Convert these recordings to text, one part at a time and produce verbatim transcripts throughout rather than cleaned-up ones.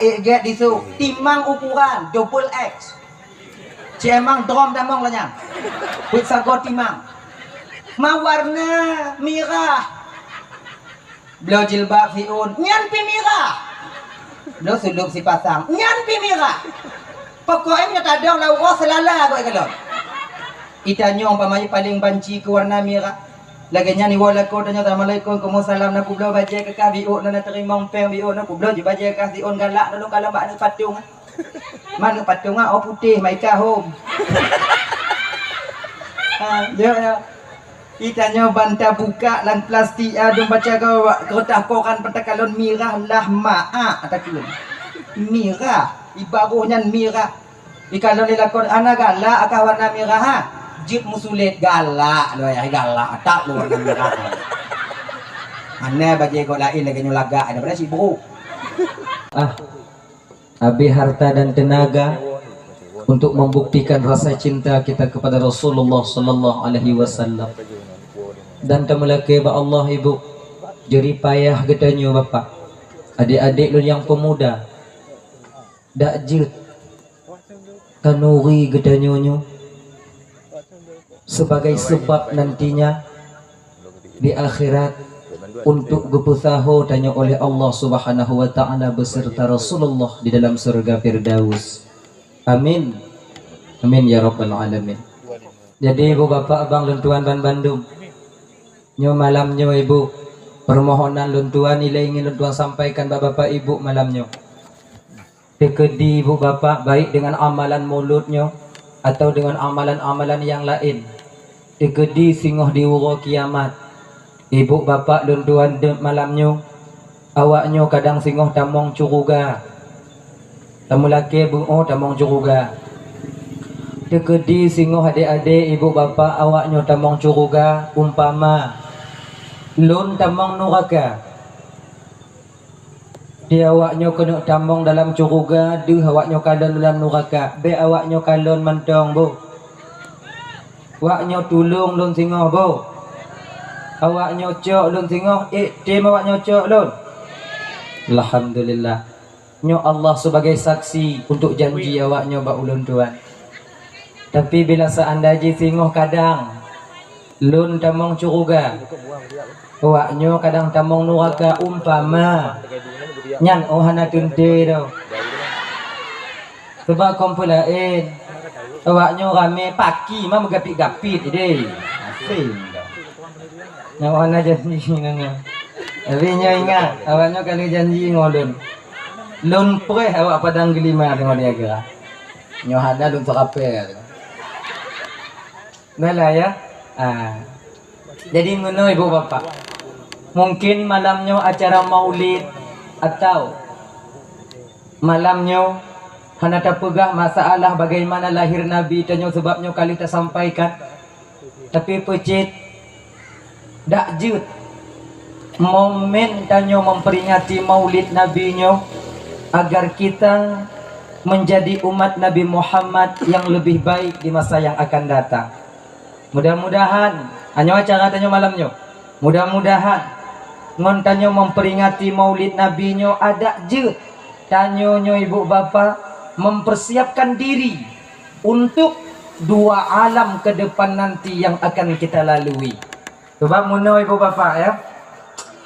Ék gét disu, timang ukuran double X. Cemang drom tamong lanyang. Peuet sagoe timang. Ma warna mirah. Bloe jilbab siôn, nyan pi mirah. Bloe sulôb sipasang, nyan pi mirah. Pokok nyoe tadong lam uroe seulala goe kalon. Itanyoe umpama jih paleng banci keu warna mirah. Lagée nyan iwoe lakoe tanyoe, "Assalamualaikum." "Waalaikumsalam." "Na kubloe bajée keu kah?" "Biôk na, na teurimong péng." "Biôk na." "Kubloe jih bajée kah siôn galak, na lôn kalon bak aneuk patong." "Manok patong ah, oh putéh, maika hom." Ha, yo, yo. Itanyoe ban tabuka lam plastik, ah, dum baca gawa kertas koran peuet takalon mirah lah maak takheun. Mirah, ibaroh nyan mirah. Ikalon ilakon ana galak akah warna mirah ha. Jeuet musulet galak loi ai galak tak lôn warna mirah. Ana bajée goe laén lagée nyoe lagak daripada si bro. Ah. Habis harta dan tenaga untuk membuktikan rasa cinta kita kepada Rasulullah sallallahu alaihi wasallam. Dan tameulakée bak Allah, Ibu, jerih payah geutanyoe Bapak, adik-adik lôn nyang peumuda, dak jeuet kanuri geutanyoe nyoe sebagai sebab nantinya di akhirat untuk geupeusaho tanyoe oleh Allah Subhanahu wa Ta'ala beserta Rasulullah di dalam surga Firdaus. Amin. Amin ya rabbal alamin. Jadi, Ibu Bapak, Abang lôn tuan ban bandum, nyoe malam nyoe, Ibu, permohonan lôn tuan ilée ingin lôn tuan sampaikan bak Bapak Ibu malam nyoe. Teukeudi Ibu Bapak, baik dengan amalan mulod nyoe atau dengan amalan-amalan nyang laén, teukeudi singoh di uroe kiamat, Ibu Bapak lôn tuan deuek malam nyoe, awak nyoe kadang singoh tamong curuga. Tameulakée beuoh tamong curuga. Teukeudi singoh adé-adé Ibu Bapak awak nyoe tamong curuga, umpama lôn tamong nuraka. Di awak nyoe keuneuk tamong dalam curuga, deuh awak nyoe kalon dalam nuraka. Bék awak nyoe kalon mantong, boh. Awak nyoe tulông lôn singoh, boh. Awak nyoe cok lôn singoh, ék tem awak nyoe cok lôn. Alhamdulillah. Nyoe Allah sebagai saksi untuk janji awak nyoe bak ulôn tuan. Tapi bila seandai jih singoh kadang lôn tamong curuga, awak nyoe kadang tamong nuraka umpama, nyan oh hana teuntée doh. Sebab kon peulaén, awak nyoe ramé paki ma meugapit-gapit idéh. Asing doh. Nyoe hana janji ngon nyoe. Tapi nyoe ingat, awak nyoe ka lheueh janji ngon lôn. Lôn preh awak Padang Geulima teungoh di Agra. Nyoe hana lôn seurapée. Dah lah ya. Ah. Jadi meunoe Ibu Bapak. Mungkin malam nyoe acara maulid atau malam nyoe hana tapeugah masalah bagaimana lahir Nabi tanyoe sebab nyoe ka lheueh tasampaikan. Tapi peucit dak jeuet momen tanyoe memperingati maulid Nabi nyoe agar kita menjadi umat Nabi Muhammad yang lebih baik di masa yang akan datang. Mudah-mudahan, nyoe acara tanyoe malam nyoe. Mudah-mudahan ngon tanyoe memperingati maulid Nabi nyoe adak jeuet tanyoe nyoe Ibu Bapak mempersiapkan diri untuk dua alam ke depan nanti yang akan kita lalui. Sebab meunoe Ibu Bapak ya,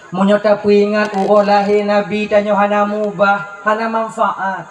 meunyoe tapeuingat uroe lahé Nabi tanyoe hana mubah, hana manfaat.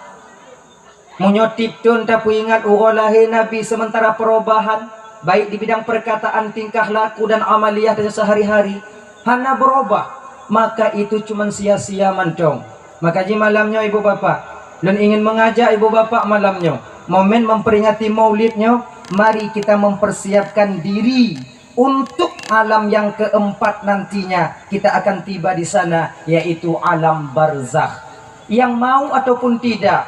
Meunyoe tiep thon tapeuingat uroe lahé Nabi sementara perubahan, baik di bidang perkataan, tingkah laku dan amaliyah tanyoe sehari-hari, hana berubah, maka itu cuma sia-sia mantong. Maka jih malam nyoe Ibu Bapak, lôn ingin mengajak Ibu Bapak malam nyoe, momen memperingati maulid nyoe, mari kita mempersiapkan diri untuk alam yang keempat nantinya kita akan tiba di sana, yaitu alam barzakh. Yang mau ataupun tidak,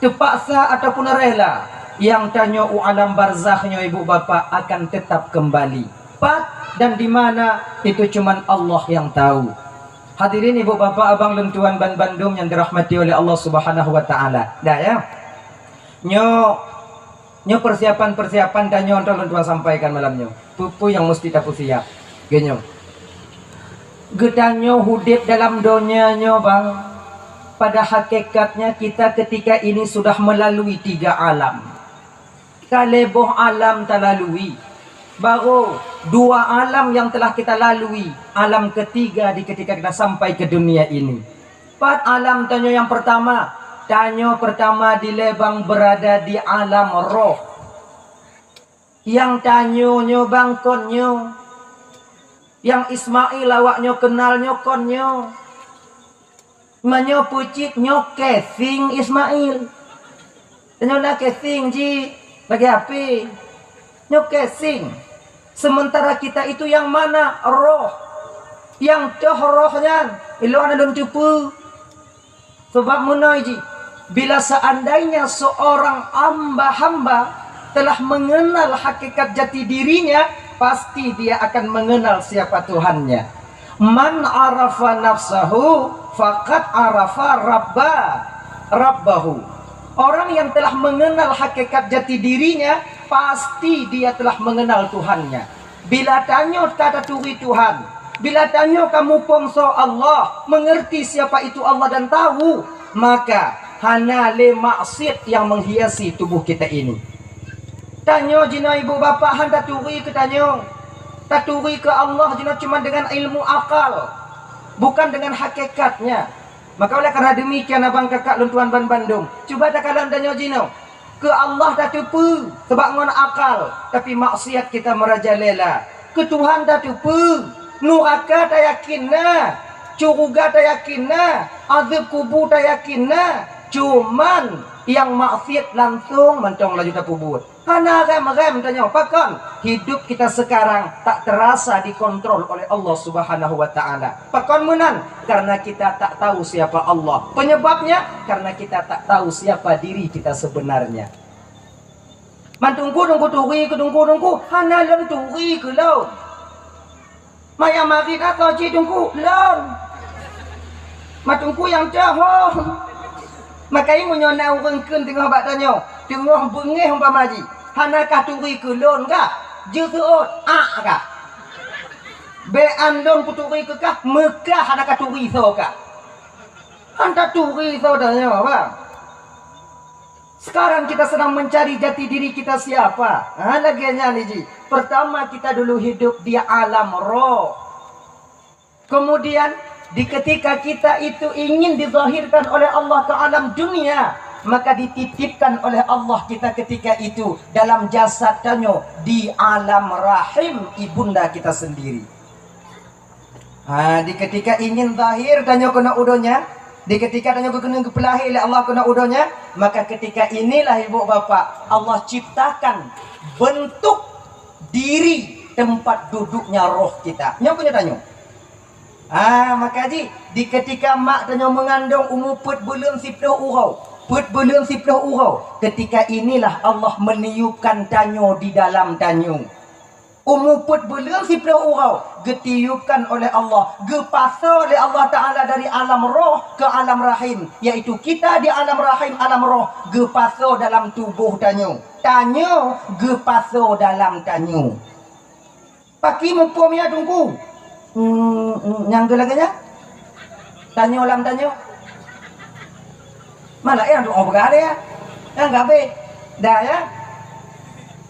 terpaksa ataupun rela, yang tanyoe u alam barzakh nyoe Ibu Bapak akan tetap kembali. Pat dan di mana, itu cuman Allah yang tahu. Hadirin Ibu Bapak, abang lôn tuan ban bandum yang dirahmati oleh Allah Subhanahu wa Ta'ala. Dah ya. Nyoe, nyoe persiapan-persiapan tanyoe untuk lôn tuan sampaikan malam nyoe. Peue-peue nyang mesti tapeusiap. Geutanyoe, geutanyoe udeb dalam donya nyoe, bang, Pada hakikatnya kita ketika ini sudah melalui tiga alam. Ka lhèe boh alam talalui. Baru dua alam yang telah kita lalui, alam ketiga di ketika kita sampai ke dunia ini. Pat alam tanyoe nyang pertama? Tanyoe pertama dilèe bang berada di alam roh. Nyang tanyoe nyoe bang kon nyoe. Nyang Ismail awak nyoe kenal nyoe kon nyoe. Meunyoe peucit nyoe casing Ismail. Tanyoe na casing jih lagèe H P. Nyoe casing. Sementara kita itu yang mana? Roh. Nyang toh roh nyan, ilôn hana lôn teupeue. Sebab meunoe jih, bila seandainya seorang hamba-hamba telah mengenal hakikat jati dirinya, pasti dia akan mengenal siapa Tuhannya. "Man arafa nafsahu faqad arafa rabba, rabbahu." Orang yang telah mengenal hakikat jati dirinya, pasti dia telah mengenal Tuhannya. Bila tanyoe ka taturi Tuhan, bila tanyoe ka muphom soe Allah, mengerti siapa itu Allah dan tahu, maka hana lé maksiat yang menghiasi tubuh kita ini. Tanyoe jinoe ibu bapak han taturi keu tanyoe. Taturi keu Allah jinoe cuma dengan ilmu akal, bukan dengan hakikatnya. Maka oleh karena demikian, abang kakak lôn tuan ban bandum, cuba takalon tanyoe jinoe. Keu Allah tateupeue sabab ngon akal, tapi maksiat kita merajalela. Keu Tuhan tateupeue, nuraka tayakin na, syeuruga tayakin na, azeueb kubu tayakin na, cuman nyang maksiat langsong mantong laju tapeubuet. Hana rem-rem tanyoe. Pakon? Hidup kita sekarang tak terasa dikontrol oleh Allah Subhanahu wa Ta'ala. Pakon meunan? Karena kita tak tahu siapa Allah. Penyebabnya? Karena kita tak tahu siapa diri kita sebenarnya. Man teungku, teungku turi keu teungku, teungku hana lôn turi keu lôn. Maya marit atau cit teungku lôn. Man teungku nyang cahong. Makai meunyoe na ureueng kheun teungoh bak tanyoe, teungoh beungéh umpama jih, hana kah turi keu lôn kah? Jeuet seuôt, ak kah? Bèk an lôn kuturi keu kah, meukah hana kah turi soe kah? Han taturi soe tanyoe, bang. Sekarang kita sedang mencari jati diri kita siapa. Ha, lagèe nyan jih. Pertama kita dulu hidup di alam roh. Kemudian di ketika kita itu ingin dizahirkan oleh Allah ke alam dunia, maka dititipkan oleh Allah kita ketika itu dalam jasad tanyoe di alam rahim ibunda kita sendiri. Ha, di ketika ingin zahir tanyoe keunoe u donya, di ketika tanyoe keuneuk geupeulahé lé Allah keunoe u donya, maka ketika inilah ibu bapak Allah ciptakan bentuk diri tempat duduknya roh kita. Nyoe keuh nyoe tanyoe. Ha, maka jih di ketika mak tanyoe meungandong umu peuet buleuen siplôh uroe, peuet buleuen siplôh uroe, ketika inilah Allah meniupkan tanyoe di dalam tanyoe. Umu peuet buleuen siplôh uroe geutiupkan oleh Allah, geupasoe lé Allah Ta'ala dari alam roh keu alam rahim, yaitu kita di alam rahim, alam roh, geupasoe dalam tuboh tanyoe. Tanyoe geupasoe dalam tanyoe. Pakri muphom ya teungku? Hmm, hmm, nyang keu lagèe nyan? Tanyoe lam tanyoe. Malah nyang doa peugah lé ya. Nyang ka habéh. Dah ya.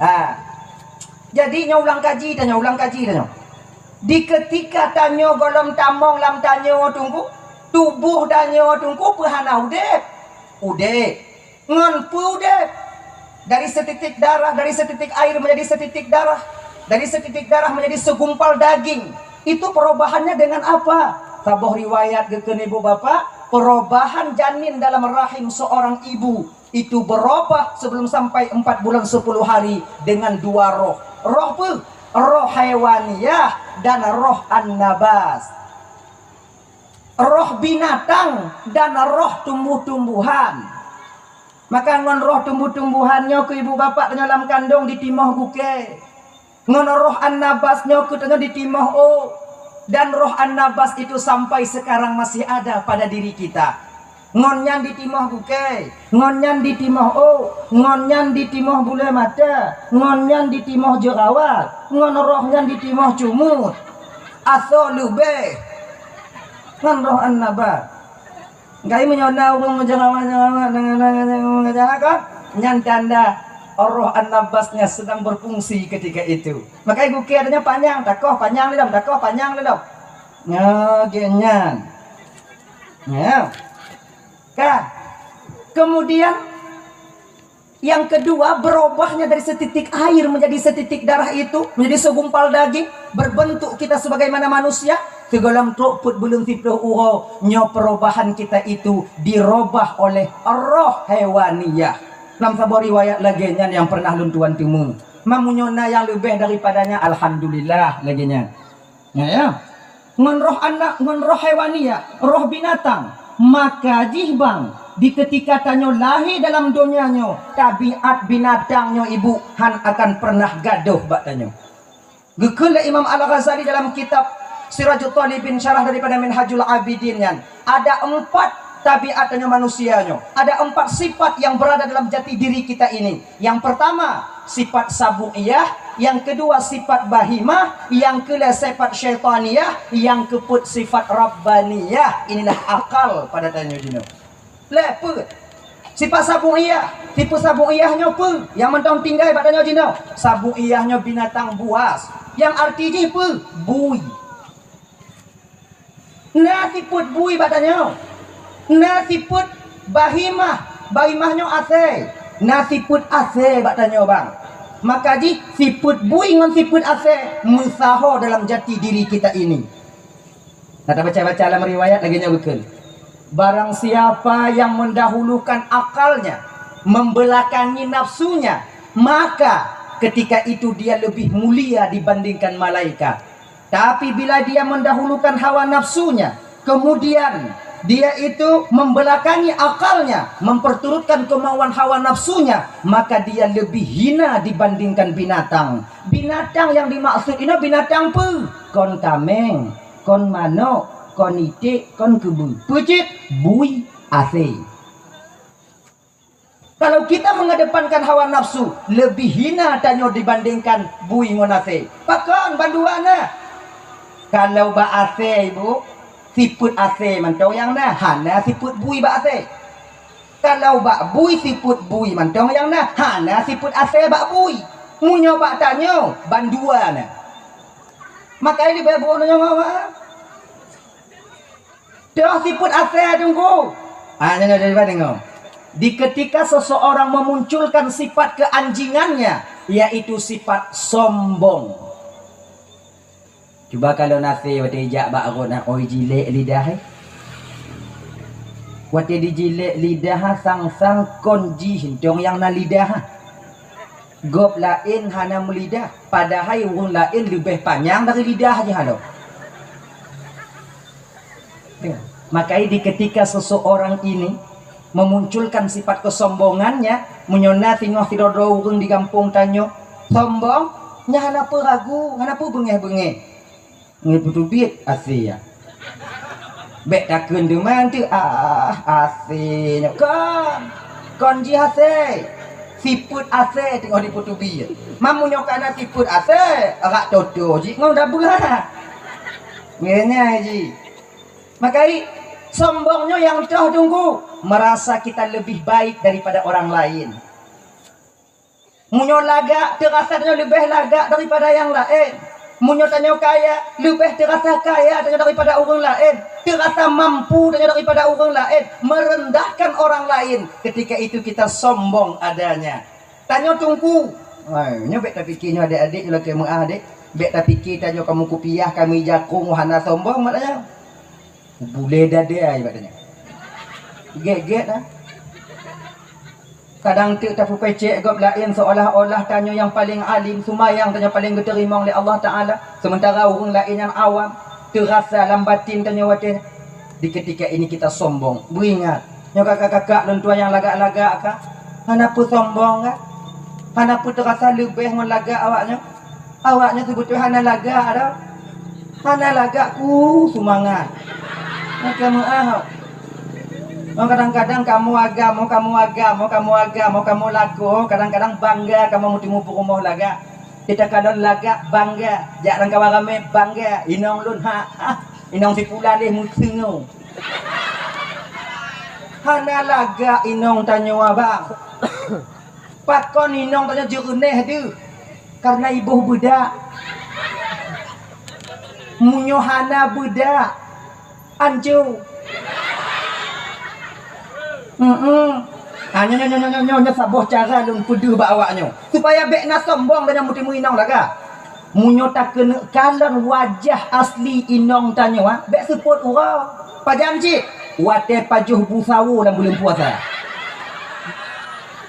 Ha. Jadi nyoe ulang kaji tanyoe, ulang kaji tanyoe. Di ketika tanyoe gohlom tamong lam tanyoe teungku, tuboh tanyoe teungku peue hana udép? Udép. Ngon peue udép? Dari setitik darah, dari setitik air menjadi setitik darah, dari setitik darah menjadi segumpal daging. Itu perubahannya dengan apa? Saboh riwayat geukheun ibu bapak, perubahan janin dalam rahim seorang ibu itu berubah sebelum sampai empat bulan sepuluh hari dengan dua roh. Roh peue? Roh haiwaniyah dan roh an-nabas. Roh binatang dan roh tumbuh-tumbuhan. Maka ngon roh tumbuh-tumbuhan nyoe keuh ibu bapak tanyoe lam kandong ditimoh gukée. Ngon roh an-nabas nyoe keuh tanyoe ditimoh ôk. Dan roh an-nabas itu sampai sekarang masih ada pada diri kita. Ngon nyan ditimoh gukée, ngon nyan ditimoh ôk, ngon nyan ditimoh bulée mata, ngon nyan ditimoh jerawat, ngon roh nyan ditimoh cumut. Asoe leubeh ngon roh an-nabas. Kayu meunyoe na ureuëng meujeuramat-jeuramat deungon, deungon, deungon, deungon, deungon, nyan tanda roh an-nafas nyan sedang berfungsi ketika itu. Makanya gukée adanya panyang, takoh panyang lé lom, takoh panyang lé lom. Nyoe gét nyan. Ya. Ka. Kemudian yang kedua, berubahnya dari setitik air menjadi setitik darah itu, menjadi segumpal daging, berbentuk kita sebagaimana manusia, sigohlom trok peuet buleuen siplôh uroe, nyoe perubahan kita itu dirubah oleh roh hewaniyah. Lam saboh riwayat lagée nyan nyang pernah lôn tuan teumé. Meunyoe na nyang leubeh daripadanya, alhamdulillah, lagée nyan. Ya, ya. Ngon roh anak, ngon roh hewaniyah, roh binatang. Maka jih bang, di ketika tanyoe lahé dalam donya nyoe, tabiat binatang nyoe ibu han akan pernah gadôh bak tanyoe. Geukheun lé Imam Al-Ghazali dalam kitab Sirajut Talibin, syarah daripada Minhajul Abidin nyan, ada empat tabiat tanyoe manusia nyoe, ada empat sifat yang berada dalam jati diri kita ini. Yang pertama, sifat sabu'iyah, yang kedua, sifat bahimah, yang keulhèe, sifat syaitaniyah, yang keupeuet, sifat rabbaniyah. Inilah akal pada tanyoe jinoe. Lé peue? Sifat sabu'iyah. Sifat sabu'iyah nyoe peue? Nyang mantong tinggai bak tanyoe jinoe. Sabu'iyah nyoe binatang buas. Nyang arti jih peue? Bui. Na sifeuet bui bak tanyoe. Na sifeuet bahimah. Bahimah nyoe asèe. Na sifeuet asèe bak tanyoe bang. Maka jih sifeuet bui ngon sifeuet asèe meusaho dalam jati diri kita ini. Na tabaca-baca lam riwayat lagèe nyoe geukheun. Barang siapa yang mendahulukan akalnya, membelakangi nafsunya, maka ketika itu dia lebih mulia dibandingkan malaikat. Tapi bila dia mendahulukan hawa nafsunya, kemudian dia itu membelakangi akalnya, memperturutkan kemauan hawa nafsunya, maka dia lebih hina dibandingkan binatang. Binatang yang dimaksud ini binatang peue? Kon kaméng, kon manok, kon iték, kon keubeue. Peue cit? Bui, asèe. Kalau kita mengedepankan hawa nafsu, lebih hina tanyoe dibandingkan bui ngon asèe. Pakon bandua na? Kalau bak asèe, Ibu, sifeuet asèe mantong nyang na, hana sifeuet bui bak asèe. Kalau bak bui, sifeuet bui mantong nyang na, hana sifeuet asèe bak bui. Meunyoe bak tanyoe, bandua na. Makanya di babah nyoe, Mak. Toh sifeuet asèe, Teungku. Ah, nyoe, nyoe, nyoe, deungö. Di ketika seseorang memunculkan sifat keanjingannya, yaitu sifat sombong. Cuba kalon asèe watèe ijak bak ron, oi jilek lidah, eh. Watèe dijilek lidah, sang-sang kon jih mantong nyang na lidah. Gob laén hana meulidah, padahai ureueng laén leubeh panyang dari lidah jih halo. Ya. Makanya di ketika seseorang ini memunculkan sifat kesombongannya, meunyoe na singoh sidroe-droe ureueng di gampông tanyoe sombong, nyan hana peue ragu, hana peue beungéh-beungéh. Ngon peuteubiet asèe, ya. Bèk takheun teuma teuh, ah, asèe nyoe kon. Kon jih asèe. Sifeuet asèe teungoh dipeuteubiet. Meunyoe ka na sifeuet asèe, arak toto jih ngon dabeuha. Ngeunah jih. Makajih, sombong nyoe nyang toh Teungku, merasa kita lebih baik daripada orang lain. Meunyoe lagak, teurasa tanyoe leubeh lagak daripada nyang laén. Meunyoe tanyoe kaya, leubeh teurasa kaya tanyoe daripada ureueng laén. Teurasa mampu tanyoe daripada ureueng laén, merendahkan orang lain. Ketika itu kita sombong adanya. Tanyoe Teungku. Hai, nyoe bèk tapike nyoe adék-adék, nyoe lakèe meu'ah adék. Bèk tapike tanyoe kamoe kupiah, kamoe jakong, hana sombong mak tanyoe. Bulèe dadai bak tanyoe. Gèt-gèt ah. Kadang teuk tapeupecek gob laén seolah-olah tanyoe nyang paleng alim, seumayang tanyoe paleng geuteurimong lé Allah Taala, sementara ureueng laén nyang awam. Teurasa lam batin tanyoe watèe nyan. Di ketika ini kita sombong. Beuingat, nyoe kakak-kakak lôn tuan nyang lagak-lagak ka, hana peue sombong ka? Hana peue teurasa leubeh ngon lagak awak nyoe? Awak nyoe seubeutôi hana lagak dah. Hana lagak ku seumangat. Maka meu'ah. Oh, kadang-kadang kamoe agam, oh, kamoe agam, oh, kamoe agam, oh, kamoe lakoe, oh, kadang-kadang bangga kamoe meuteumeung peurumoh lagak. Kita kalon lagak bangga, jak lam kawan ramè bangga, inong lôn ha, ha, inong si pulan lé meuteungoh. Hana lagak inong tanyoe, abang. Pakon inong tanyoe jeureuneh deuh? Karena iboh beudak. Meunyoe hana beudak, anco. Heeh. Ah, nyoe, nyoe, nyoe saboh cara lôn peudeuh bak awak nyoe. Supaya bék na sombong dan nyang meuteumé inong lagak. Meunyoe takeuneuk kalon wajah asli inong tanyoe, ah, bék seupôt uroe. Pajan cit? Watée pajoh bu sawo lam buleuen puasa.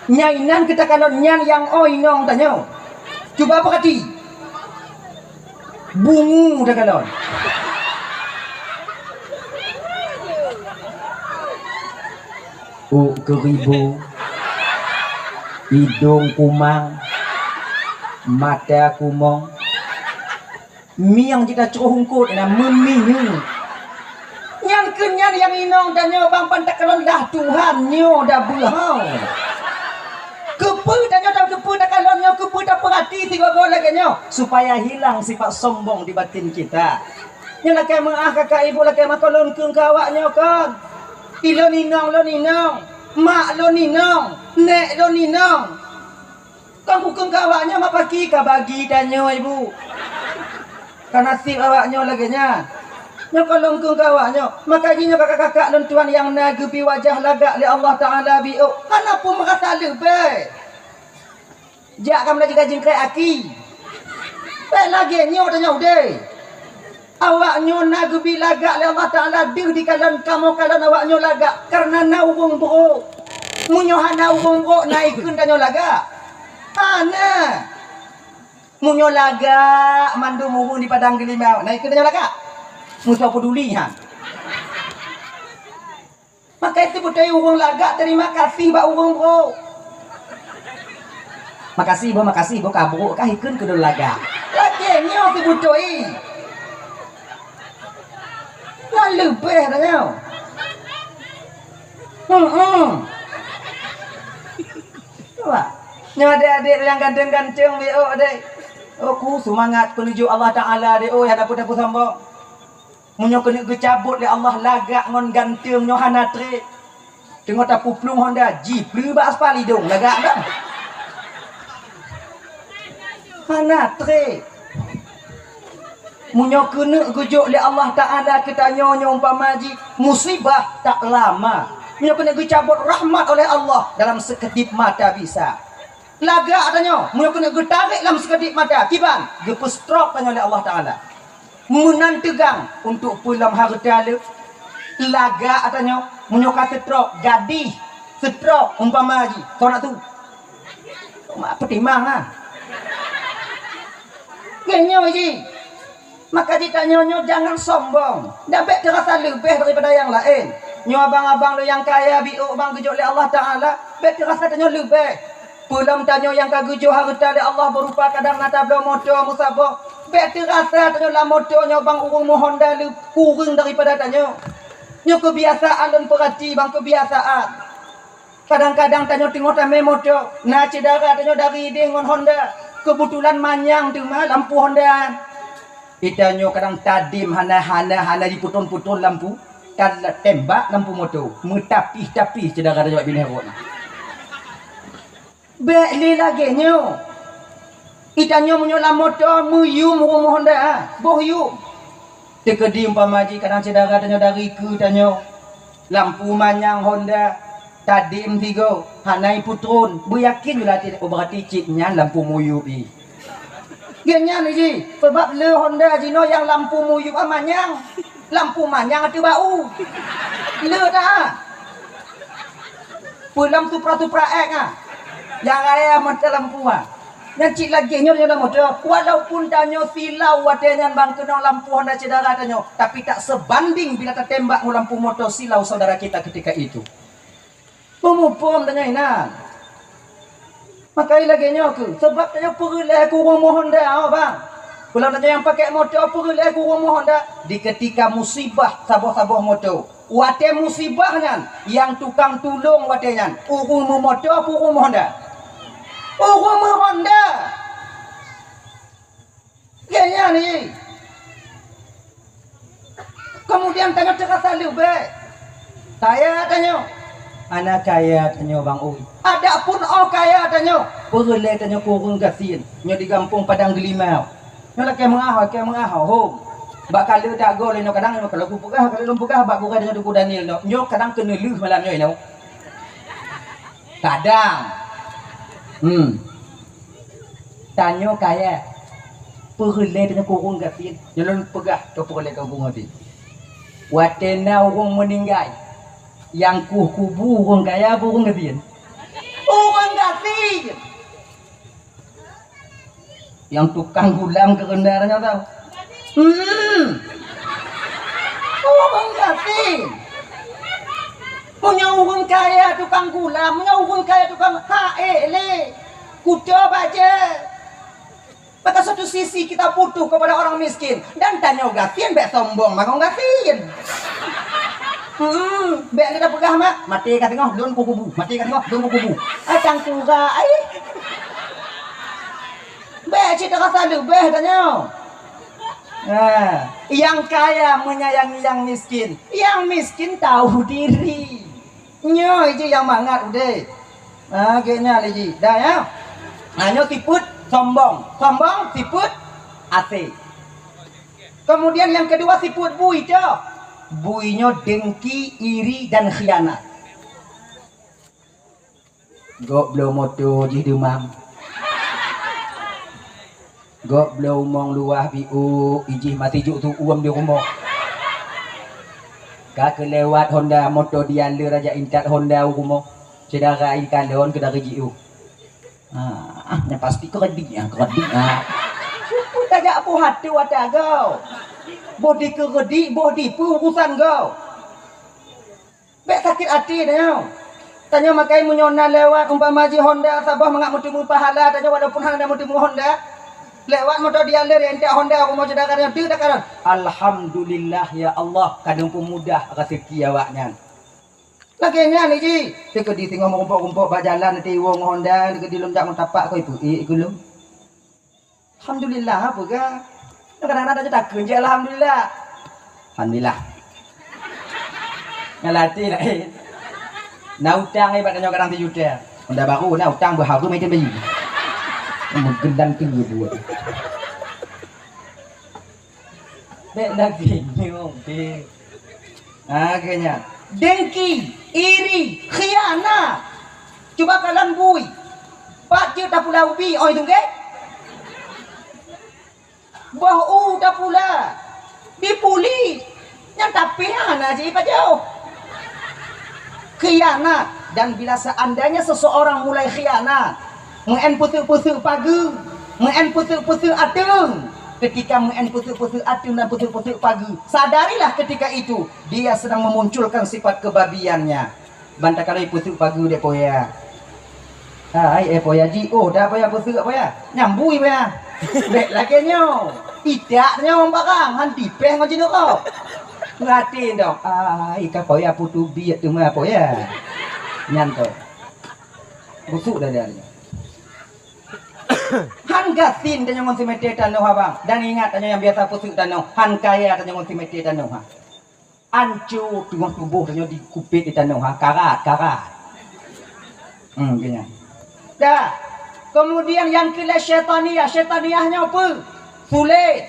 Nyan inan keu takalon nyan nyang oh inong tanyoe. Cuba peurati. Bungu takalon. Uk keuribu, idong kumang, mata kumong, mieng jita croh hungkot na meuminyeu. Nyan keuh nyan nyang inong tanyoe bang pan takalon dah Tuhan nyoe dah beuhau. Keupeue tanyoe dah keupeue takalon nyoe keupeue tapeurati sigoe-goe lagée nyoe supaya hilang sifat sombong di batin kita. Nyoe lakée meuáh kakak ibu lakée meuáh kon lôn keueng keu awak nyoe kon. Ilôn inong lôn inong, mak lôn inong, nék lôn inong. Kon kukeueng keu awak nyoe mak paki ka bagi tanyoe ibu. Ka naseb awak nyoe lagée nyan. Nyoe kon lôn keueng keu awak nyoe. Maka jih nyoe kakak-kakak lôn tuan nyang na geubi wajah lagak lé Allah Taala biôk. Hana peue meurasa leubeh. Jak ka meulaju ka jingkrek aki. Bék lagée nyoe tanyoe udée. Awak nyoe na geubi lagak lé Allah Taala deuh dikalon kamoe kalon awak nyoe lagak kareuna na ureuëng brok. Meunyoe hana ureuëng brok na ikheun tanyoe lagak? Hana. Meunyoe lagak mandum ureuëng di padang geulimau na ikheun tanyoe lagak? Meusoe peuduli han. Maka itu beutôi ureuëng lagak terima kasih bak ureuëng brok. Makasih boh, makasih boh, ka brok kah ikheun keu lôn lagak. Lagée nyoe teubeutôi. Nyan leubeh dah nyoe. Hmm. Cuba. Nyoe adek-adek nyang ganteng-ganteng biôk deh. Oh ku seumangat peunuju Allah Taala deh. Oh ya dapur-dapur sambong. Meunyoe keuneuk geucabot lé Allah lagak ngon ganteng nyoe hana treb. Teungoh tapeuplueng honda, jipleue bak aspal idong lagak dah. Hana treb. Meunyoe keuneuk geujok lé Allah Taala keu tanyoe nyoe umpama jih musibah tak lama. Meunyoe keuneuk geucabot rahmat oleh Allah dalam seukeudip mata bisa. Lagak tanyoe, meunyoe keuneuk geutarek lam seukeudip mata, kiban geupeustrok tanyoe lé Allah Taala. Meunan teugang untuk peue lom hareuta le. Lagak tanyoe, meunyoe ka seutrok, gadih seutrok umpama jih, soe nak tu? Mak peutimang ah. Nyoe jih. Maka ditanyoe nyoe jangan sombong, dan bék teurasa leubeh daripada nyang laén. Nyoe abang-abang lôn nyang kaya biôk bang geujok lé Allah Taala, bék teurasa tanyoe leubeh. Peulom tanyoe nyang ka geujok hareuta lé Allah beurupa kadang na tabloe moto meusaboh, bék teurasa tanyoe lam moto nyoe bang ureuëng meuhonda lé kureueng daripada tanyoe. Nyoe keubiasaan lôn peurati bang keubiasaan. Kadang-kadang tanyoe teungoh tamé moto, na syedara tanyoe dari ideh ngon honda. Keubeutulan manyang teuma lampu honda. Itanyoe kadang tadem hana-hana hana jipeuton-peuton lampu, ka tembak lampu moto, meutapih-tapih syedara tanyoe binéh rot. Bék lé lagée nyoe. Itanyoe meunyoe lam moto meuyum ureuëng honda, boh yum. Teukeudi umpama jih kadang syedara tanyoe dari keu tanyoe, lampu manyang honda, tadem sigoe, hana ipeutrôn, beuyakin latih, oh, beurati cit nyan lampu muyub jih. Gét nyan jih, sabab le honda jinoe nyang lampu muyub ah manyang, lampu manyang ateueh bak u. Le dah. Peulom supra-supra ék ah. Nyang raya mata lampu ah. Nyan cit lagée nyoe dalam moto, walaupun tanyoe silau watée nyan bang keunong lampu honda syedara tanyoe, tapi tak sebanding bila tatembak ngon lampu moto silau saudara kita ketika itu. Peumuphom tanyoe inan. Makai lagée nyoe keuh, sabab tanyoe peureulée keu ureuëng meuhonda, oh bang. Peulom tanyoe nyang pakai moto peureulée keu ureuëng meuhonda di ketika musibah saboh-saboh moto. Watée musibah nyan, nyang tukang tulông watée nyan, ureuëng meumoto peue ureuëng meuhonda? Ureuëng meuhonda! Gét nyan jih. Keumudian tanyoe teurasa leubeh. Kaya tanyoe. Hana kaya tanyoe bang ui. Adapun oh kaya tanyoe, peureulée tanyoe keu ureuëng gasien, nyoe di gampông Padang Geulimau. Nyoe lakée meuah, lakée meuah hom. Bak kaleue tagoe lé nyoe kadang nyoe kalau kupeugah, kalau lôn peugah bak gurée tanyoe Teungku Daniel nyoe. Nyoe kadang keuneulheueh malam nyoe nyoe. Kadang. Hmm. Tanyoe kaya. Peureulée tanyoe keu ureuëng gasien. Nyoe lôn peugah keu peureulée keu ureuëng gasien. Watée na ureuëng meuninggai, nyang kueh kubu ureuëng kaya apa ureuëng gasien? Ureuëng gasien. Nyang tukang gulam keureuna nyoe tau. Hmm. Ureuëng gasien. Meunyoe ureuëng kaya tukang gulam, meunyoe ureuëng kaya tukang ha ék lé. Kuto bajée. Maka satu sisi kita butuh kepada orang miskin dan tanyoe gasien bék sombong bangon gasien. Hmm, bék kita peugah mak, maté ka teungoh lôn kukubu, maté ka teungoh lôn kukubu. Ah tangkura ai. Bék cit rasa leubeh tanyoe. Ha, yang kaya menyayangi yang miskin, yang miskin tahu diri. Nyoe jih nyang mangat udeb. Ha, geuh nyan lé jih. Dah ya. Ha, nyoe sifeuet sombong. Sombong sifeuet asé. Kemudian yang kedua sifeuet bui cok. Bui nyoe dengki, iri dan khianat. Gob bloe moto jih deumam. Gob bloe umong luwah biôk, ijih mati juk tuuem di rumoh. Ka keulewat Honda, moto dia le raja intat Honda u rumoh. Syedara ikalon keudari jiôh. Ah, nyang pasti keuredik, ah, keuredik, ah. Peue tajak boh até watée agoe. Boh dikeureudik, boh dipeue urusan goe. Bék sakét até tanyoe. Tanyoe makai meunyoe na lewat umpama jih Honda saboh mangat meuteumé pahala tanyoe walaupun hana meuteumé Honda. Lewat moto dia le entek Honda rumoh syedara tanyoe deuh takalon. Alhamdulillah ya Allah ka neupeumudah raseuki awaknyan. Lagée nyan jih, teukeudi singoh meurumpok-rumpok bak jalan teuiwoe ngon Honda, teukeudi lôn jak meutapak koi peuék keu lôn. Alhamdulillah, apa ga? Kadang-kadang ada takheun je alhamdulillah. Alhamdulillah. Ngalati lain. Na utang ibat nyoe kadang sijuta. Honda baru na utang beuhareuem item bayi. Meugendang tinggi buat. Bék lagée nyoe deh. Ha, keu nyan. Dengki, iri, khianat. Cuba kalon bui. Pat jeuet tapula ubi, oi tungke. Boh u tapula. Dipuli. Nyang tapi hana jipajoh. Khianat. Dan bila seandainya seseorang mulai khianat, meu'en peuseuk-peuseuk pageue, meu'en peuseuk-peuseuk ateueng. Ketika meu'en peuseuk-peuseuk ateueng dan peuseuk-peuseuk pageue, sadarilah ketika itu dia sedang memunculkan sifat kebabiannya. Ban takalon peuseuk pageue dek poya. Hai, eh, poya ji, oh, dah poya peuseuk poya. Nyambui poya. Bék lagée nyoe. Itak nyoe barang, han tipéh ngon jineuk kau. Ngati dong. Ai, ka poya putu biet teuma poya. Nyan tu. Busuk dah dia. Han gasien tanyoe ngon simete tanoh abang. Dan ingat tanyoe nyang biasa peuseuk tanoh, han kaya tanyoe ngon simete tanoh ha. Anco teungoh tuboh tanyoe dikupet di tanoh ha, karat, karat. Hmm, geuh nyan. Dah. Kemudian nyang keulhèe syaitaniah, syaitaniah nyoe peue? Sulet.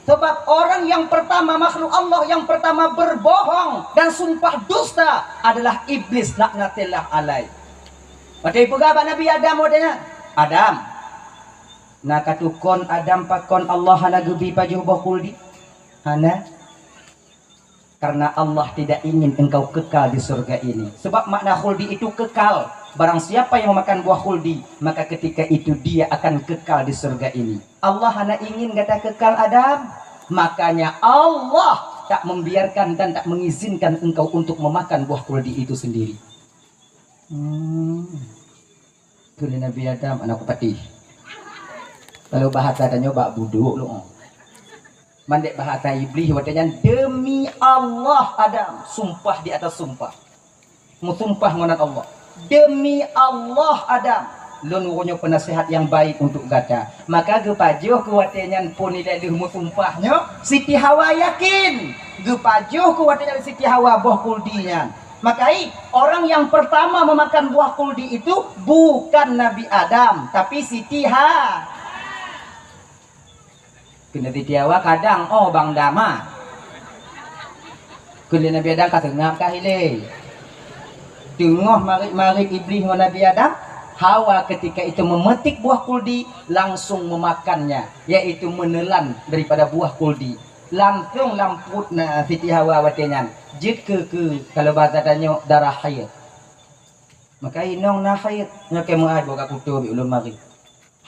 Sebab orang yang pertama, makhluk Allah yang pertama berbohong dan sumpah dusta adalah iblis laknatillah alaih. Watée peugah bak Nabi Adam watée nyan, "Adam, na katukon Adam pakon Allah hana geubi pajoh boh khuldi? Hana? Karena Allah tidak ingin engkau kekal di surga ini. Sebab makna khuldi itu kekal. Barang siapa yang memakan buah khuldi, maka ketika itu dia akan kekal di surga ini." Allah hana ingin gata kekal Adam. Makanya Allah tak membiarkan dan tak mengizinkan engkau untuk memakan buah khuldi itu sendiri. Hmm. Kheun Nabi Adam, aneuk kupati. Kalau bahasa tanyoe bak budok lom. Mandek bahasa iblis watée nyan, "Demi Allah Adam, sumpah di atas sumpah." Meusumpah ngon nan Allah. "Demi Allah Adam, lôn uroe nyoe peunasihat nyang baik untuk gata." Maka geupajoh keu watée nyan phon ilée lheueh meusumpah nyoe, Siti Hawa yakin. Geupajoh keu watée nyan Siti Hawa boh khuldi nyan. Makai, orang yang pertama memakan buah kuldi itu bukan Nabi Adam, tapi Siti Ha. Keuneuk Siti Hawa kadang, oh, Bang Dam, ha. Keuneuk Nabi Adam ka seungab ka hilé. Teungoh marit-marit Iblih ngon Nabi Adam, Hawa ketika itu memetik buah kuldi, langsung memakannya, yaitu menelan daripada buah kuldi. Langsung lam pruet na Siti Hawa watée nyan. Jeuet keu, keu, kalau bahasa tanyoe, darah haid. Maka inong na haid, nyoe keuh meu'ah boh ka kuto bak ulôn mari.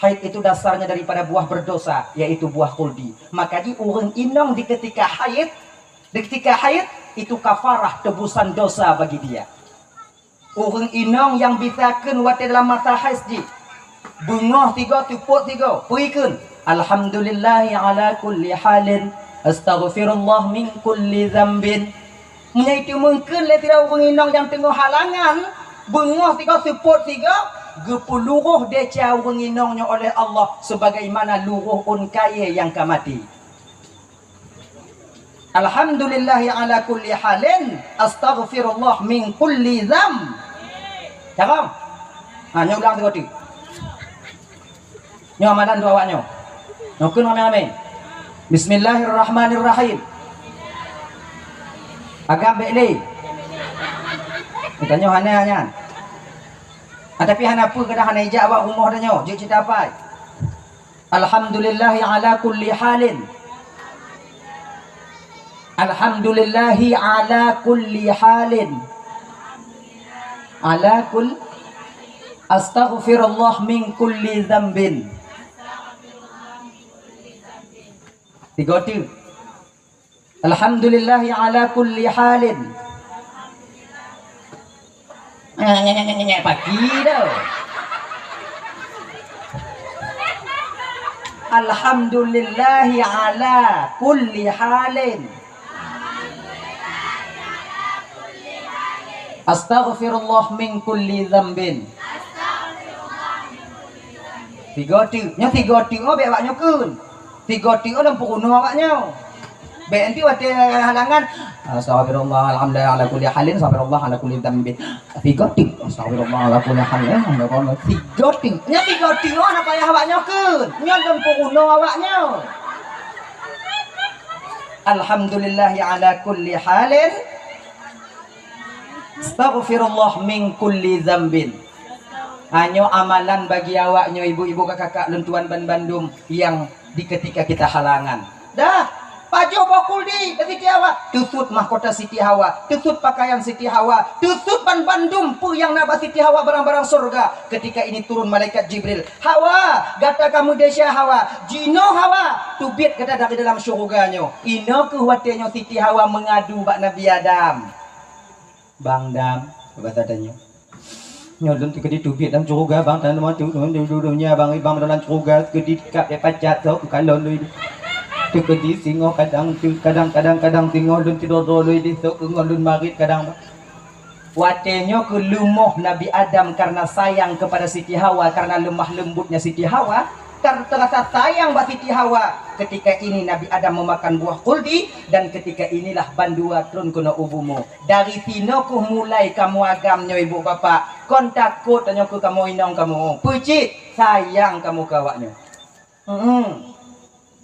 Haid itu dasarnya daripada buah berdosa, yaitu buah kuldi. Maka ji ureuëng inong di ketika haid, di ketika haid, itu kafarah tebusan dosa bagi dia. Ureuëng inong nyang bisa kheun watée dalam masa haid jih, beungoh sigoe, seupôt sigoe, peue kheun, "Alhamdulillahi ala kulli halin, astaghfirullah min kulli dzambin." Meunyoe itu mungken lé sidroe ureuëng inong nyang teungoh halangan, beungoh sigoe, seupôt sigoe, geupeuluroh desya ureuëng inong nyoe oleh Allah sebagaimana luroh ôn kayée nyang ka maté. "Alhamdulillahi ala kulli halin, astaghfirullah min kulli dzam." Cakap. Ha, nyoe ulang sigoe teuk. Nyoe amalan dua awak nyoe. Nyoe kheun ramé-ramé. Bismillahirrahmanirrahim. Agam bék lé. Tanyoe hana nyan. Ah, tapi hana peue, kadang hana ijak awak rumoh tanyoe. Jeuet cit apai. "Alhamdulillahi ala kulli halin. Alhamdulillahi ala kulli halin. Ala kul-, astaghfirullah min kulli dzambin." Tiga tu. "Alhamdulillahi ala kulli halin." Nyak, nyak, nyak, nyak, nyak, pagi dah. "Alhamdulillahi ala kulli halin. Astaghfirullah min kulli dzambin." Tiga tu. Nyoe tiga tu, oh, bék awak nyoe kheun. Tiga tu, oh, lam peurunoe awak nyoe. Bék nanti watée halangan, "Astaghfirullah, alhamdulillah, ala kulli halin, astaghfirullah, ala kulli dzambin." Tiga tu, "Astaghfirullah, ala kulli halin, astaghfirullah." Tiga tu. Nyoe tiga tu, oh, hana payah awak nyoe kheun. Nyoe lam peurunoe awak nyoe. "Alhamdulillahi ala kulli halin. Astaghfirullah min kulli dzambin." Hanyoe amalan bagi awak nyoe, ibu-ibu, kakak-kakak, lôn tuan ban bandum nyang di ketika kita halangan. Dah, pajoh boh kuldi bak Siti Hawa, teusut mahkota Siti Hawa, teusut pakaian Siti Hawa, teusut ban bandum peue nyang na bak Siti Hawa, barang-barang syurga. Ketika ini turun malaikat Jibril, "Hawa, gata ka meudesya Hawa, jinoe Hawa, teubiet gata dari dalam syurga nyoe." Inoe keuh watée nyoe Siti Hawa meungadu bak Nabi Adam. "Bang Dam," basa tanyoe, "nyoe lôn teukeudi teubiet lam syeuruga, Bang, tan teuma tu, tu, tu, tu, dunia, Bang, Bang, dalam syeuruga, teukeudi tikab dek pacat, sok keu kalon lôn. Teukeudi singoh kadang, tu, kadang, kadang, kadang singoh lôn tidroe-droe lôn di, sok keu ngon lôn marit kadang, Bang." Watée nyoe keuh leumoh Nabi Adam karena sayang kepada Siti Hawa, karena lemah lembutnya Siti Hawa, karena terasa sayang bak Siti Hawa. Ketika ini Nabi Adam memakan buah kuldi, dan ketika inilah bandua trôn keunoe u bumoe. Dari sinoe keuh mulai kamoe agam nyoe, ibu bapak, kon takot tanyoe keu kamoe inong kamoe. Peucit sayang kamoe keu awak nyoe. Hmm.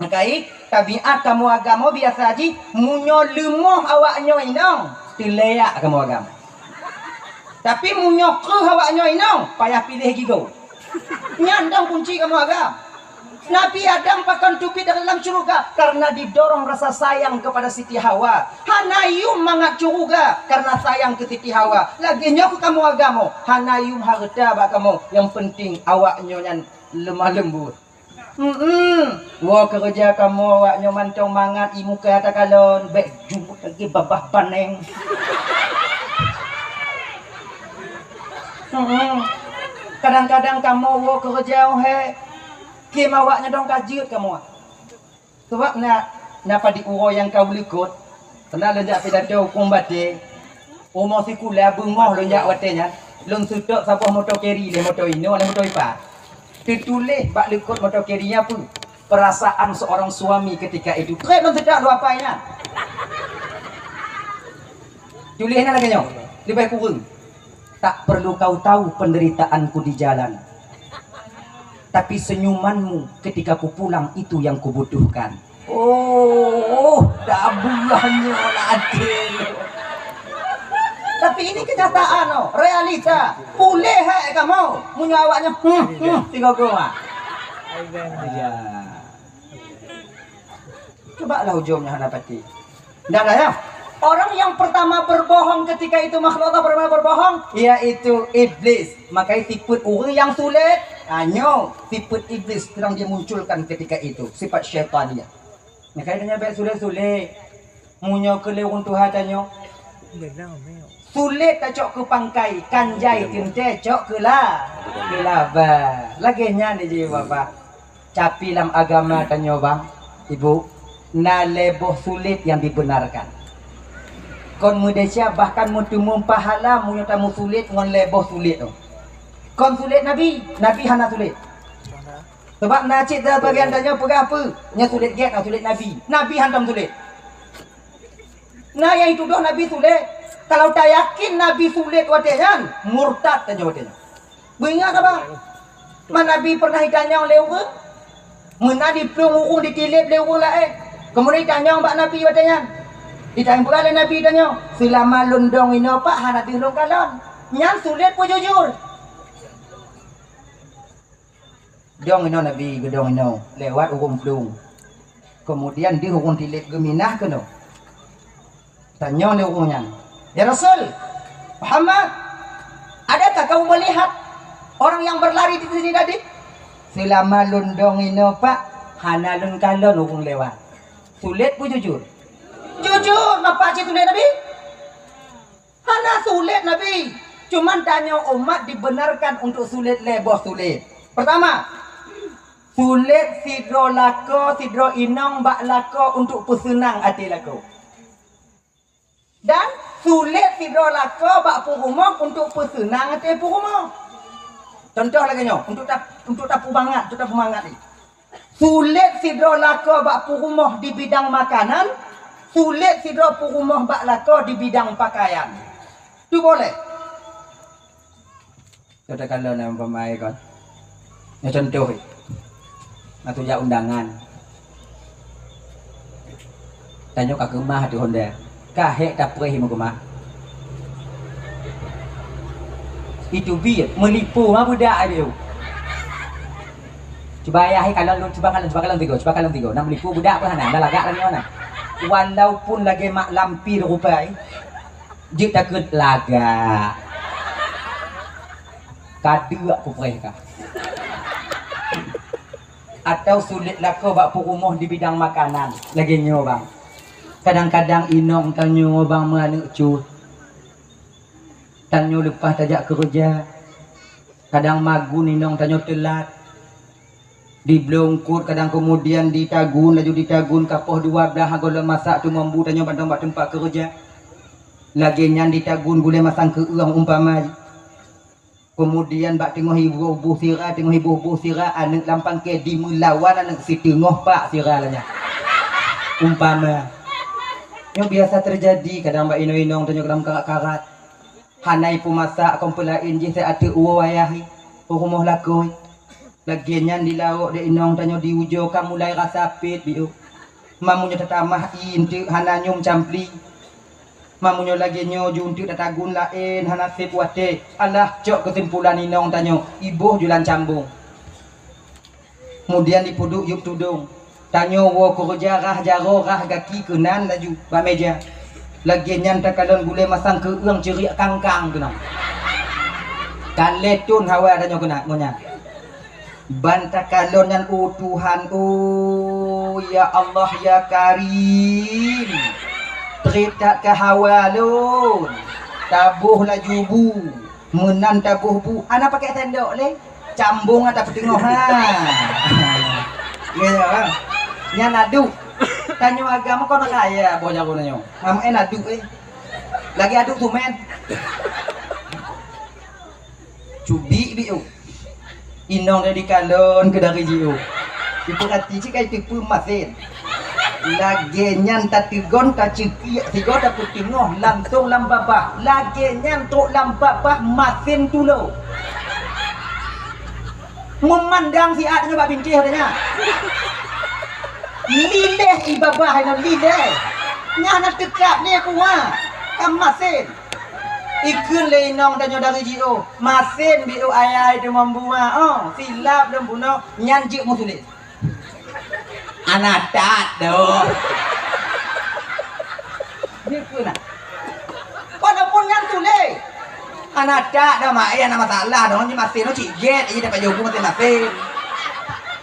Meukai, tabiat kamoe agam nyoe biasa jih, meunyoe leumoh awak nyoe inong, teuleuyak kamoe agam. Tapi meunyoe kreueh awak nyoe inong, payah piléh gigoe. Nyan dong kunci kamoe agam. Nabi Adam pakon teubiet dari dalam syeuruga karena didorong rasa sayang kepada Siti Hawa. Hana yum mangat syeuruga karena sayang keu Siti Hawa. Lagée nyoe keuh kamoe agam nyoe, hana yum hareuta bak kamoe, nyang penting awak nyoe nyan lemah lembut. Hmm, woe keureuja kamoe awak nyoe mantong mangat, ie muka takalon, bék jumut lagée babah baneng. Hmm, kadang-kadang kamoe woe keureuja, oh hé, kém awak nyoe dong ka jeuet kamoe. Sabab na, na padub uroe nyang ka u likot, pernah lôn jak pidato hukôm batée. Uroe sikula beungoh lôn jak watée nyan, lôn seutôt saboh moto keri lé moto inoe lé moto ipa. Teutuléh bak likot moto keri nyan peue? Perasaan seorang suami ketika itu. Trép lôn seutôt dua pai nyan. Tuléh na lagée nyoe. Leubeh kureueng, tak perlu kau tahu penderitaanku di jalan, tapi senyumanmu ketika ku pulang itu yang kubutuhkan. Oh, dah buah nyoe lah até. Tapi ini kenyataan, oh, realita. Puléh hai kamoe, meunyoe awaknyan, hmm, hmm, tiga goma. Ya. Coba lah ujungnya hana pati. Ndak ada ya? Orang yang pertama berbohong ketika itu, makhluk Allah pertama berbohong, yaitu iblis. Makanya sifat orang yang sulit, hanya sifat iblis sedang dia munculkan ketika itu, sifat syaitaniyah. Makanya dia baik sulit-sulit. Meunyoe keu lé ureueng tuha tanyoe, sulet tacok keu pangkai, kan jai teuntée cok keu la, keu laba. Lagée nyan jih Bapak. Tapi lam agama tanyoe bang, Ibu, na lhée boh sulet nyang dibenarkan. Kon meudesya bahkan meuteumé pahala meunyoe tameusulet ngon lhée boh sulet nyoe. Kon sulet Nabi, Nabi hana sulet. Sebab na cit sabagian tanyoe peugah peue, nyan sulet gét, na sulet Nabi. Nabi hantom sulet. Na nyang jitudoh Nabi sulet. Kalau tayakin Nabi sulet watée nyan, murtad tanyoe watée nyan. Beuingat haba. Man Nabi pernah jitanyong lé ureueng? Meunan jiplueng ureueng, jitileb lé ureueng laén. Keumudian jitanyong bak Nabi watée nyan. Jitanyong, peugah lé Nabi tanyoe, "Seulama lôn dong inoe Pak hana deuh lôn kalon." Nyan sulet peujujur. Dong inoe Nabi, geudong inoe, lewat ureueng plueng. Keumudian deuh ureueng tileb geuminah keunoe. Tanyong lé ureueng nyan, "Ya Rasul Muhammad, adakah kamu melihat orang yang berlari di sini tadi?" "Seulama lôn dong inoe Pak, hana lôn kalon ureueng lewat." Sulet peujujur? Jujur, nampak cit sulet Nabi? Hana sulet Nabi. Cuman tanyoe umat dibenarkan untuk sulet lhée boh sulet. Pertama, sulet sidroe lakoe, sidroe inong bak lakoe untuk peuseunang até lakoe. Dan sulet sidroe lakoe bak peurumoh untuk peuseunang até peurumoh. Contoh lagée nyoe, untuk tap-, untuk tapeumangat, untuk tapeumangat ni. Sulet sidroe lakoe bak peurumoh di bidang makanan, sulet sidroe peurumoh bak lakoe di bidang pakaian. Tu boleh. Katakanlah nama pemain kan. Nyoe contoh, eh. Atau jak undangan. Tanyoe ka keumah tu honda. Ka hék tapreh meukeumah. Itu bi meulipu ma budak ai biu. Cuba ayah ai kalon lôn, cuba kalon, cuba kalon tigo, cuba kalon tigo. Nam lipu budak pun hana, dah lagak lagi mana. Walaupun lagi mak lampi rupai, jeuet takut lagak. Kadeuk kupreh kah. Atau sulet lakoe bak peurumoh di bidang makanan. Lagée nyoe bang. Kadang-kadang inong tanyoe bang meuaneuk cut. Tanyoe leupah tajak keureuja, kadang magun inong tanyoe teulat. Di bloe eungkot kadang keumudian ditagun, laju ditagun kapoh dua blaih gohlom masak teumon bu tanyoe mantong bak teumpat keureuja. Lagée nyan ditagun gulée masang keu-eueng umpama. Keumudian bak teungoh iboh-boh sira, teungoh iboh-boh sira aneuk lam pangke dimeulawan aneuk siteungoh pak sira lagée nyan. Umpama. Nyoe biasa teujadi kadang bak inong-inong tanyoe lam karat-karat. Hana ipeumasak kon peulaén jih, seuateuek woe ayah i, peurumoh lakoe. Lagée nyan di laôt di inong tanyoe di ujoe ka mulai rasa pét biôh. Mamunyoe tatamah i eunteuk hana nyoe meucampli. Mamunyoe lagée nyoe ju eunteuk tatagun laén hana sép watée. Alah cok keusimpulan inong tanyoe iboh julan cambong. Keumudian dipeuduek yueb tudong. Tanyoe woe keureuja rhah jaroe rhah gaki keunan laju bak meja. Lagée nyan takalon gulée masang keu-eueng ceuriek kangkang keunan. Ka lhée thon hawa tanyoe keunan ngon nyan. Ban takalon nyan, oh Tuhan, oh ya Allah ya Karim. Trép that ka hawa lôn. Taboh laju bu. Meunan taboh bu, hana pakai sendok lé. Cambong ata peuteungoh ha. Nyan adu. Tanyoe agam kon kaya boh jaroe nyoe. Ngam en adu eh. Lagi adu tumen. Cubi biu. Inong dari kalon ke dari jiu. Ipeurati cik kai tipu masin. Lagée nyan tateugon, taceukiek sigoe, tapeuteungoh langsong lam babah. Lagée nyan trok lam babah masen tulo. Meumandang siat nyoe bak bintéh watée nyan. Lileh i babah nyoe lileh. Nyan na teukab lé kuah. Ka masen. Ikheun lé inong tanyoe dari jiôh. Masen biôh ayai teumambuwa. Oh, silap lom bunoe nyan jeuet meusulet. Hana that doh. Dikeue na. Walaupun nyan tuléh. Hana that doh, mak, eh, hana masalah doh, nyoe masen nyoe cit gét, eh, dapat jobu masen-masen.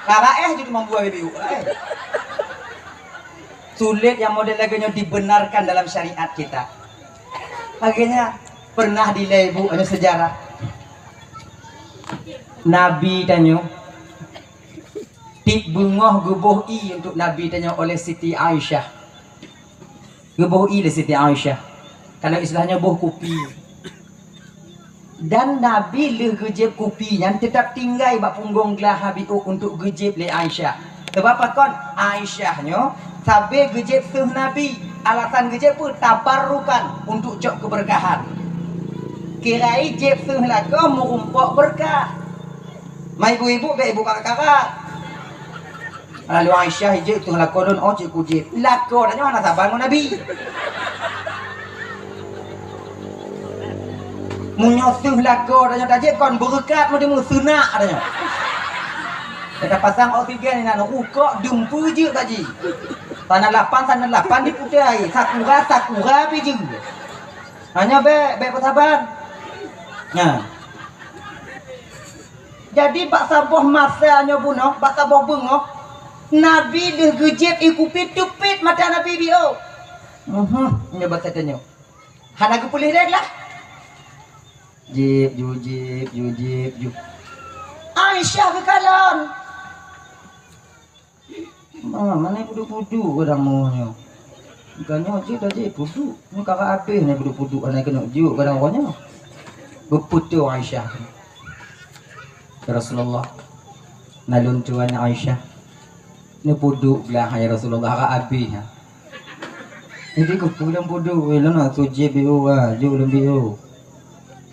Ka raéh jeuet mambuwa bibiu, eh. Sulet nyang model lagée nyoe dibenarkan dalam syariat kita. Akhirnya pernah dilée ibu, ada sejarah. Nabi tanyoe Tieb beungoh geuboh ié untuk Nabi tanyoe oleh Siti Aisyah. Geuboh ié lé Siti Aisyah. Kalau istilah nyoe boh kupi. Dan Nabi lheueh geujieb kupi nyan teutap tinggai bak punggong glah Nabi untuk geujieb lé Aisyah. Sabab pakon? Aisyah nyoe sabe geujieb seuh Nabi. Alasan geujieb peue? Tabarrukan, untuk cok keubeurkahan. Kira jieb seuh lakoe meurumpok beurkah. Ma ibu-ibu bék ibu kakak-kakak. Lalu Aisyah ijeuet teuh lakoe lôn, oh, cit kujieb. Lakoe tanyoe hana saban ngon Nabi. Meunyoe seuh lakoe tanyoe tajieb kon beureukat, meudeumeue seunak tanyoe. Kita pasang oksigen inan rukok dumpeue jeuet bak jih. Sana lapan, sana lapan diputai, sakura, sakura pi jeuet. Hanya bék, bék peusaban. Nah. Jadi bak saboh masa nyoe bunoe, bak saboh beungoh, Nabi lheueh geujieb ié kupi teupit mata Nabi biôh. Mhm, nyoe basa tanyoe. Hana geupeuleueh deh lah. Jieb ju, jieb ju, jieb ju. Aisyah geukalon. Ma, mana puduk-puduk kadang mau nyoe. Bukan nyoe jeuet dah jeuet puduk. Nyoe kakak habéh nyoe puduk-puduk, aneuk keuneuk jeuet kadang uroe nyoe. Beuputôh Aisyah. Ya Rasulullah, nalôn tuan Aisyah. Nyoe puduk blah ya Rasulullah, kakak habéh ha. Jadi keupeue lôn puduk, eh, lôn nak sujud biôh, ah, jok lôn biôh.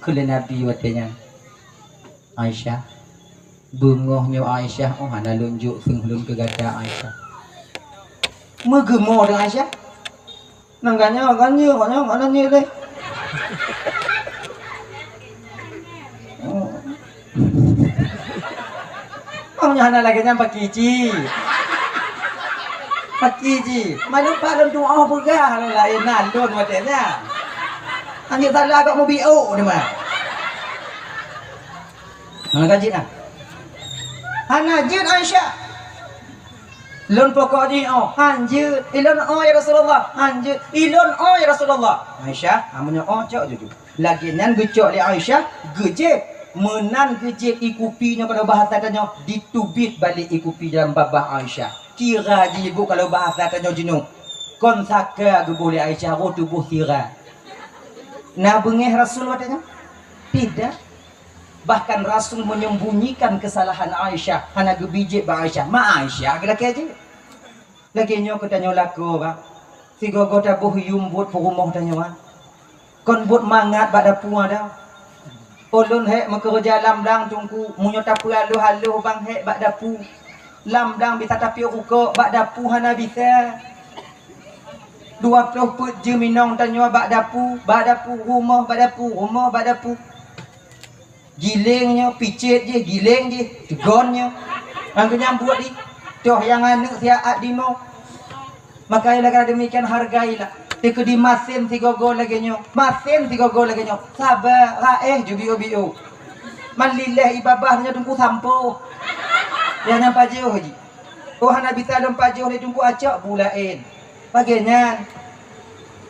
Kheun lé Nabi watée nyan. Aisyah, beungoh nyoe Aisyah, oh hana lôn jok seuh lôn keu gata Aisyah. Meugeumoe deh Aisyah. Nang ganyang, ganyang, ganyang, hana nyek deh. Oh. Oh, nyoe hana lagée nyan paki ci. Paki ci. Manök pak lôn tuoh peugah lôn laén na lôn watée nyan. Hana salah agak mubiôk ni mah. Hana ka jeuet ah. Hana jeuet Aisyah. Lôn pokok jih oh, han jeuet. Ilôn oh ya Rasulullah, han jeuet. Ilôn oh ya Rasulullah. Aisyah, amunyoe oh cok juju. Lagée nyan geucok lé Aisyah, geujieb. Meunan geujieb ié kupi nyoe kalau bahasa tanyoe, diteubiet balek ié kupi dalam babah Aisyah. Kira jih ibu kalau bahasa tanyoe jinoe. Kon saka geuboh lé Aisyah, roh tuboh sira. Na beungéh Rasul watée nyoe? Tidak. Bahkan Rasul menyembunyikan kesalahan Aisyah, hana geubi jieb bak Aisyah. Ma Aisyah geulakée jih. Lagée nyoe keu tanyoe lakoe, bah. Sigoe-goe taboh yuem buet peurumoh tanyoe, ah. Kon buet mangat bak dapu ada. Ulôn hék meukeureuja lam blang teungku, meunyoe tapeualoh-aloh bang hék bak dapu. Lam blang bisa tapiôh rukok, bak dapu hana bisa. Dua ploh peuet jeuem inong tanyoe bak dapu, bak dapu rumoh, bak dapu rumoh, bak dapu. Giléng nyoe, picét jih, giléng jih, teugon nyoe. Ngon geunyang buet jih, toh nyang aneuk siat at dimoe. Maka oleh karena demikian, hargailah. Teukeudi masen sigoe-goe lagée nyoe, masen sigoe-goe lagée nyoe. Saba, raéh ju biôh-biôh. Man lileh ié babah nyoe teungku sampoh. Nyang nyan pajoh jih. Oh hana bisa lôn pajoh lé teungku, acok bu laén. Lagée nyan.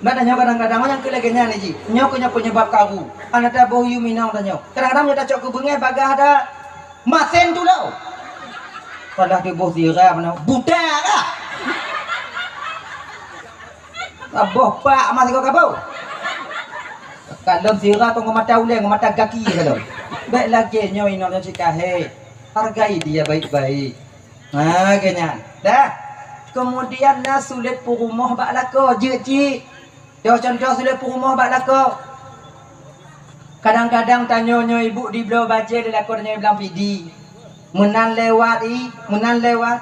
Nah, tanyoe kadang-kadang nyang keu lagée nyan jih. Nyoe keuh nyoe penyebab karu. Hana taboh yuem inong tanyoe. Kadang-kadang nyoe tacok keu beungéh bagaih ada masen tulo. Padahai tuboh sira meunan buta kah? Taboh pak mah sigoe kaboh. Kalon sira keu ngon mata ulée, ngon mata gaki kalon. Bék lagée nyoe inong nyoe cit ka hék. Hargai dia baik-baik. Ha, lagée nyan. Dah. Keumudian na sulet peurumoh bak lakoe, jeuet cit. Toh contoh sulet peurumoh bak lakoe. Kadang-kadang tanyoe nyoe ibu dibloe bajée lé lakoe tanyoe blang pidi. Meunan lewat i, meunan lewat.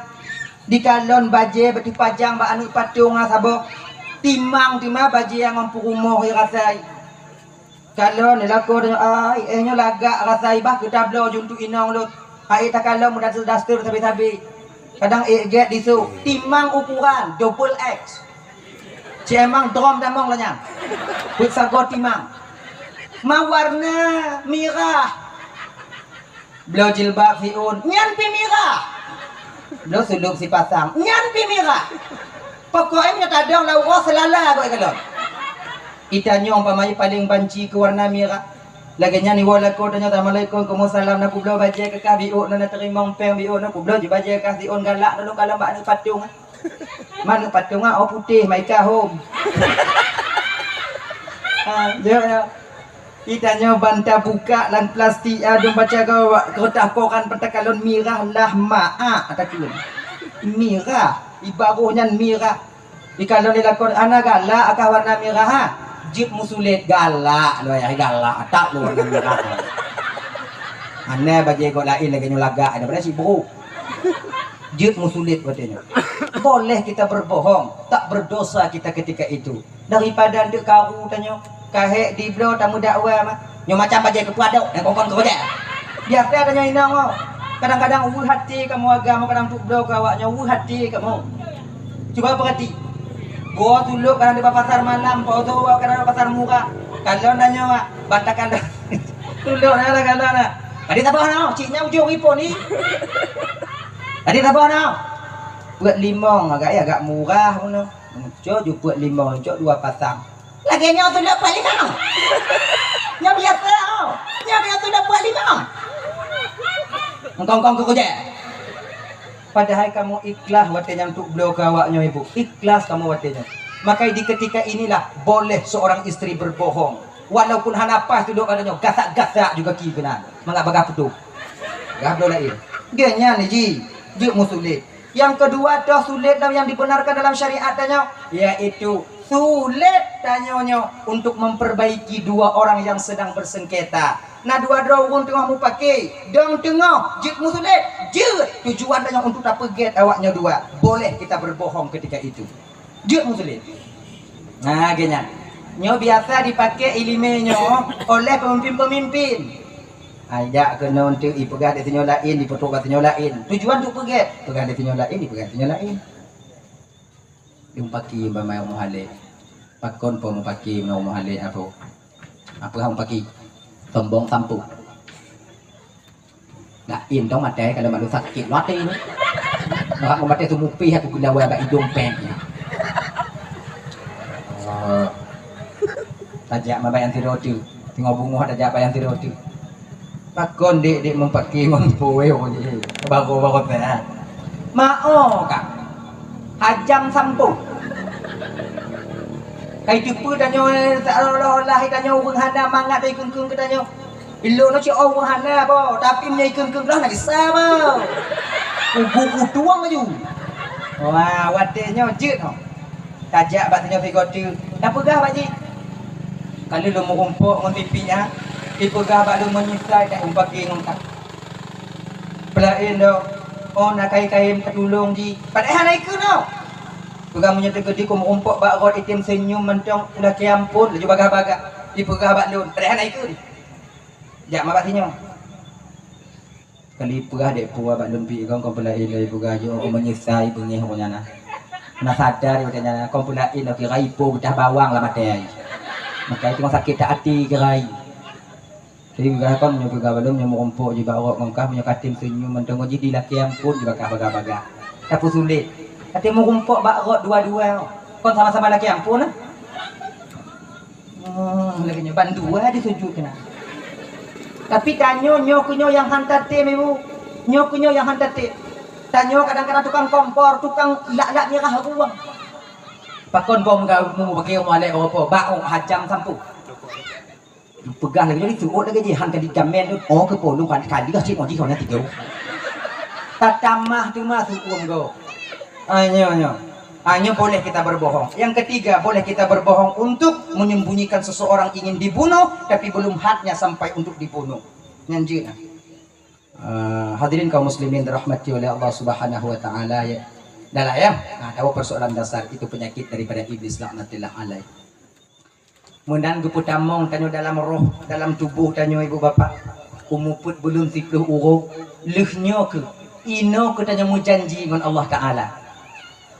Dikalon bajée beuteupajang bak aneuk patong ngon saboh. Timang teuma bajée nyang ngon peurumoh i rasai. Kalon lé lakoe tanyoe, ai, éh nyoe lagak rasai bah keu tabloe ju untuk inong lôn. Hai takalon meudaster-daster sabe-sabe. Kadang ék gét disôk, timang ukuran double X. Cemang drom damong lanyang. Peuet sagoe timang. Ma warna mirah. Bloe jilbab siôn, nyan pih mirah. Bloe sulôb sipasang, nyan pih mirah. Pokok nyoe tadong lam uroe seulala goe kalon. Itanyoe umpama paleng banci keu warna mirah. Lagée nyan iwoe lakoe tanyoe, "Assalamualaikum." "Waalaikumsalam." "Na kubloe bajée keu kah biôk, na teurimong péng biôk, na kubloe ju bajée kah siôn galak, na lôn kalon bak aneuk patong." Manok patong ah, oh putéh, maika hom. Ha, ya, ya. Itanyoe ban tabuka lam plastik, ah, dum baca keu kertas koran peuet takalon mirah lah maak takheun. Mirah, ibaroh nyan mirah. Ikalon lé lakoe, "Ana galak akah warna mirah, ha?" Jeuet meusulet, galak lôn, ya, galak. Tak lôn warna mirah. Ana bajée gob laén lagée nyoe lagak, ada pada sibuk. Jeuet meusulet watée nyoe. Boleh kita berbohong, tak berdosa kita ketika itu. Daripada eunteuk karu tanyoe, ka hék dibloe tameudakwa mah. Nyoe macam bajée keupadok, dan kongkon keu bajée. Biasa tanyoe inong, oh. Kadang-kadang weueh até kamoe agam, kadang eunteuk bloe keu awak nyoe, weueh até kamoe. Cuba peurati. Goe tulok kadang di pasar malam, poso kadang di pasar murah. Kalon tanyoe, ah, bantakan tulok na, kalon na. Tadi tabah na, cik nyan ujong ipon ni. Tadi tabah na. Peuet limong agak, ya, agak murah pun. Muncul ju peuet limong, muncul dua pasang. Lagée nyoe tulok peuet limong. Nyoe biasa, oh. Nyoe biasa tulok peuet limong. Engkong-kong keu kujé. Padahai kamoe ikhlas watée nyan untuk bloe keu awak nyoe, Ibu. Ikhlas kamoe watée nyan. Maka di ketika inilah boleh seorang istri berbohong. Walaupun hana paih tulok keu nyoe, gasak-gasak juga ki keunan. Mangat bagah putôh. Gah bloe laén. Dia nyan ji, jeuet meusulet. Nyang keudua toh sulet nyang dibenarkan dalam syariat tanyoe, yaitu sulet tanyoe nyoe untuk memperbaiki dua orang yang sedang bersengketa. Na dua droe ureuëng teungoh mupake, dong teungoh jeuet meusulet, jeuet tujuan tanyoe untuk tapeugét awak nyoe dua. Boleh kita berbohong ketika itu. Jeuet meusulet. Nah, geuhnyan. Nyoe biasa dipakai iéleumé nyoe oleh pemimpin-pemimpin. Ai jak keunoe teuk ipeugah di sinyoe laén, ipeutrok bak sinyoe laén. Tujuan untuk peugét, peugah di sinyoe laén, ipeugah di sinyoe laén. Di mupaki bak mai muhalé. Pakon po mupaki meunoe muhalé apo? Apo hang paki? Sombong sampôh. Laén dong maté kalau malu sakét maté ni. Orang maté tu mupih aku gula wai bak idong peng. Oh. Tajak ma bayang sidroe tu. Teungoh beungoh tajak bayang sidroe tu. Pakon dek-dek meupaké ngon puwéh je. Baru-baru teh. Mao ka. Hajam sampôh. Kai teupeu tanyoe seolah-olah tanyoe ureuëng hana mangat dari keung-keung keu tanyoe. Ilôn nyoe cit oh ureuëng hana po, tapi meunyoe keung-keung lah na gisa po. Ubu kutuang laju. Wah, watée nyoe jeuet oh. Tajak bak tanyoe sigoe teuk. Tapeugah bak jih. Ka lheueh lôn meurumpok ngon pipi nyan, ipeugah bak lôn meunyeusai that mupaki ngon ka. Peulaén dong, oh na kayém-kayém tatulông jih. Padahai hana ikheun noh. Peugah meunyoe teukeudi ku meurumpok bak rot item seunyum mantong ulakée amphon laju bagah-bagah. Ipeugah bak lôn, padahai hana ikheun. Jak ma bak sinyoe. Kali peugah dek puwa bak lôn pih kong, kong peulaén lôn peugah jih, oh, meunyeusai beungéh awaknyan na. Na sadar awaknyan na, kong peulaén lôn kira ipo geudah bawang lam até ai. Maka itu sakét that até kira ai. Tapi peugah kon nyoe peugah bak lôn nyoe meurumpok jih bak rot ngon kah, meunyoe katem seunyum mantong jih di lakée amphon jih bagah-bagah. Tapeusulet. Katem meurumpok bak rot dua-dua. Kon sama-sama lakée amphon nah. Hmm, lagée nyoe bandua disujut keunan. Tapi tanyoe nyoe keu nyoe nyang han tatem, Ibu. Nyoe keu nyoe nyang han tatem. Tanyoe kadang-kadang tukang kompor, tukang lak-lak mirah ruang. Pakon bom gau mu bagi mu alek opo, bak oh hajam sampôh. Peugah lagée nyoe disuot lagée jihan ka dijamen tu. Oh keu polong kan kali kah cit oh jih kau nyang tiga. Tatamah tu mah suum go. Ah, nyoe, nyoe. Ah, nyoe boleh kita berbohong. Yang ketiga, boleh kita berbohong untuk menyembunyikan seseorang ingin dibunuh, tapi belum haknya sampai untuk dibunuh. Nyan jeuet, nah. Ah, hadirin kaum muslimin dirahmati oleh Allah Subhanahu wa taala, ya. Dah lah, ya. Nah, tahu persoalan dasar itu penyakit daripada iblis laknatillah alaih. Meunan geupeutamong tanyoe dalam roh, dalam tuboh tanyoe, ibu bapak. Umu peuet buleuen siplôh uroe, lheueh nyoe keuh, inoe keuh tanyoe meujanji ngon Allah Taala.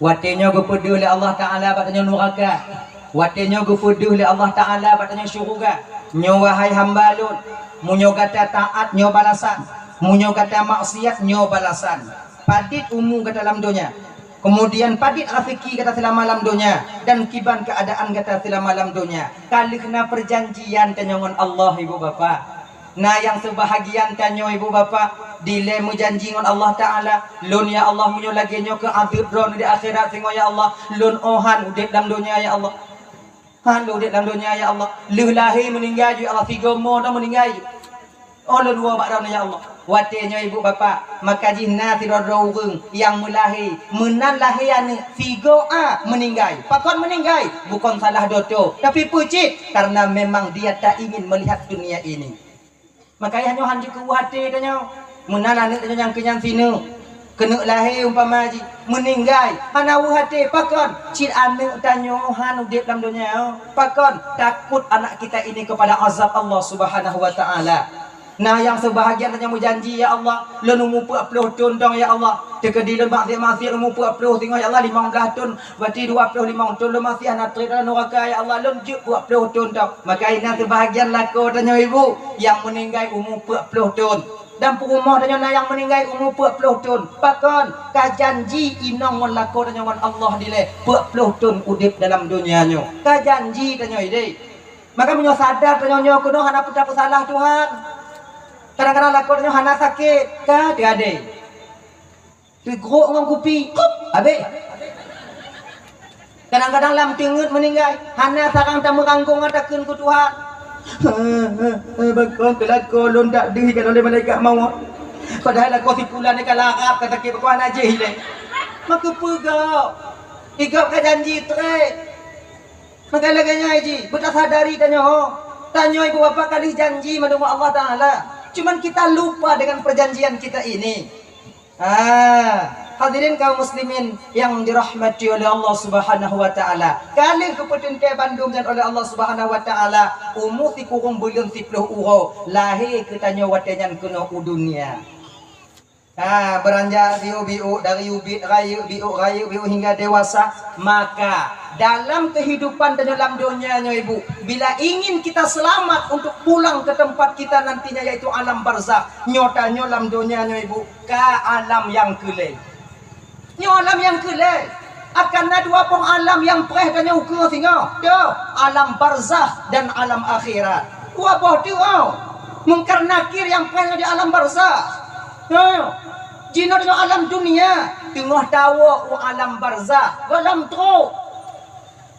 Watée nyoe geupeudeuh lé Allah Taala bak tanyoe nuraka. Watée nyoe geupeudeuh lé Allah Taala bak tanyoe syeuruga. Nyoe, wahai hamba Lôn, meunyoe gata taát, nyoe balasan. Meunyoe gata maksiat, nyoe balasan. Padit umu gata lam donya. Keumudian padit raseuki gata seulama lam donya dan kiban keuadaan gata seulama lam donya. Ka lheueh na peujanjian tanyoe ngon Allah, ibu bapak. Na nyang seubahagian tanyoe, ibu bapak, dilée meujanji ngon Allah Taala, "Lôn, ya Allah, meunyoe lagée nyoe keuh adeueb droeneuh di akhirat singoh, ya Allah, lôn 'oh han udeb lam donya, ya Allah." Han lôn udeb lam donya, ya Allah. Lheueh lahé meuninggai ju, ya Allah, sigoe mo droe meuninggai ju. 'Oh lôn woe bak droeneuh, ya Allah. Watée nyoe, ibu bapak, maka jih na sidroe-droe ureuëng nyang meulahé, meunan lahé aneuëk, sigoe a meuninggai. Pakon meuninggai? Bukon salah doto, tapi peucit, karena memang dia tak ingin melihat dunia ini. Maka ayah nyoe han jikeuweuh até tanyoe. Meunan aneuëk tanyoe nyang keunyan sineuk, keuneuk lahé umpama jih, meuninggai, hana weuh até. Pakon? Cit aneuëk tanyoe han udeb lam donya. Pakon? Takut anak kita ini kepada azab Allah Subhanahu wa Taala. Nah, nyang seubahagian tanyoe meujanji, "Ya Allah, lôn umu peuet ploh thon dong, ya Allah. Teukeudi lôn maksiat-maksiat umu peuet ploh singoh, ya Allah, limong blaih thon, berarti dua ploh limong thon lôn maksiat, hana treb lam nuraka, ya Allah, lôn jeuet peuet ploh thon dong." Maka inan seubahagian lakoe tanyoe, ibu, nyang meuninggai umu peuet ploh thon. Dan peurumoh tanyoe na nyang meuninggai umu peuet ploh thon. Pakon? Ka janji inong ngon lakoe tanyoe ngon Allah dilée peuet ploh thon udeb dalam donya nyoe. Ka janji tanyoe ideh. Maka meunyoe sadar tanyoe nyoe keunoe hana peue tapeusalah Tuhan. Kadang-kadang lakoe tanyoe hana sakét, ka teuadée. Teugrok ngon kupi, kup, habéh. Kadang-kadang lam teungeut meuninggai, hana sarang tameuranggong ata kheun keu Tuhan. Pakon keu lakoe lôn dak deuh ikat oleh malaikat mawöt. Padahai lakoe si pulan ka larab, ka sakét, pakon hana jih ilée. Maka peugah, igop ka janji treb. Maka lagée nyan jih, beutasadari tanyoe. Tanyoe ibu bapak ka lheueh janji mandum ngon Allah Taala. Cuman kita lupa dengan perjanjian kita ini. Ah, hadirin kaum muslimin yang dirahmati oleh Allah Subhanahu wa Taala. Ka lheueh geupeuteuntée bandum nyan oleh Allah Subhanahu wa Taala, umu sikureueng buleuen siplôh uroe, lahé keu tanyoe watée nyan keunoe u dunia. Ha, beuranjak biôk-biôk dari ubit rayeuk, biôk rayeuk, biôk hingga dewasa. Maka dalam kehidupan tanyoe lam donya nyoe, ibu, bila ingin kita selamat untuk pulang ke tempat kita nantinya, yaitu alam barzakh, nyoe tanyoe lam donya nyoe, ibu, ka alam nyang keu lhée. Nyoe alam nyang keu lhée. Akan na dua boh alam nyang preh tanyoe ukeue singoh. Dua, alam barzakh dan alam akhirat. Dua boh teuk. Mungkar Nakir nyang preh di alam barzakh. Nyoe. Jinoe nyoe alam dunia, teungoh tawoe u alam barzakh, dalam trok.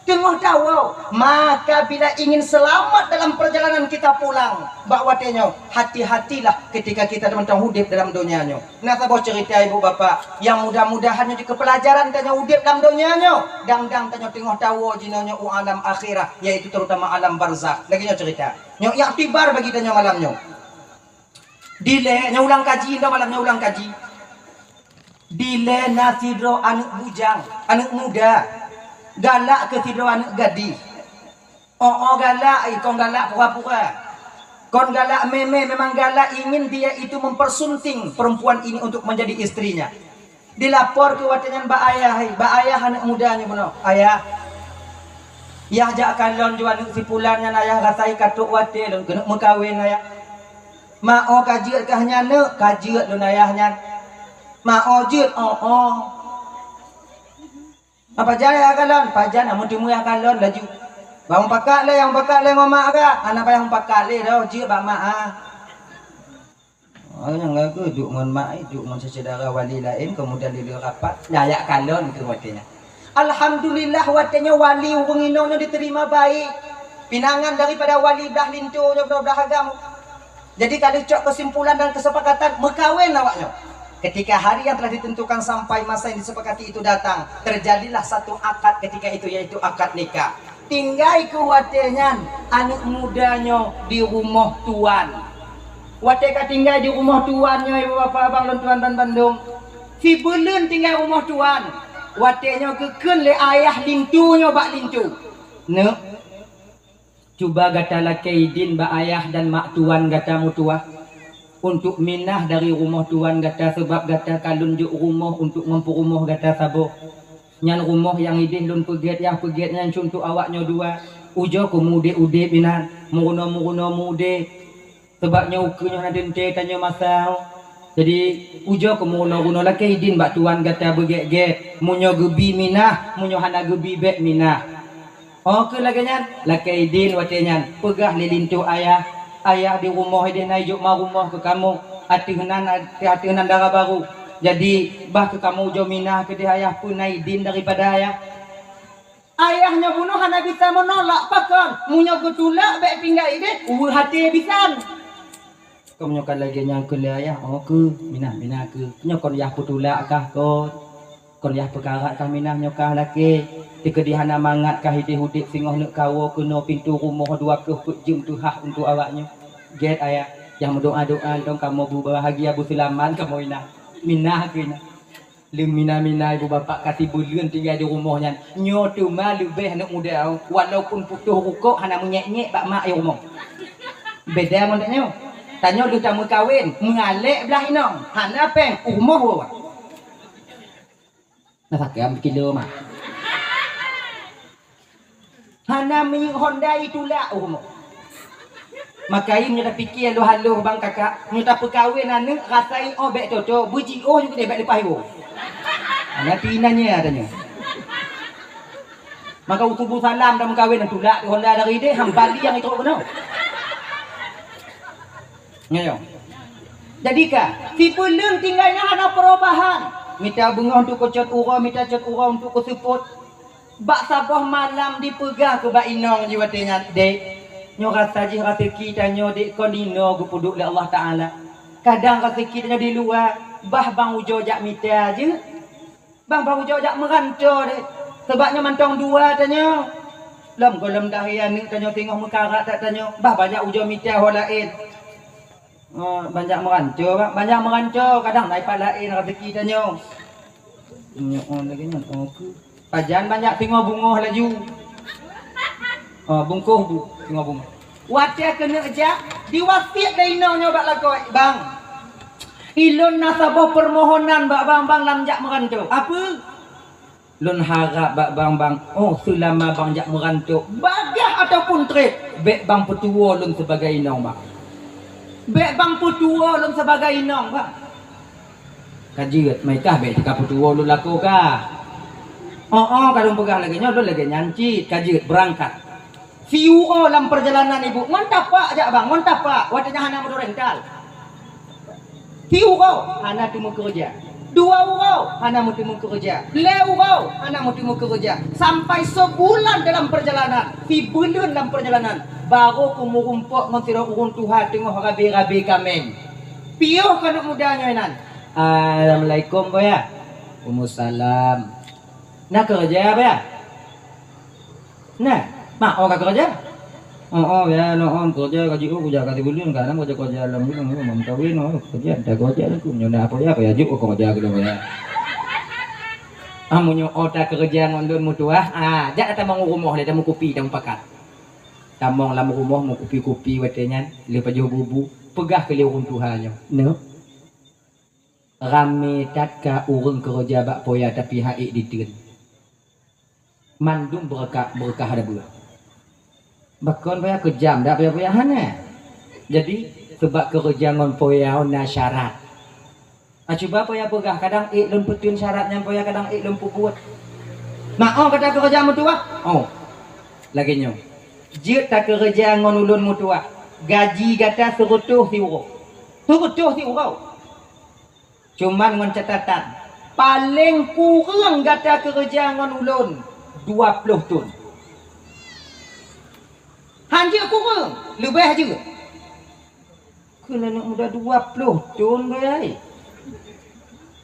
Teungoh tawoe, maka bila ingin selamat dalam perjalanan kita pulang, bak watée nyoe, hati-hatilah ketika kita teumantong udeb dalam donya nyoe. Na saboh cerita ibu bapak, nyang mudah-mudahan nyoe jeuet keu pelajaran tanyoe udeb lam donya nyoe, dang-dang tanyoe teungoh tawoe jinoe nyoe u alam akhirat, yaitu terutama alam barzakh. Lagée nyoe cerita. Nyoe iktibar bagi tanyoe malam nyoe. Dilée, nyoe ulang kaji, nyoe malam nyoe ulang kaji. Dilée na sidroe aneuëk bujang, aneuëk muda, galak keu sidroe aneuëk gadih. Oh, oh, galak, eh, kon galak pura-pura. Kon galak mé-mé, memang galak ingin dia itu mempersunting perempuan ini untuk menjadi istrinya. Dilapor keu watée nyan bak ayah, hai, bak ayah aneuëk muda nyoe bunoe. "Ayah, yah jak kalon ju aneuëk si pulan nyan, ayah rasa ka trok watée lôn keuneuk meukawen, ayah." "Ma, oh, ka jeuet kah nyan, neuk?" "Ka jeuet lôn, ayah, nyan." "Ma, oh, jeuet?" "Oh, oh." "Apa jai ayah kalon?" "Pajan, amun teumé ayah kalon laju. Bang pakak lé, nyang pakak lé ngon mak ka. Hana payah pakak lé doh, jeuet bak mak ah." Oh, nyang lagu duek ngon mak, eh, duek ngon syedara wali laén, kemudian di luwa rapat, nyan jak kalon keu watée nyan. Alhamdulillah, watée nyoe wali ureuëng inong nyoe diterima baik. Pinangan daripada wali blah linto nyoe, blah agam. Jadi ka lheueh cok kesimpulan dan kesepakatan meukawen awak nyoe. Ketika hari yang telah ditentukan sampai masa yang disepakati itu datang, terjadilah satu akad ketika itu, yaitu akad nikah. Tinggai keu watée nyan aneuk muda nyoe di rumoh tuan. Watée ka tinggai di rumoh tuan nyoe, ibu bapak abang lôn tuan ban bandum, sibuleuen tinggai rumoh tuan. Watée nyoe geukheun lé ayah linto nyoe bak linto, "Neuk, cuba gata lakée idin bak ayah dan mak tuan gata meutuwah, untuk minah dari rumoh tuan gata, sabab gata ka lôn jok rumoh untuk ngon peurumoh gata saboh. Nyan rumoh nyang ideh lôn peugét, nyang peugét nyan cuntoh awak nyoe dua. Ujoe keu meu-udeb-udeb inan, meurunoe-meurunoe meu-udeb. Sabab nyoe ukeue nyoe hana teuntée tanyoe masa." Jadi, ujoe keu meurunoe-runoe, lakée idin bak tuan gata beugét-gét. Meunyoe geubi minah, meunyoe hana geubi bék minah. Óh keu lagée nyan, lakée idin watée nyan, peugah lé linto ayah, "Ayah, di rumoh ideh na ijok ma rumoh keu kamoe, ateueh nan, ateueh nan dara barô. Jadi, bah keu kamoe ujoe minah keudeh ayah, peue na idin daripada ayah." Ayah nyoe bunoe hana bisa meunolak, pakon? Meunyoe geutulak bék tinggai ideh, weueh até bisan. Keu meunyoe ka lagée nyan keu lé ayah, óh keu, minah-minah keu. Nyoe kon yah peutulak kah kon? Kon yah peukarat kah minah nyoe kah lakée? Teukeudi hana mangat kah ideh udeb singoh neuk kawoe keunoe pintoe rumoh dua ploh peuet jeuem teuhah untuk awak nyoe? Gét ayah, yah meudoá-doá dong kamoe beubahagia beuseulamat kamoe inah. Minah keu inah. Leumina-mina ibu bapak ka sibuleuen tinggai di rumoh nyan. Nyoe teuma leubeh aneuk muda, walaupun putôh rukok hana meunyék-nyék bak mak i rumoh. Beda ngon tanyoe. Tanyoe lheueh tameukawen, meualek blah inong, hana péng, u rumoh woe. Na sakém kilo mak. Hana minyeuk Honda itulak u rumoh. Maka i meunyoe tapike haloh-haloh bang kakak, meunyoe tapeukawen aneuk, rasai óh bék toto, beujiôh ju keudeh bék leupah iwoe. Hana pi inan nyan tanyoe. Maka u suboh salam tameukawen, tulak di Honda dari deh, hamba liang itrok keunoe. Nyoe. Jadi ka, sibuleuen tinggai nyan hana perubahan. Mita beungoh untuk keucot uroe, mita cot uroe untuk keuseupôt. Bak saboh malam dipeugah keu bak inong jih watée nyan, "Dek, nyoe rasa jih raseuki tanyoe dek kon inoe geupeuduek lé Allah Taala. Kadang raseuki tanyoe di luwa, bah bang ujoe jak mita jeuet. Bah bang ujoe jak meuranto dek. Sabab nyoe mantong dua tanyoe. Lom gohlom dahé aneuk tanyoe singoh meukarat that tanyoe, bah banyak ujoe mita ho laén." Oh, banyak meuranco, Bang. Banyak meuranco, kadang na ipat laén raseuki tanyoe. Nyoe, oh, lagée nyan, oh, keu. Pajan banyak singoh bungoh laju. Oh, bungkôh bu, singoh bungoh. Watée keuneuk jak, diwasiet lé inong nyoe bak lakoe, "Bang, ilôn na saboh peumohonan bak bang, bang lam jak meuranto." "Apeue?" "Lôn harab bak bang, bang, oh, seulama bang jak meuranto, bagaih ataupun treb, bék bang peutuwoe lôn sibagai inong, bang. Bék bang peutuwoe lôn sibagai inong, bang." "Ka jeuet, meukah bék teuka peutuwoe lôn lakoe kah?" "Oh, oh, ka lôn peugah lagée nyoe, lôn lagée nyan cit, ka jeuet, beurangkat." Siuroe lam peurjalanan ibu, ngon tapak jak bang, ngon tapak, watée nyan hana meudorental. Siuroe hana teumeukeureuja. Dua uroe hana meuteumeukeureuja. Lhée uroe hana meuteumeukeureuja. Sampai seubulan dalam peurjalanan, sibuleuen lam peurjalanan, barô keumeurumpok ngon sidroe ureuëng tuha teungoh rabe-rabe kaméng. Piôh keuneuk muda nyoe nan. "Assalamualaikum, Boya." "Waalaikumsalam." "Na keureuja, Boya?" "Na, mak oh ka keureuja?" "Oh, oh, ya, no, oh, keureuja ka jiôh, keureuja ka sibuleuen, ka na keureuja-keureuja lam rumah, rumah meukawen, oh, keureuja, dah keureuja laku, nyoe na apa ya, apa ya, juk keureuja keudroe ya." "Ah, meunyoe oh ta keureuja ngon lôn meutuwah, ah, jak tamong u rumoh lé, tameukupi, tameupakat." Tamong lam rumoh meukupi-kupi watée nyan, lheueh pajoh bubu, peugah keu lé ureuëng tuha nyoe, "Neuk, ramé that ka ureuëng keureuja bak poya tapi hana ék diteun. Mandum beureukat, beureukat hana beuet." "Bakon poya keujam dak poya-poya hana. Jadi, seubab keureuja ngon poya na syarat." "Ah, cuba poya peugah, kadang ék lôn peuteun syarat nyan poya, kadang ék lôn peubuet." "Mak oh ka ta keureuja meutuwah?" "Oh, lagée nyoe. Jeuet ta keureuja ngon ulôn meutuwah. Gaji gata seureutôh siuroe. Seureutôh siuroe. Cuman ngon catatan, paleng kureueng gata keureuja ngon ulôn dua ploh thon." "Han jeuet kureueng, leubeh jeuet." Kheun aneuk muda dua ploh thon geuh ai.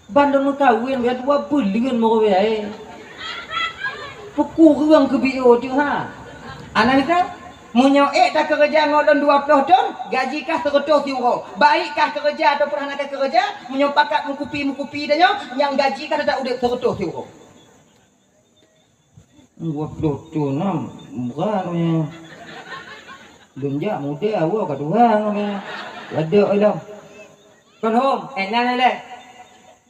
Ban lôn meukawen, ya dua buleuen meureuwee. Peukureueng keu B O teuh, ha. Ana mita, meunyoe ék takeureuja ngon lôn dua ploh thon, gaji kah seureutôh siuroe. Baik kah keureuja ataupun hana kah keureuja, meunyoe pakat meukupi-meukupi tanyoe, nyang gaji kah teutap udeb seureutôh siuroe. Dua ploh thon na, murah nyan. Lôn jak muda awak ka tuha ngon nyan. Ladok ilong. Kon hom, eh, nyan lé.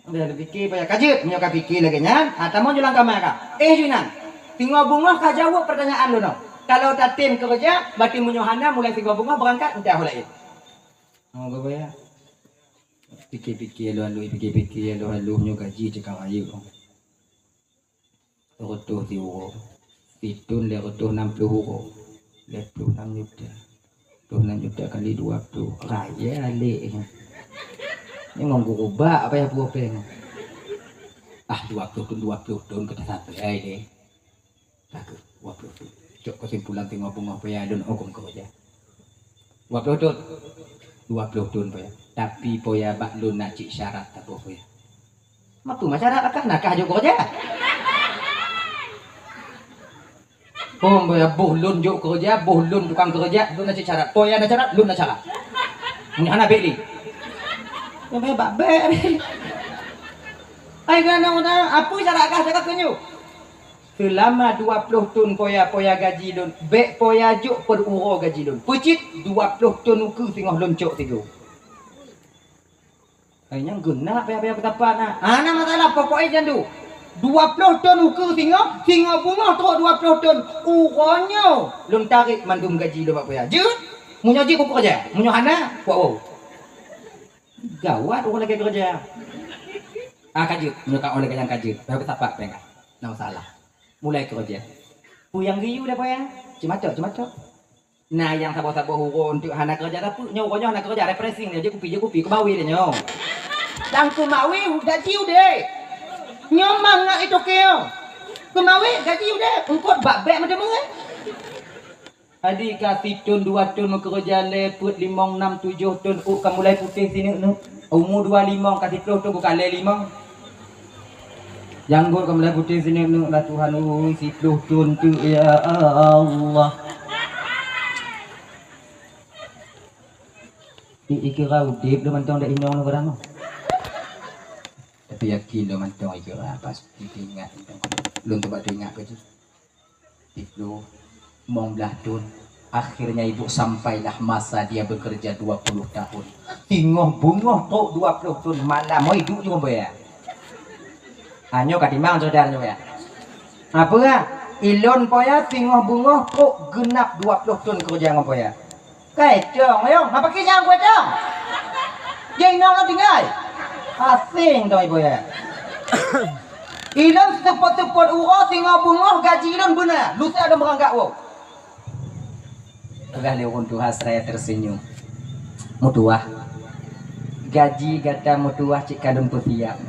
Dah pike payah ka jeuet, meunyoe ka pike lagèe nyan, ha, tamong ju lam kama ka. Eh, ju inan. Singoh beungoh ka jaweueb peurtanyaan lôn nyoe. Kalau tatem keureuja, berarti meunyoe hana mulai singoh beungoh beurangkat, entah ho laén. Oh, geuh ya. Pike-pike alu-alu, pike-pike alu-alu nyoe gaji cekang rayeuk. Seureutôh siuroe, sithon lhèe reutôh nam ploh uroe, lhèe ploh nam juta. Ploh nam juta kali dua ploh, raya lé. Nyoe ngon gurubak apa ya buah pèng? Ah, dua ploh thon, dua ploh thon ka tasapai lé. Ka keuh, dua ploh thon. Cok keusimpulan singoh beungoh payah lôn hukôm keureuja. Dua ploh thon. Dua ploh thon payah. Tapi payah bak lôn na cit syarat saboh payah. Mapeue syarat, akah nakah jok keureuja? Oh, boh lôn jok keureuja, boh lôn tukang keureuja, lôn na cit syarat. Payah na syarat, lôn na syarat. Meunyoe hana bèk lé. Sampai bak bèk. Ai, keunoe na, apeue syarat kah cakap keu nyoe? Seulama dua ploh thon payah, payah gaji lôn, bèk payah jok peururoe gaji lôn. Peucit dua ploh thon ukeue singoh lôn cok sigoe. Hai nyang geunak payah-payah beutapa na. Hana masalah, pokok e jandu. Dua ploh thon ukeue singoh, singoh beungoh trok dua ploh thon. Uroe nyoe lôn tarek mandum gaji lôn bak payah. Jeuet? Meunyoe jeuet, kukeureuja. Meunyoe hana, kuwoe. Gawat ureueng lagèe keureuja. Ah, ka jeuet. Meunyoe ka ureueng lagèe nyan ka jeuet, payah beutapa péng ka. Na masalah. Mulai keureuja. Peue nyang geuyue lé payah? Ceumatok, ceumatok. Na nyang saboh-saboh uroe eunteuk hana keureuja, tapi nyoe uroe nyoe hana keureuja, refreshing nyoe, jeuet kupi, jeuet kupi, keumawe lé nyoe. Dan keumawe gaji udeb. Nyoe mangat itoke nyoe. Keumawe gaji udeb, eungkot bak bèk meuteumé. Adi ka sithon dua thon meukeureuja lé peuet limong nam tujoh thon, ôk ka mulai putéh sineuk-neuk. Umu dua limong ka siploh thon ka lhèe limong. Janggot ka mulai putéh sineuk-neuk lah Tuhan ui, siploh thon teuk ya Allah. Di ikira udeb lôn mantong dak inong lôn barang. Tapi yakin lôn mantong ikira pasti teuingat mantong. Lôn teuba teuingat keu jih. Siploh, limong blah thon. Akhirnya ibu sampailah masa dia bekerja dua puluh tahun. Singoh beungoh trok dua puluh thon malam, hoi, duek ju ngon payah. Ha, nyoe ka timang syedara nyoe ya. Apa ya? Ilôn payah singoh beungoh trok geunap dua puluh thon keureuja ngon payah. Kai cong, ayong, apa kisah kue cong? Jeng nong lo tinggai. Asing dong ibu ya. Ilôn seupôt-seupôt uroe singoh beungoh gaji lôn beuna, lusa lôn beurangkat woe. Peugah lé ureueng tuha seraya tersenyum. Meutuah. Gaji gata meutuah cit ka lôn peusiap.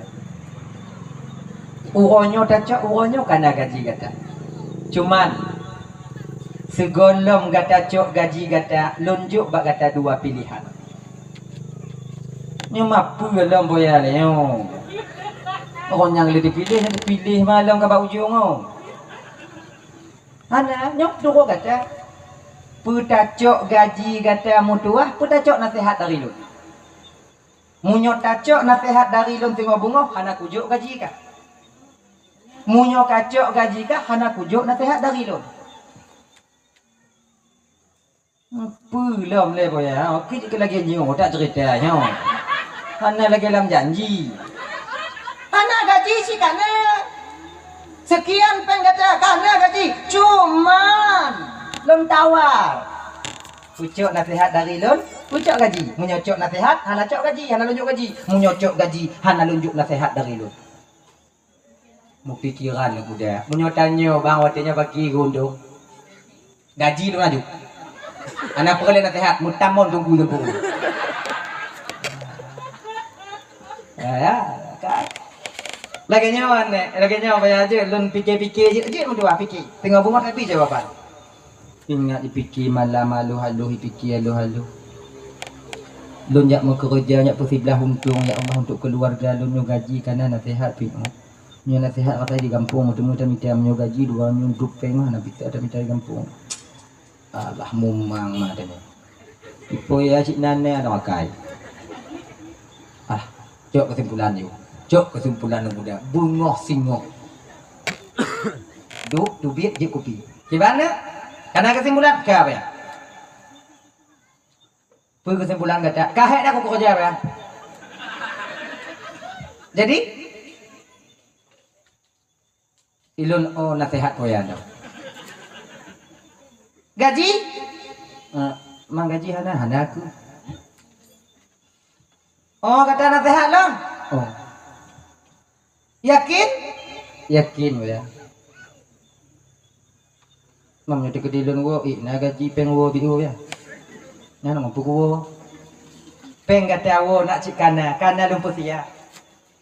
Uroe nyoe tacok, uroe nyoe kana gaji gata. Cuman, sigohlom gata cok gaji gata, lôn jok bak gata dua pilihan. Nyoe mapeue lom boya lé nyoe. Ureueng nyang lé dipiléh, dipiléh ma lom ka bak ujong nyoe. Hana, nyoe turoe gata. Peue tacok gaji gata meutuah, peue tacok naseuhat dari lôn. Meunyoe tacok naseuhat dari lôn singoh beungoh, hana kujok gaji kah. Meunyoe kacok gaji kah, hana kujok naseuhat dari lôn. Peue lom lé boya, ha? Oke, jeuet lagèe nyoe, tak cerita nyoe. Hana lagèe lam janji. Hana gaji cit kana. Sekian péng gata, kana gaji. Cuman, lôn tawar. Peue cok naseuhat dari lôn, peue cok gaji. Meunyoe cok naseuhat, hana cok gaji, hana lôn jok gaji. Meunyoe cok gaji, hana lôn jok naseuhat dari lôn. Meupikiran lé muda. Meunyoe tanyoe bang watèe nyoe bagi geuntông. Gaji lôn aju. Hana peureulèe naseuhat, meutamong teungku teungku. Ya, ya, kan. Lagèe nyoe, lagèe nyoe, baya jeuet lôn pike-pike jeuet, jeuet meutuah pike. Teungoh beungoh tapi jawaban. Ingat ipike malam aloh-aloh, ipike aloh-aloh. Lôn jak meukeureuja, jak peusiblah untông, ya Allah, untuk keuluwarga lôn nyoe gaji ka na naseuhat pih nyoe. Nyoe naseuhat ka di gampông, meuteumé tamita, meunyoe gaji dua nyoe duek péng hana bisa tamita di gampông. Alah, mumang mata nyoe. Ipo ya cit nan nyoe ada makai. Ah, cok kesimpulan yuk. Cok kesimpulan muda. Beungoh singoh. Duek teubiet jeuet kupi. Kiban na? Kana kesimpulan ka apa ya? Peue kesimpulan gata? Ka hék dah kukeureuja, ya? Jadi, ilôn, oh, naseuhat keu ya, dah. Gaji? Eh, mang gaji hana, hana aku. Oh, gata naseuhat lôn? Oh. Yakin? Yakin, ya. Meunyoe teukeudi lôn woe, ih, na gaji péng woe biôh, ya. Nyan ngon peue woe. Péng gata woe nak cit kana, kana lôn peusiap.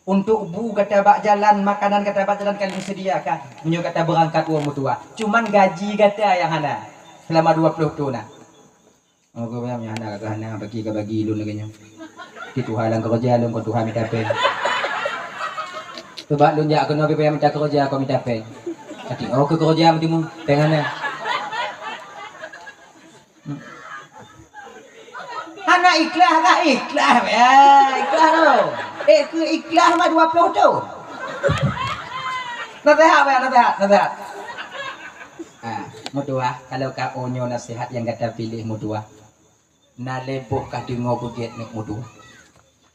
Untuk bu gata bak jalan, makanan gata bak jalan ka lôn sediakan. Meunyoe gata beurangkat woe meutuwah. Cuman gaji gata nyang hana. Seulama dua ploh thon na. Oh, keu bang, nyang hana ka hana, bagi ka bagi lôn lagèe nyoe. Di tuha lam keureuja lôn, kon tuha mita péng. Sebab lôn jak keunoe pih payah mita keureuja, kon mita péng. Tapi, oh, keu keureuja meuteumé, péng hana. Hmm. Hana ikhlas, ka ikhlas, ya, ikhlas tu. Eh, keu ikhlas mah dua ploh thon. Naseuhat, ya, naseuhat, naseuhat. Ha, meutuwah, kalau ka oh nyoe naseuhat nyang gata piléh meutuwah. Na lé boh ka deungoe beugét neuk meutuwah.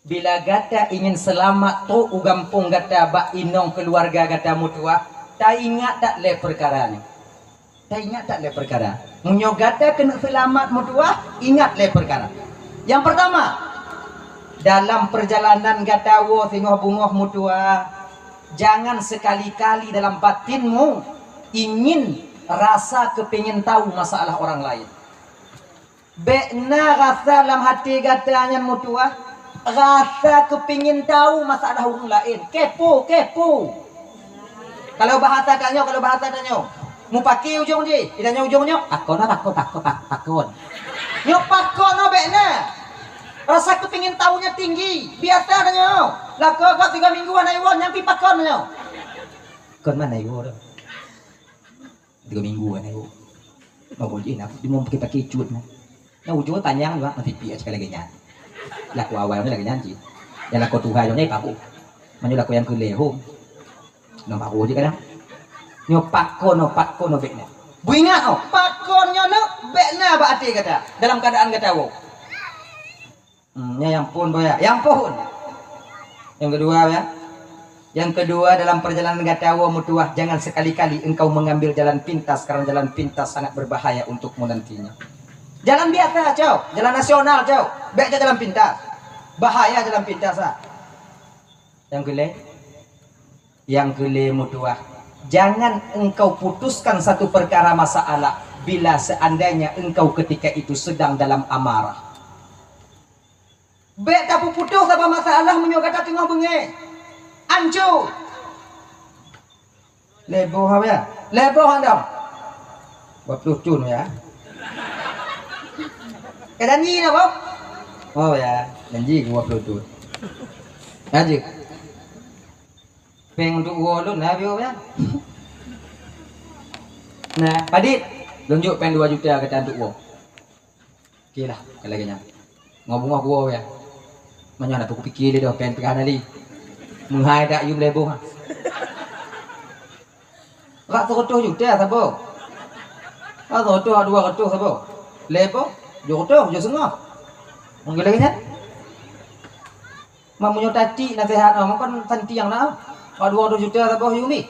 Bila gata ingin seulamat trok u gampông gata bak inong keuluwarga gata meutuwah, taingat that lé peukara nyoe. Taingat that lé peukara. Meunyoe gata keuneuk seulamat meutuwah, ingat lé peukara. Nyang peurtama, dalam peurjalanan gata woe singoh beungoh meutuwah, jangan sekali-kali dalam batinmu ingin rasa kepingin tahu masalah orang lain. Bék na rasa lam até gata nyan meutuwah, rasa keupingin tahu masalah ureuëng laén. Kepo, kepo. Kalau bahasa tanyoe, kalau bahasa tanyoe, mupaki ujong jih, di tanyoe ujong nyoe, pakon, pakon, pakon, pakon. Nyoe pakon nyoe bék na. Rasa keupingin tahu nyan tinggi. Biasa tanyoe. Lakoe gob tiga minggu hana iwoe, nyan pih pakon tanyoe. Kon mana iwoe tu? Tiga minggu kan aku. Mau boleh nak cuma pakai-pakai cut nah. Nah ujung panjang juga masih piak sekali lagi nyan. Laku awal ni lagi nyan cik. Yang laku tuha jong ni paku. Manyo laku yang kele hom. Nah paku je kadang. Nyo pakon, no pakon, no bek na. Buingat oh, pakon nyo nak bek na bak até gata dalam keadaan gata wo. Hmm, ya, ya ampun, Boya. Ya ampun. Yang kedua, ya. Yang kedua, dalam perjalanan gata woe meutuwah, jangan sekali-kali engkau mengambil jalan pintas, karena jalan pintas sangat berbahaya untukmu nantinya. Jalan biasa, cok. Jalan nasional, cok. Bék jalan pintas. Bahaya jalan pintas, ah. Yang kedua, yang kedua meutuwah, jangan engkau putuskan satu perkara masalah bila seandainya engkau ketika itu sedang dalam amarah. Bék tapeuputoh saboh masalah meunyoe gata teungoh beungéh. Anco. Lé boh haba ya? Lé boh andam. Dua puluh thon ya. Ka janji na boh? Oh ya, janji dua puluh thon. Lanjut. Péng untuk uroe lôn na habéh ya. Nah, padit. Lôn jok péng dua juta gata untuk uroe. Oke lah, kalau lagèe nyan. Ngobungoh kuwoe ya. Meunyoe na peupiké lé doh péng pih hana lé. Meuhai dak yum lé boh. Rak seratus juta saboh. Rak seratus, dua ratus saboh. Lé boh, tujuh ratus, tujoh setengah. Mungkin lagèe nyan. Mak meunyoe tacik naseuhat, ah, mungkin santiang na. Rak dua ratus juta saboh yum lé.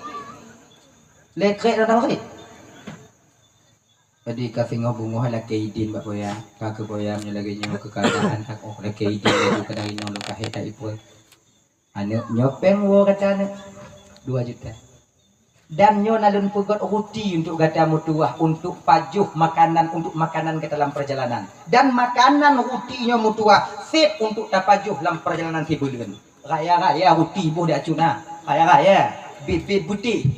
Lé krek dah dah. Jadi ka singoh beungoh lakèe idin bak Boya, ka keu Boya meunyoe lagèe nyoe keuadaan, ka oh lakèe idin laju keuadaan inong lôn ka hé that ipuih. Aneuk nyoe péng woe gata aneuk, dua juta. Dan nyoe na lôn peugöt ruti untuk gata meutuwah, untuk pajoh makanan, untuk makanan gata lam perjalanan. Dan makanan ruti nyoe meutuwah sép untuk tapajoh lam perjalanan sibuleuen. Raya-raya ruti boh di acut na. Raya-raya. Bit-bit putéh.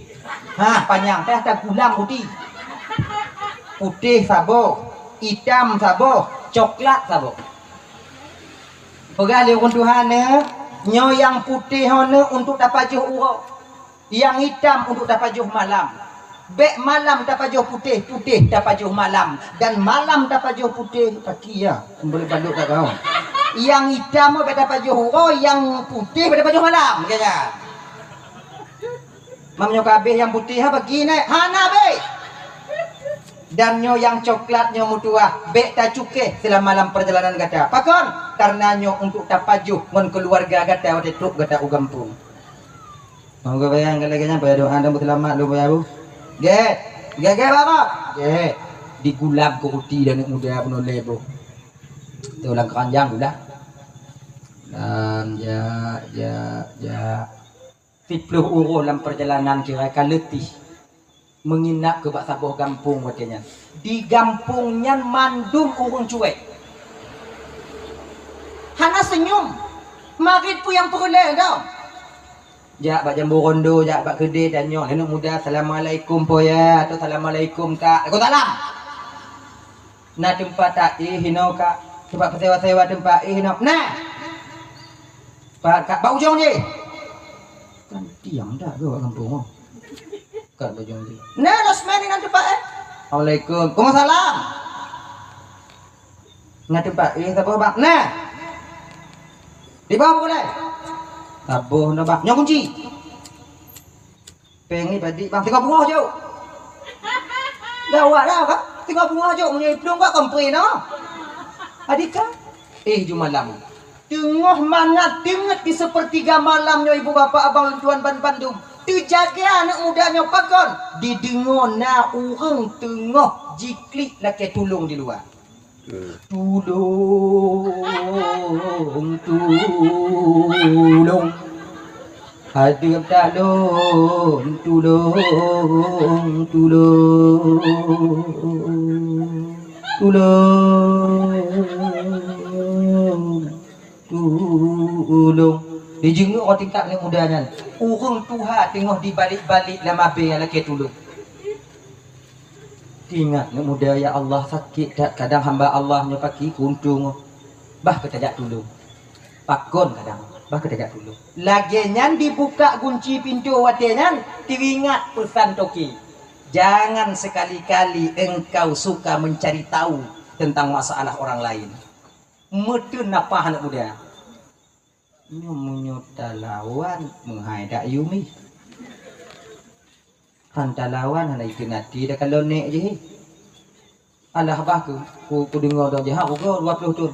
Ha, panyang teuh tagulang ruti. Putéh saboh, itam saboh, coklat saboh. Peugah lé ureuëng tuha neuh, nyoe nyang putéh nyoe neuh untuk tapajoh uroe, nyang itam untuk tapajoh malam. Bék malam tapajoh putéh, putéh tapajoh malam, dan malam tapajoh putéh. Kaki ya, sembelih balok kat kau. Nyang itam bék tapajoh uroe, nyang putéh bék tapajoh malam, kaya. Mam nyoe kabeh nyang putéh ha bagi neh, hana bék. Dan nyoe nyang coklat nyoe meutuah, bék tacukéh seulama lam peurjalanan gata. Pakon? Kareuna nyoe untuk tapajoh ngon keuluwarga gata watée trok gata u gampông. Monggo bayang lagée nyan, payah doa dan beuseulamat lôn payah bu. Gét. Gét, gét, Bapak. Gét. Digulab keu ruti dan aneuk muda peunoh lé bu. Teulang keranjang gula. Dan jak, jak, jak. Siplôh uroe lam peurjalanan kira ka leutih. Meunginap keu bak saboh gampông watée nyan. Di gampông nyan mandum ureuëng cuek. Hana seunyum. Marit peue nyang peureulée dong. Jak bak jambu rondo, jak bak keudè dan nyoe, aneuk muda, "Assalamualaikum, Po ya," atau "Assalamualaikum, Kak." "Waalaikumsalam." "Na teumpat taéh inoe, Kak? Teumpat peusewa-sewa teumpat éh inoe?" "Na." "Pat, Kak?" "Bak ujong jih." Kan tiang dak ke bak gampông oh. Kat bak ujong jih. "Na, losmen inan teumpat éh." "Assalamualaikum." "Waalaikumsalam." "Na teumpat éh saboh, Bang?" "Na." "Di bawah pukul eh?" "Saboh na, Bang." "Nyoe kunci." "Péng ni badi, Bang, singoh beungoh jok." "Gawat dah, Bang. Singoh beungoh jok, meunyoe iplueng bak kompre noh." Adika, éh ju malam. Teungoh mangat teungeut di seupeurtiga malam nyoe, ibu bapak abang lôn tuan ban bandum. Teujaga aneuk muda nyoe pakon? Dideungoe na ureuëng teungoh jiklik lakée tulông di luwa. Tulông, tulông. Adeuk talôn, tulông, tulông. Tulông, tulông. Dijeungeuk tingkat aneuk muda nyan. Ureuëng tuha teungoh dibalek-balek lam abée lakée tulông. Teuingat aneuk muda, ya Allah, sakét that kadang hamba Allah nyoe paki keu untông. Bah keu tajak tulông. Pakon kadang, bah keu tajak tulông. Lagée nyan dibuka gunci pintoe watée nyan, teuingat peusan toke. Jangan sekali-kali engkau suka mencari tahu tentang masalah orang lain. Meuteun nafah aneuk muda. Nyoe meunyoe talawan, meuhai dak yumi. Han talawan, hana iteun até dak kalon nék jih. Alah bah ku, ku, kudeungoe dong jih, ha, uroe dua ploh thon.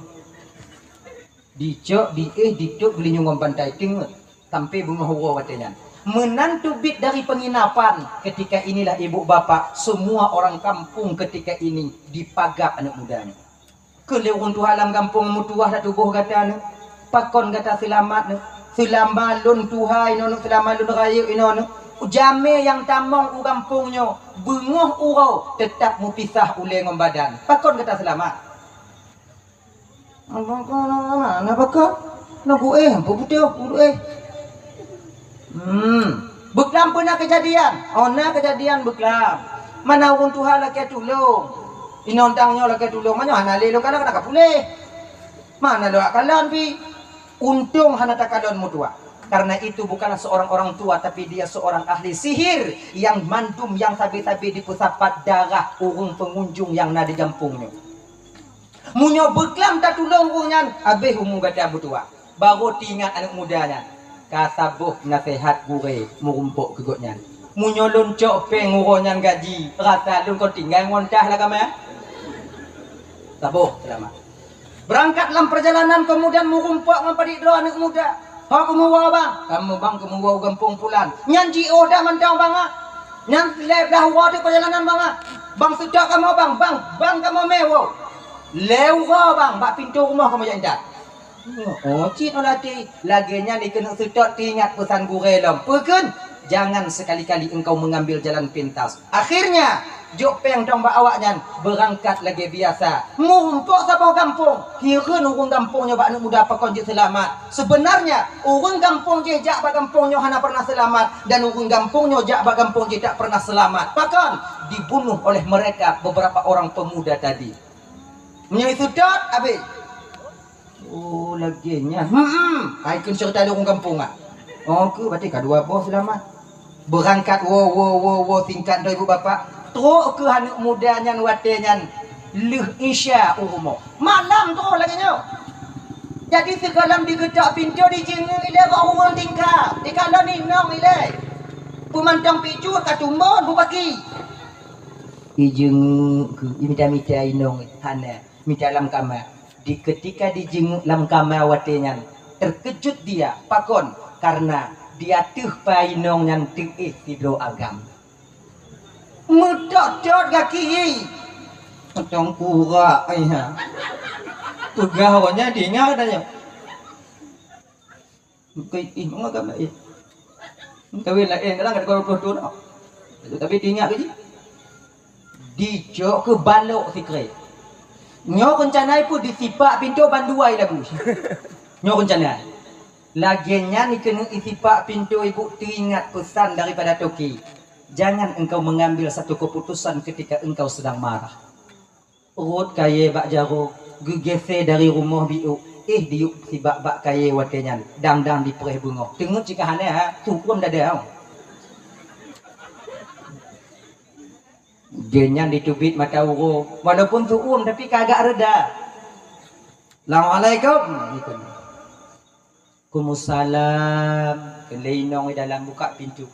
Dicok, diéh, ditôp geulinyueng ngon bantai teungeut, sampai beungoh uroe watée nyan. Meunan teubiet dari penginapan, ketika inilah ibu bapak, semua orang kampung ketika ini dipagab aneuk muda nyoe. Keu lé ureuëng tuha lam gampông meutuwah dak tuboh gata nyoe, pakon gata seulamat nyoe? Seulama lôn tuha inoe nyoe, seulama lôn rayeuk inoe nyoe, jamé nyang tamong u gampông nyoe, beungoh uroe teutab meupisah ulée ngon badan. Pakon gata seulamat? Abang ko na pakon? Na ku éh, ampôn putéh, ku éh. Hmm, beuklam peue na keujadian? Oh, na keujadian beuklam. Mana ureuëng tuha lakée tulông. Inong tang nyoe lakée tulông, meunyoe hana lé lôn kalon, hana ka puléh. Mana lôn kalon pih? Untông hana takalon meutuwah. Karena itu bukanlah seorang orang tua, tapi dia seorang ahli sihir yang mandum, yang sabe-sabe dipeusapat darah ureuëng pengunjung yang na di gampông nyoe. Meunyoe beuklam tatulông ureuëng nyan, habéh umu gata meutuwah. Barô teuingat aneuk muda nyan, ka saboh naseuhat gurée meurumpok keu gobnyan. Meunyoe lôn cok péng uroe nyan gaji, rasa lôn kon tinggai ngon tah lagama. Saboh seulamat. Beurangkat lam peurjalanan, keumudian meurumpok ngon padit droe aneuk muda. "Ho keumuwoe, Bang?" "Kamoe, Bang, keumuwoe u gampông pulan." "Nyan jiôh dah mantong, Bang, ah? Nyan lhée blaih uroe teuk peurjalanan, Bang, ah? Bang seutôt kamoe, Bang, Bang, Bang kamoe mé woe." "Lhée uroe, Bang, bak pintoe rumoh kamoe jak intat." Oh, cit olah ti. Lagée nyan dikeuneuk seutôt teuingat peusan gurée lom. Peue kheun? Jangan sekali-kali engkau mengambil jalan pintas. Akhirnya, jok péng dong bak awaknyan, beurangkat lagée biasa. Meurumpok saboh gampông, hireuen ureuëng gampông nyoe bak aneuk muda pakon jeuet seulamat. Seubeunarnya, ureuëng gampông jih jak bak gampông nyoe hana pernah seulamat, dan ureuëng gampông nyoe jak bak gampông jih tak pernah seulamat. Pakon? Dibunuh oleh mereka beberapa orang pemuda tadi. Meunyoe seutôt, habéh. Oh, lagèe nyan. Hmm, hai kheun ceurita lôn ureueng gampông ah. Oh, keu berarti ka dua boh seulamat. Beurangkat woe, woe, woe, woe, singkat droe ibu bapak. Trok keu aneuk muda nyan watèe nyan lheueh Isya u rumoh. Malam trok lagèe nyoe. Jadi sigohlom digeutok pintoe, dijeungeuk ilèe bak ureueng tingkap. Dikalon inong ilèe. Peumantong pih cut ka tumbon bubaki. Ijeungeuk keu, imita-mita inong hana. Mita lam kama. Di ketika dijeungeuk lam kama watèe nyan, terkejut dia. Pakon? Karena di ateueh pa inong nyan teuéh sidroe agam. Meutot-tot gaki. Mantong kurak ai ha. Peugah awak nyan diingat dah nyoe. Bukan ih, mangat agam laén. Kawin laén, kadang ka dua puluh thôn tau. Tapi diingat ke jih? Dicok keu balok sikrek. Nyoe rencana peue disipak pintoe bandua lagu. Nyoe rencana. Lagèe nyan keuneuk isipak pintoe ibu teuingat pesan daripada toke. Jangan engkau mengambil satu keputusan ketika engkau sedang marah. Rhot kayèe bak jaroe, geugisé dari rumoh biôk, éh diyueb sibak bak kayèe watèe nyan, dang-dang dipreh beungoh. Teungeut cit ka hana, ha, tuom dada. Geuh nyan diteubiet mata uroe, walaupun tuom tapi ka agak reda. Assalamualaikum. Waalaikumsalam. Kheun lé inong di dalam, buka pintoe.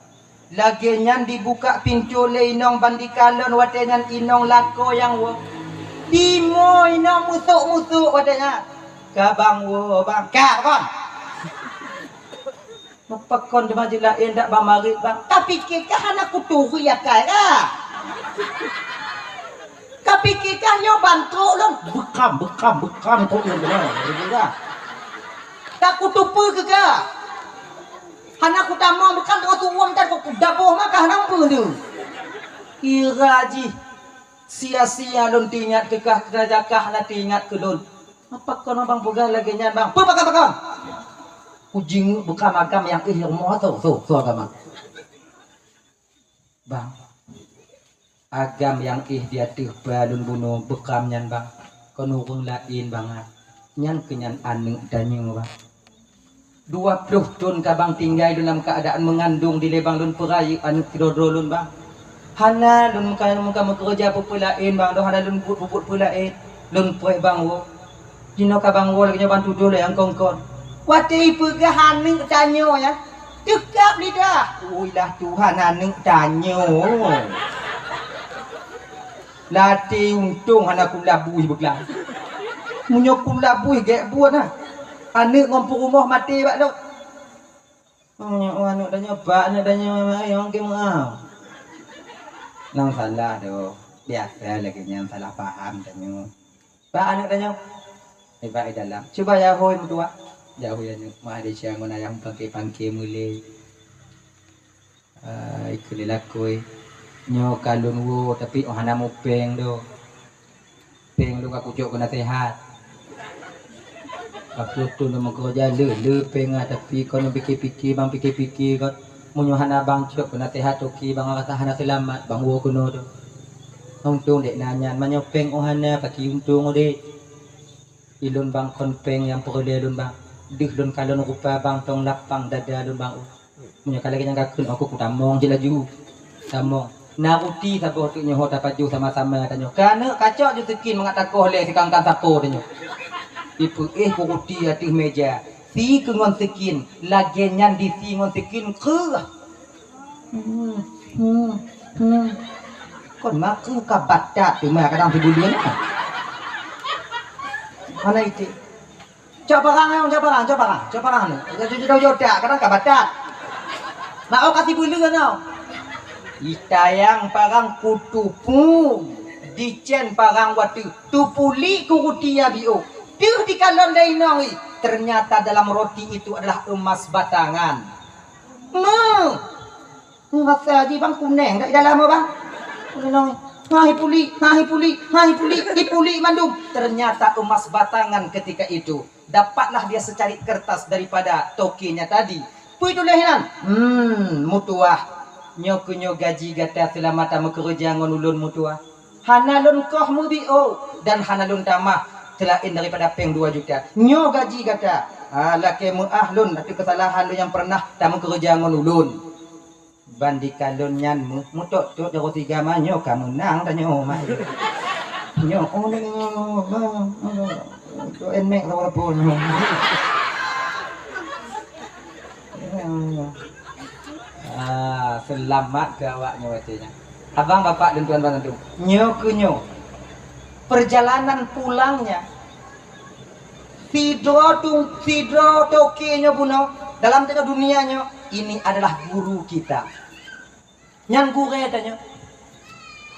Lagèe nyan dibuka pintoe lé inong ban dikalon watèe nyan inong lakoe nyang woe. Timoh inong musok-musok watèe nyan. Ka bang woe bang. Ka kon. Pakon teuma jilaén dak bamarit bang. Ka pike kah hana kuturi akai kah? Ka pike kah nyoe ban trok lôn? Bekam, bekam, bekam trok lôn beuna. Ka kutupeue keu kah? Hana kutamong bekam teungoh tuom dan kudaboh mah kah hana peue tu. Kira jih sia-sia lôn teuingat keu kah, keu kah hana teuingat keu lôn. Pakon abang peugah lagèe nyan bang? Peue pakon-pakon? Kujingeuk bekam agam nyang éh rumoh tu, tu, tu agam. Bang, agam nyang éh di ateueh pa lôn bunoe bekam nyan bang, kon ureueng laén bangai. Nyan keuh nyan aneuk tanyoe bang. Dua ploh thôn ka bang tinggai lôn lam keuadaan meungandong dilèe bang lôn peurayeuk aneuk sidroe-droe lôn bang. Hana lôn muka, muka meukeureuja peue-peue laén bang, lôn hana lôn buet-buet peue laén. Lôn preh bang woe. Jinoe ka bang woe lagèe nyoe ban tudoh lé nyang kon-kon. Watèe ipeugah aneuk tanyoe nyan, teukab lidah. Ui lah Tuhan, aneuk tanyoe. Latèe untông hana kulabui beuglang. Meunyoe kulabui gèt buet na. Aneuk ngon peurumoh maté bak lôn. Meunyoe aneuk tanyoe, bak aneuk tanyoe, ayong ke meu'ah. Nang salah doh. Biasa lagèe nyan salah paham tanyoe. Bak aneuk tanyoe. Bak di dalam. Cuba yahôi meutuah. Yahôi aneuk mah di siang ngon ayah pangke-pangke meulé. Ai, keu lé lakoe. Nyoe ka lôn woe, tapi oh hana mupeng doh. Peng lôn ka kucok keu naseuhat. Ka ploh thôn lôn meukeureuja le, le peng ah, tapi kon lôn pike-pike, bang pike-pike kon. Meunyoe hana bang cok keu naseuhat toke, bang rasa hana seulamat, bang woe keunoe doh. Untông dek na nyan, meunyoe peng oh hana, paki untông udép. Ilôn bang kon peng nyang peureulèe lôn bang. Deuh lôn kalon rupa bang tông lapang dada lôn bang. Meunyoe ka lagèe nyan ka kheun, oh, kutamong jih laju. Tamong. Na ruti saboh teuk nyoe ho tapajoh sama-sama tanyoe. Ka aneuk kacok ju teukin mangat takoh lé sikangkang sapo tanyoe. Ipeuéh keu ruti ateueh mèja. Si keu ngon teukin, lagèe nyan disi ngon teukin kreueh. Hmm, hmm, hmm. Kon makeuh ka batat teuma kadang sibuleuen. Hana iték. Cok parang, cok parang, cok parang, cok parang ni. Cok, cok, cok, cok, kadang ka batat. Nak oh ka sibuleuen tau. Itayang parang kutupu, dicen parang watèe, tupulik kuruti ya biôh. Deuh dikalon lé inong i, ternyata dalam roti itu adalah emas batangan. Meuh! Rasa jih bang kunèng dak di dalam bang. Kunèng. Hai puli, hai puli, hai puli, ipuli mandum. Ternyata emas batangan ketika itu. Dapatlah dia secari kertas daripada tokenya tadi. Peue tuléh inan? Hmm, meutuah. Nyoe keuh nyoe gaji gata seulama tameukeureuja ngon ulôn meutuah. Hana lôn koh meubiôh dan hana lôn tamah. Selain daripada péng dua juta. Nyoe gaji gata. Ah, lakée meu'ah lôn ateueh keusalahan lôn nyang pernah tameukeureuja ngon ulôn. Ban dikalon nyan meu-, meutot-tot jaroe tiga ma nyoe ka meunang tanyoe mah. Nyoe, oh, nyoe, nyoe, nyoe, nyoe, nyoe, nyoe, nyoe, nyoe, nyoe, nyoe, nyoe. Ah, seulamat keu awak nyoe watée nyan. Abang, bapak, dan tuan-tuan, nyoe keuh nyoe. Perjalanan pulangnya, sidroe tung-, sidroe toke nyoe bunoe, dalam tengah dunia nyoe, ini adalah guru kita. Nyan gurée tanyoe.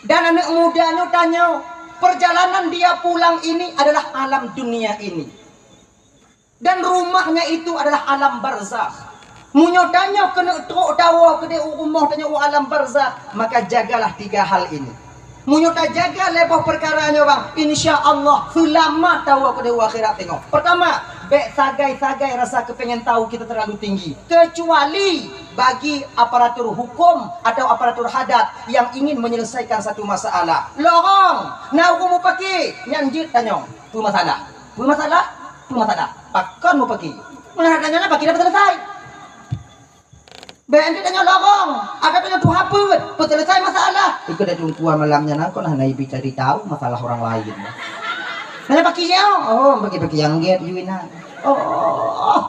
Dan aneuk muda nyoe tanyoe, perjalanan dia pulang ini adalah alam dunia ini. Dan rumahnya itu adalah alam barzakh. Meunyoe tanyoe keuneuk trok tawoe keudeh u rumoh tanyoe u alam barzakh, maka jagalah tiga hal ini. Meunyoe tajaga lé boh peukara nyoe bang, insya Allah seulamat tawoe keudeh u akhirat teungoh. Pertama, bék sagai-sagai rasa keupengen tahu kita terlalu tinggi. Kecuali bagi aparatur hukum atau aparatur hadat yang ingin menyelesaikan satu masalah. Lorong, na ureuëng mupaki, nyan jeuet tanyong. Peue masalah? Peue masalah? Peue masalah? Pakon mupaki? Meunan tanyoe na paki dah beuteuleusai. Bék tanyoe lorong, ada tanyoe tuha peuet, beuteuleusai masalah. Ikeu dah jungkua malam nyan kon hana ibi cari tahu masalah orang lain. Nanya paki nyoe, oh, paki-paki nyang gét, you inan. Oh,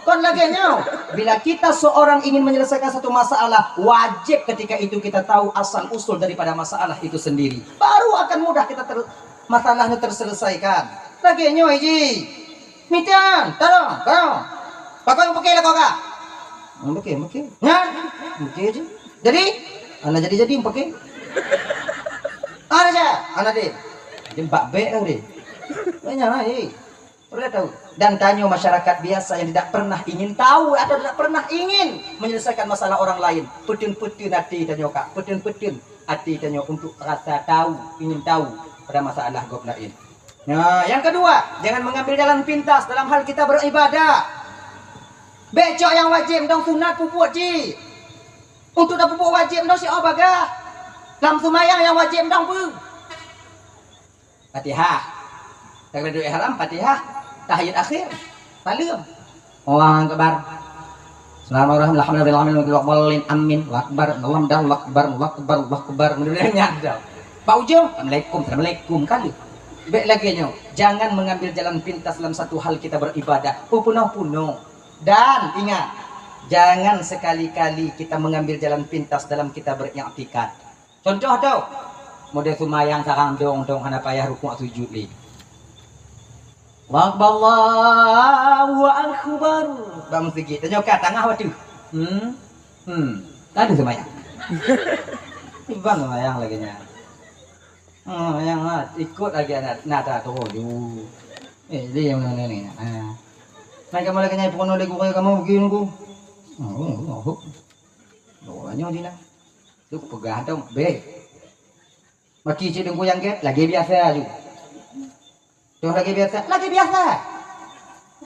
kon lagée nyoe. Bila kita seorang ingin menyelesaikan satu masalah, wajib ketika itu kita tahu asal usul daripada masalah itu sendiri. Baru akan mudah kita ter-, masalahnya terselesaikan. Lagée nyoe ji. Mita, tarong, tarong. Pakon peuke lakoe ka? Hmm, peuke, peuke. Nyan? Peuke ji. Jadi? Ana jadi-jadi peuke. Ana ja, ana deh. Jadi bak bék tau deh. Banyak lah, eh. Boleh tahu. Dan tanyoe masyarakat biasa yang tidak pernah ingin tahu atau tidak pernah ingin menyelesaikan masalah orang lain. Peuteuin-peuteuin até tanyoe ka. Peuteuin-peuteuin até tanyoe untuk rasa tahu, ingin tahu pada masalah gob laén. Nah, yang kedua, jangan mengambil jalan pintas dalam hal kita beribadah. Bék cok nyang wajéb dong sunat peubuet jih. Untuk tapeubuet wajéb dong siat bagah. Lam seumayang nyang wajéb dong peue? Fatihah. Takbiratul ihram, Fatihah, tahiyat akhir, saleuem. Allahu Akbar. Bismillahirrahmanirrahim. Alhamdulillahirabbil alamin. Amin. Allahu Akbar. Allahu Akbar. Allahu Akbar. Allahu Akbar. Mudah-mudahan nyadar. Bak ujong, Assalamualaikum, Assalamualaikum. Kali. Bék lagée nyoe. Jangan mengambil jalan pintas dalam satu hal kita beribadah. Peupunoh-punoh. Dan ingat, jangan sekali-kali kita mengambil jalan pintas dalam kita beriktikad. Contoh tu, model seumayang sarang dong-dong hana payah rukuk sujud lé. Allahu Akbar, Allahu Akbar. Bak meuseujid, tanyoe ka tangah watée. Hmm. Hmm. Ka deuh seumayang. Iban seumayang lagée nyan. Hmm, nyang na ikot lagée na, na ta tuju. Eh, dia yang mana ni? Ha. Nah, kamu lagi nyai pun oleh guru kamu begini ku. Oh, oh, oh. Doanya di lah. Tu peugah tu, bék. Maki cik dengku nyang gét, lagée biasa ju. Tu lagée biasa, lagée biasa.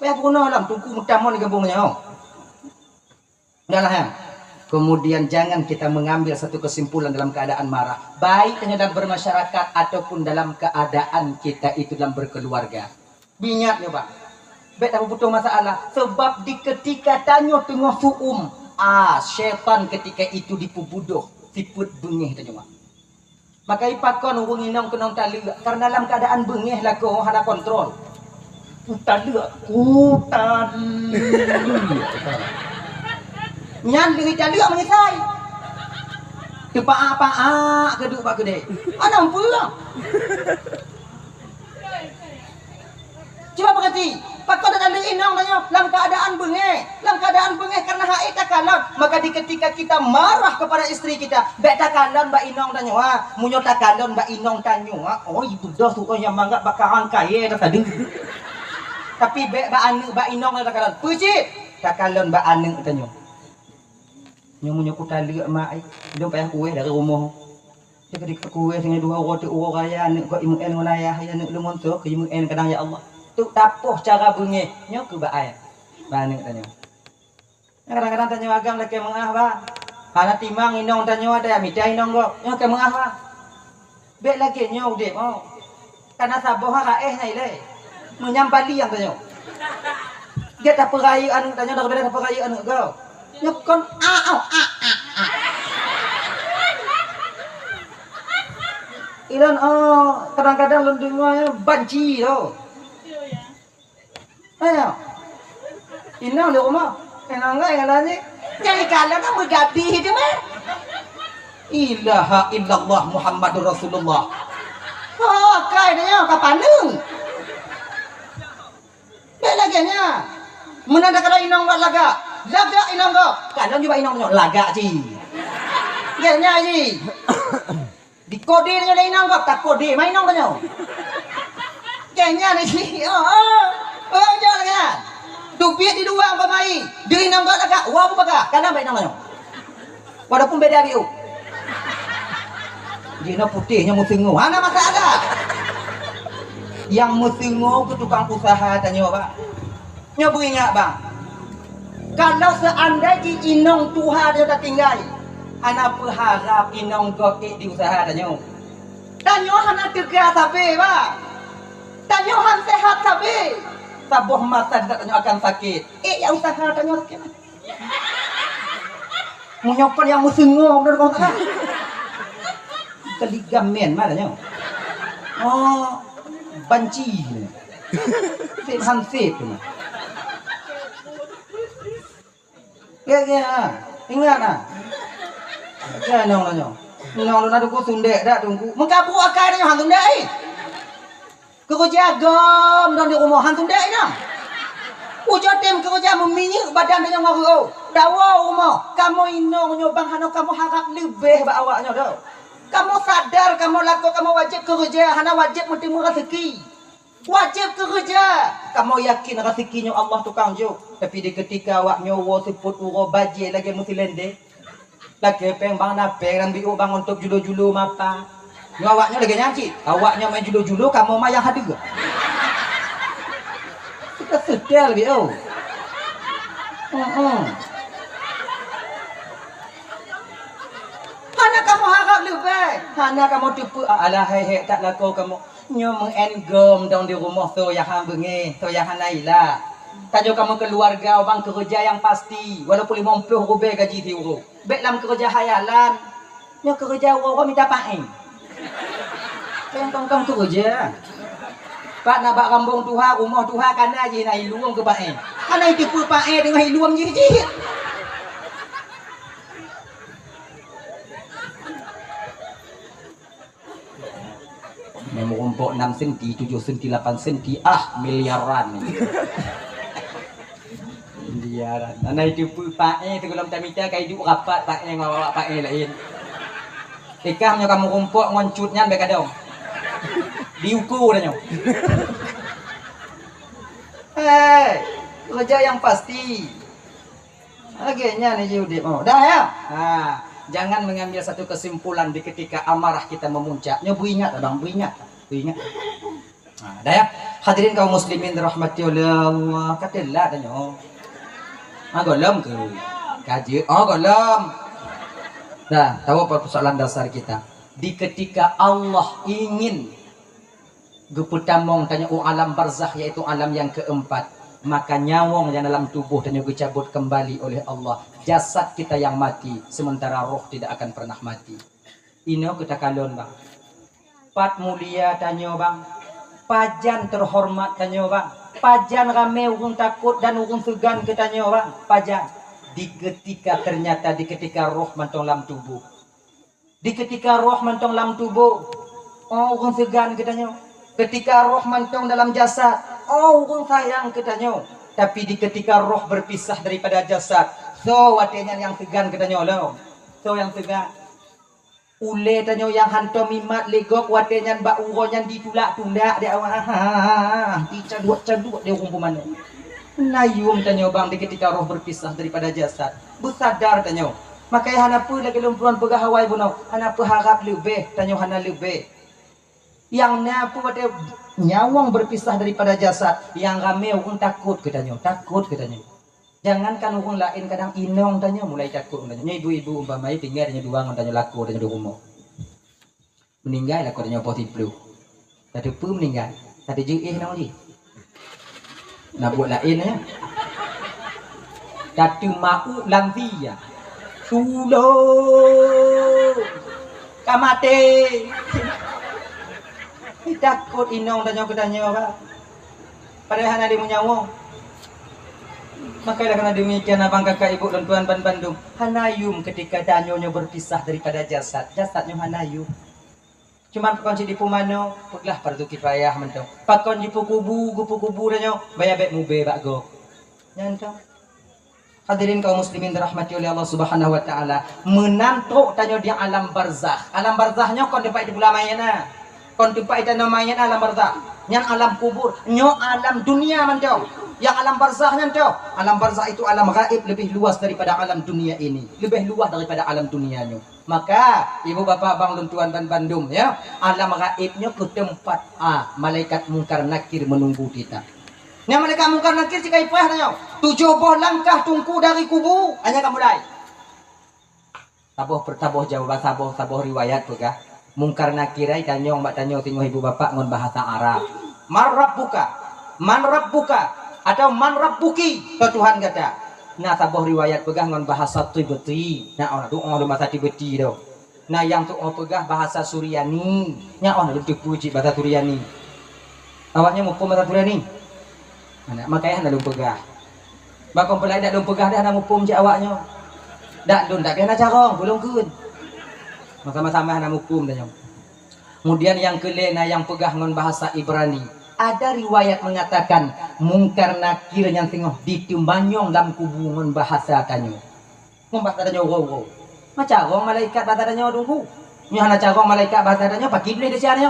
Payah peurunoe lam tungku meutamon di gampông nyoe. Udahlah, ya. Kemudian jangan kita mengambil satu kesimpulan dalam keadaan marah. Baik hanya dalam bermasyarakat ataupun dalam keadaan kita itu dalam berkeluarga. Ingat nyoe, Pak. Bék tapeubutoh masalah. Sebab di ketika tanyoe teungoh su'um, ah, syaitan ketika itu dipeubudoh sifeuet beungéh tanyoe, Pak. Maka ipakon ureuëng inong keunong taleuek, karena lam keadaan beungéh lakoe hana kontrol. Utaleuek, utaleuek. Nyan leueh taleuek meunyeusai. Teupaak-paak keuduek bak keudè. Hana peue. Cuba peugati, pakon tataleuek inong tanyoe lam keuadaan beungéh. Lam keuadaan beungéh karena hana takalon. Maka di ketika kita marah kepada istri kita, bék takalon bak inong tanyoe, ha. Meunyoe takalon bak inong tanyoe, ha, oi, beudôh tu, oi, nyang mangat bak karang kayèe dah tadi. Tapi bék bak aneuk, bak inong takalon. Peue cit? Takalon bak aneuk tanyoe. Nyoe meunyoe kutaleuek mak, ai, lôn payah kueh dari rumoh. Cit keudéh kueh singoh dua uroe teuk uroe raya aneuk kok imeu'en ngon ayah, ya aneuk lôn ngon soe keu imeu'en kadang, ya Allah. Tu tapoh cara beungéh, nyoe keuh bak ai. Bak aneuk tanyoe. Kadang-kadang tanyoe agam lakèe meu'ah, bah. Hana timang inong tanyoe ada mita inong gob. Nyoe keu meu'ah, bah. Bèk lagèe nyoe udép, oh. Kana saboh ha raéh na ilèe. Meunyan bali nyang tanyoe. Gét tapeurayeuk aneuk tanyoe daripada tapeurayeuk aneuk gob. Nyoe kon a, a, a, a, a. Ilôn, oh, kadang-kadang lôn deungoe banci tu. Ayo. Inong di rumoh. Inong ngai ngalan ni. Jadi kalau nak bergabi tu meh. Ilaha illallah Muhammadur Rasulullah. Oh, kai dia ka paneung. Bèk lagèe nyan. Meunan dak kala inong buat lagak. Lagak inong gob. Kalon juga inong nyoe lagak cit. Lagèe nyan cit. Dikode nyoe lé inong gob, takode ma inong tanyoe. Lagèe nyan cit. Oh, oh. Oh, jok lagèe nyan. Tupiet di luwa pamai. Di inong gob lagak. Wah, buka. Kalon bak inong tanyoe. Walaupun beda biu. Jinoe putéh nyoe meuteungoh. Hana masalah. Nyang meuteungoh keu tukang usaha tanyoe, Bang. Nyoe beuingat, Bang. Kalau seandai jih inong tuha tanyoe tatinggai, hana peuharab inong gob ék di usaha tanyoe. Tanyoe hana teuga sabe, Bang. Tanyoe han sehat sabe. Saboh masa tanyoe akan sakét. Ék ya usaha tanyoe sakét. Meunyoe kon nyang meuseungoh beudôh kong teuka. Keu ligamen mah tanyoe. Oh, banci. Sép han sép tu mah. Gét, gét, ha. Ingat, ha. Gét, nong, nong, nong. Nong, lôn adu ku sundek dak, Teungku. Meukabuk akai tanyoe han sundek, eh. Keureuja gom dong di rumoh, han sundek inong. Ujoe tem keureuja meuminyeuk badan tanyoe ngon reuôh. Dawa u rumoh, kamoe inong nyoe bang hana kamoe harab leubeh bak awak nyoe dong. Kamoe sadar kamoe lakoe kamoe wajéb keureuja, hana wajéb meuteumé raseuki. Wajéb keureuja. Kamoe yakin raseuki nyoe Allah tukang jok. Tapi di keutika awak nyoe woe seupôt uroe bajée lagée meusilendé. Lakée péng bang na péng, nyang biôh bang untuk julu-julu mapa. Nyoe awak nyoe lagée nyan cit. Awak nyoe main julu-julu, kamoe ma nyang hadeue. Suka setel biôh. Heeh. Hana kamoe harab leubeh. Hana kamoe teupeue, alah, hék-hék that lakoe kamoe. Nyoe meu'en gom dong di rumoh, soe nyang han beungéh, soe nyang hana ila. Tanyoe kamoe keuluwarga bang keureuja nyang pasti, walaupun limong ploh rubée gaji siuroe. Bék lam keureuja khayalan. Nyoe keureuja uroe-uroe mita paéng. Péng tong-tong keureuja. Pat na bak rambong tuha, rumoh tuha, kana jih na iluem keu paéng. Hana iteupeue paéng teungoh iluem jih-jih. Nyang meurumpok enam senti, tujoh senti, lapan senti, ah, miliaran. Miliaran. Hana iteupeue paéng, sigohlom tamita ka iduek rapat paéng ngon awak paéng laén. Ikah nyoe ka meurumpok ngon cut nyan bék gadong. Diuko dah nyoe. Hei, keureuja nyang pasti. Lagée nyan jih udeb. Oh, dah ya. Ha, jangan mengambil satu kesimpulan di ketika amarah kita memuncak. Nyoe beuingat abang, beuingat. Beuingat. Ha, dah ya. Hadirin kaum muslimin dirahmati oleh Allah. Ka teulat dah nyoe. Ha, gohlom ke? Ka jeuet. Oh, gohlom. Dah, tahu apa persoalan dasar kita? Di ketika Allah ingin geupeutamong tanyoe u alam barzakh, yaitu alam nyang keempat, maka nyawong nyang dalam tuboh tanyoe geucabot keumbali oleh Allah. Jasad kita yang mati, sementara roh tidak akan pernah mati. Inoe keu takalon, bang. Pat mulia tanyoe, bang. Pajan teuhoreumat tanyoe, bang. Pajan ramé ureuëng takot dan ureuëng seugan keu tanyoe, bang. Pajan. Di ketika ternyata, di ketika roh mantong lam tuboh. Di ketika roh mantong lam tuboh, oh, ureuëng seugan keu tanyoe. Ketika roh mantong dalam jasad, oh, ureuëng sayang keu tanyoe. Tapi di ketika roh berpisah daripada jasad, soe watée nyan nyang seugan keu tanyoe lom? Soe nyang seugan? Ulée tanyoe nyang hantom mimat lé gob watée nyan bak uroe nyan ditulak-tulak di awak. Ha, dicaduek-caduek di ureuëng pumanö. Nayum tanyoe bang di ketika roh berpisah daripada jasad. Beusadar tanyoe. Makanya hana peue lagée lôn puruan peugah awai bunoe, hana peuharab leubeh, tanyoe hana leubeh. Nyang na peue watée nyawong berpisah daripada jasad, nyang ramé ureuëng takot keu tanyoe, takot keu tanyoe. Jangankan ureuëng laén, kadang inong tanyoe mulai takot ngon tanyoe. Nyoe ibu-ibu umpama tinggai tanyoe dua ngon tanyoe lakoe tanyoe di rumoh. Meuninggai lakoe tanyoe poh siplôh. Ka teupeue meuninggai, ka teujeuet inong jih. Na buet laén, ya. Ka teumawöt lam sie, ya. Tulông! Ka maté! Takot inong tanyoe keu tanyoe, Pak. Padahai hana lé meunyawa. Maka oleh karena demikian, abang, kakak, ibu, lôn tuan ban bandum, hana yum ketika tanyoe nyoe berpisah daripada jasad. Jasad nyoe hana yum. Cuman pakon cit jipeumanoe, peugah fardu kifayah mantong. Pakon jipeukubu, geupeukubu tanyoe, baya bèk mubé bak gob. Nyan tong. Hadirin kaum muslimin dirahmati oleh Allah Subhanahu wa taala, meunan trok tanyoe di alam barzakh. Alam barzakh nyoe kon teumpat iteupeue mayét na. Kon teumpat itanoe mayét na alam barzakh. Nyan alam kubur, nyoe alam dunia mantong. Nyang alam barzakh nyan tong. Alam barzakh itu alam gaib lebih luas daripada alam dunia ini. Lebih luas daripada alam dunia nyoe. Maka, ibu bapak, abang lôn tuan ban bandum, ya, alam gaib nyoe keu teumpat, ah, malaikat Mungkar Nakir menunggu kita. Nyan malaikat Mungkar Nakir cit ka ipeugah tanyoe, tujoh boh langkah teungku dari kubu, hanya ka mulai. Saboh per-, saboh jawaban, saboh, saboh riwayat peugah, Mungkar Nakir ai tanyong bak tanyoe singoh ibu bapak ngon bahasa Arab. "Man rabbuka?" "Man rabbuka?" Atau "Man rabbuki?" Soe Tuhan gata? Na saboh riwayat peugah ngon bahasa Qibti. Na, oh, na tu'oh lôn bahasa Qibti tu. Na nyang tu'oh peugah bahasa Suryani. Nyan, oh, na lôn teupeue cit bahasa Suryani. Awaknyan muphom bahasa Suryani? Hana, makajih hana lôn peugah. Bak kompolai dak lôn peugah dah hana muphom cit awaknyoe. Dak lôn dak hana carông, ulôn kheun. Sama-sama hana muphom tanyoe. Kemudian nyang keu lhèe na nyang peugah ngon bahasa Ibrani. Ada riwayat mengatakan Mungkar Nakir nyan singoh diteumanyong lam kubu ngon bahasa tanyoe. Ngon bahasa tanyoe, "Wow, wow." Ma carông malaikat bahasa tanyoe, Teungku? Nyoe hana carông malaikat bahasa tanyoe, pakri lé desya nyoe?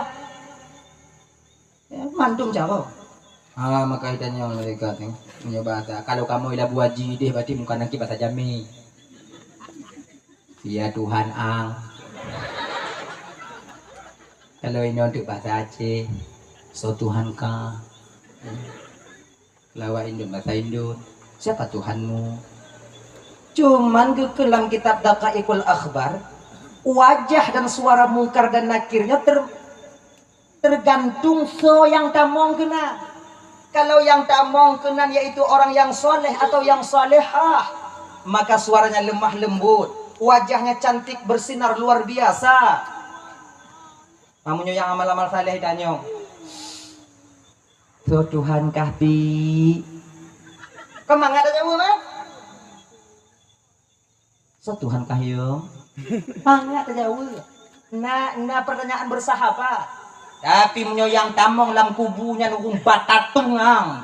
Ya, mandum carông. Ah, maka tanyoe malaikat nyoe, meunyoe bahasa, kalau kamoe i Labuhan Bajo deh, berarti Mungkar Nakir bahasa Jamé. Ya Tuhan ang. Kalau inoe teuk bahasa Aceh, soe Tuhan ka. Kalau awak Indon bahasa Indon, siapa Tuhanmu? Cuman geukheun lam kitab Daqaiqul Akhbar, wajah dan suara Mungkar dan Nakir nyoe ter-, tergantung soe nyang tamong keunan. Kalau nyang tamong keunan yaitu orang yang soleh atau yang salehah, maka suaranya lemah lembut, wajahnya cantik bersinar luar biasa. Meunyoe nyang amal-amal saleh tanyong, "Soe Tuhan kah, Bi?" Kan mangat tajaweueb, eh? "Soe Tuhan kah, Yong?" Mangat tajaweueb. Na, na pertanyaan bersahabat. Tapi meunyoe nyang tamong lam kubu nyan ureueng batatung ang,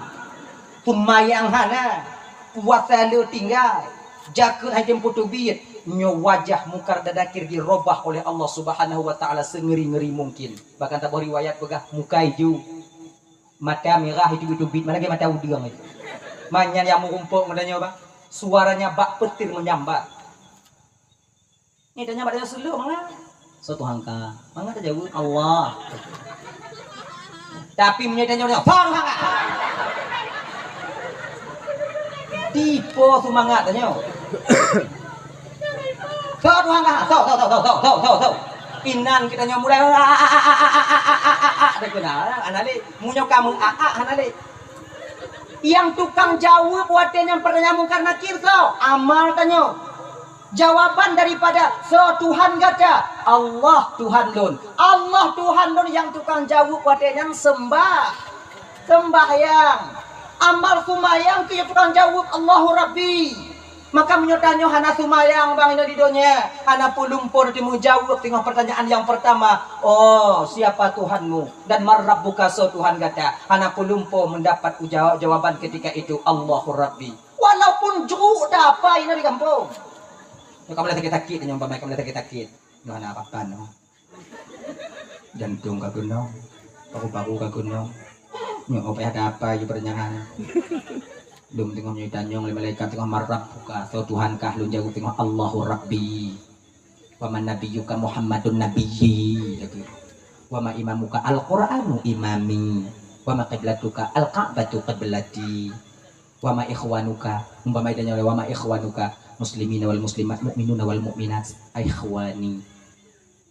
seumayang hana, puasa le tinggai, jakeuet han jitem peuteubiet, nyoe wajah Mungkar dan Nakir jirubah oleh Allah Subhanahu wa Taala seungeri-ngeri mungkin. Bahkan saboh riwayat peugah muka ijo, mata mirah, iteubiet-teubiet, mana lagèe mata udeueng. Manyan nyang meurumpok ngon tanyoe, bah. Suaranya bak peutir menyambar. Nyan tanyoe bak tanyoe seuleuek mangat. "Soe Tuhan ka?" Mangat tajaweueb, "Allah." Tapi meunyoe tanyoe, "Soe Tuhan ka?" Dipo seumangat tanyoe. "Soe Tuhan ka? Soe, soe, soe?" Inan geutanyoe mulai, "Dak keunan, hana lé." Meunyoe ka meu-, "A, a," hana lé. Nyang tukang jaweueb watèe nyan pertanyaan Mungkar Nakir soe? Amal tanyoe. Jawaban daripada "Soe Tuhan gata?" "Allah Tuhan lôn." "Allah Tuhan lôn," nyang tukang jaweueb watèe nyan sembah-, sembahyang. Amal seumayang keuh nyang tukang jaweueb, "Allahu Rabbi." Maka meunyoe tanyoe hana seumayang bang inoe di donya, hana peulumpo teumeujaweueb teungoh pertanyaan nyang pertama, "Oh, siapa Tuhanmu?" Dan "Man rabbuka?" Soe Tuhan gata? Hana peulumpo meudapat ujaw-, jawaban ketika itu, "Allahu Rabbi." Walaupun jruk tapai na di gampông. Nyoe ka mulai sakét-sakét, nyoe umpama ka mulai sakét-sakét. Nyoe hana apa-apa nyoe. Jantông ka keunong, paru-paru ka keunong. Nyoe payah tapai ju pertanyaan. Lôn teungoh nyoe tanyong lé malaikat teungoh, "Man rabbuka?" Soe Tuhan kah? Lôn jaweueb teungoh, "Allahu Rabbi." "Wa man nabiyyuka?" "Muhammadun nabiyyi," lagèe. "Wa ma imamuka?" "Al-Qur'anu imami." "Wa ma qiblatuka?" "Al-Ka'batu qiblati." "Wa ma ikhwanuka?" Umpama tanyoe, "Wa ma ikhwanuka?" "Muslimina wal muslimat, mukminuna wal mukminat." "Ikhwani."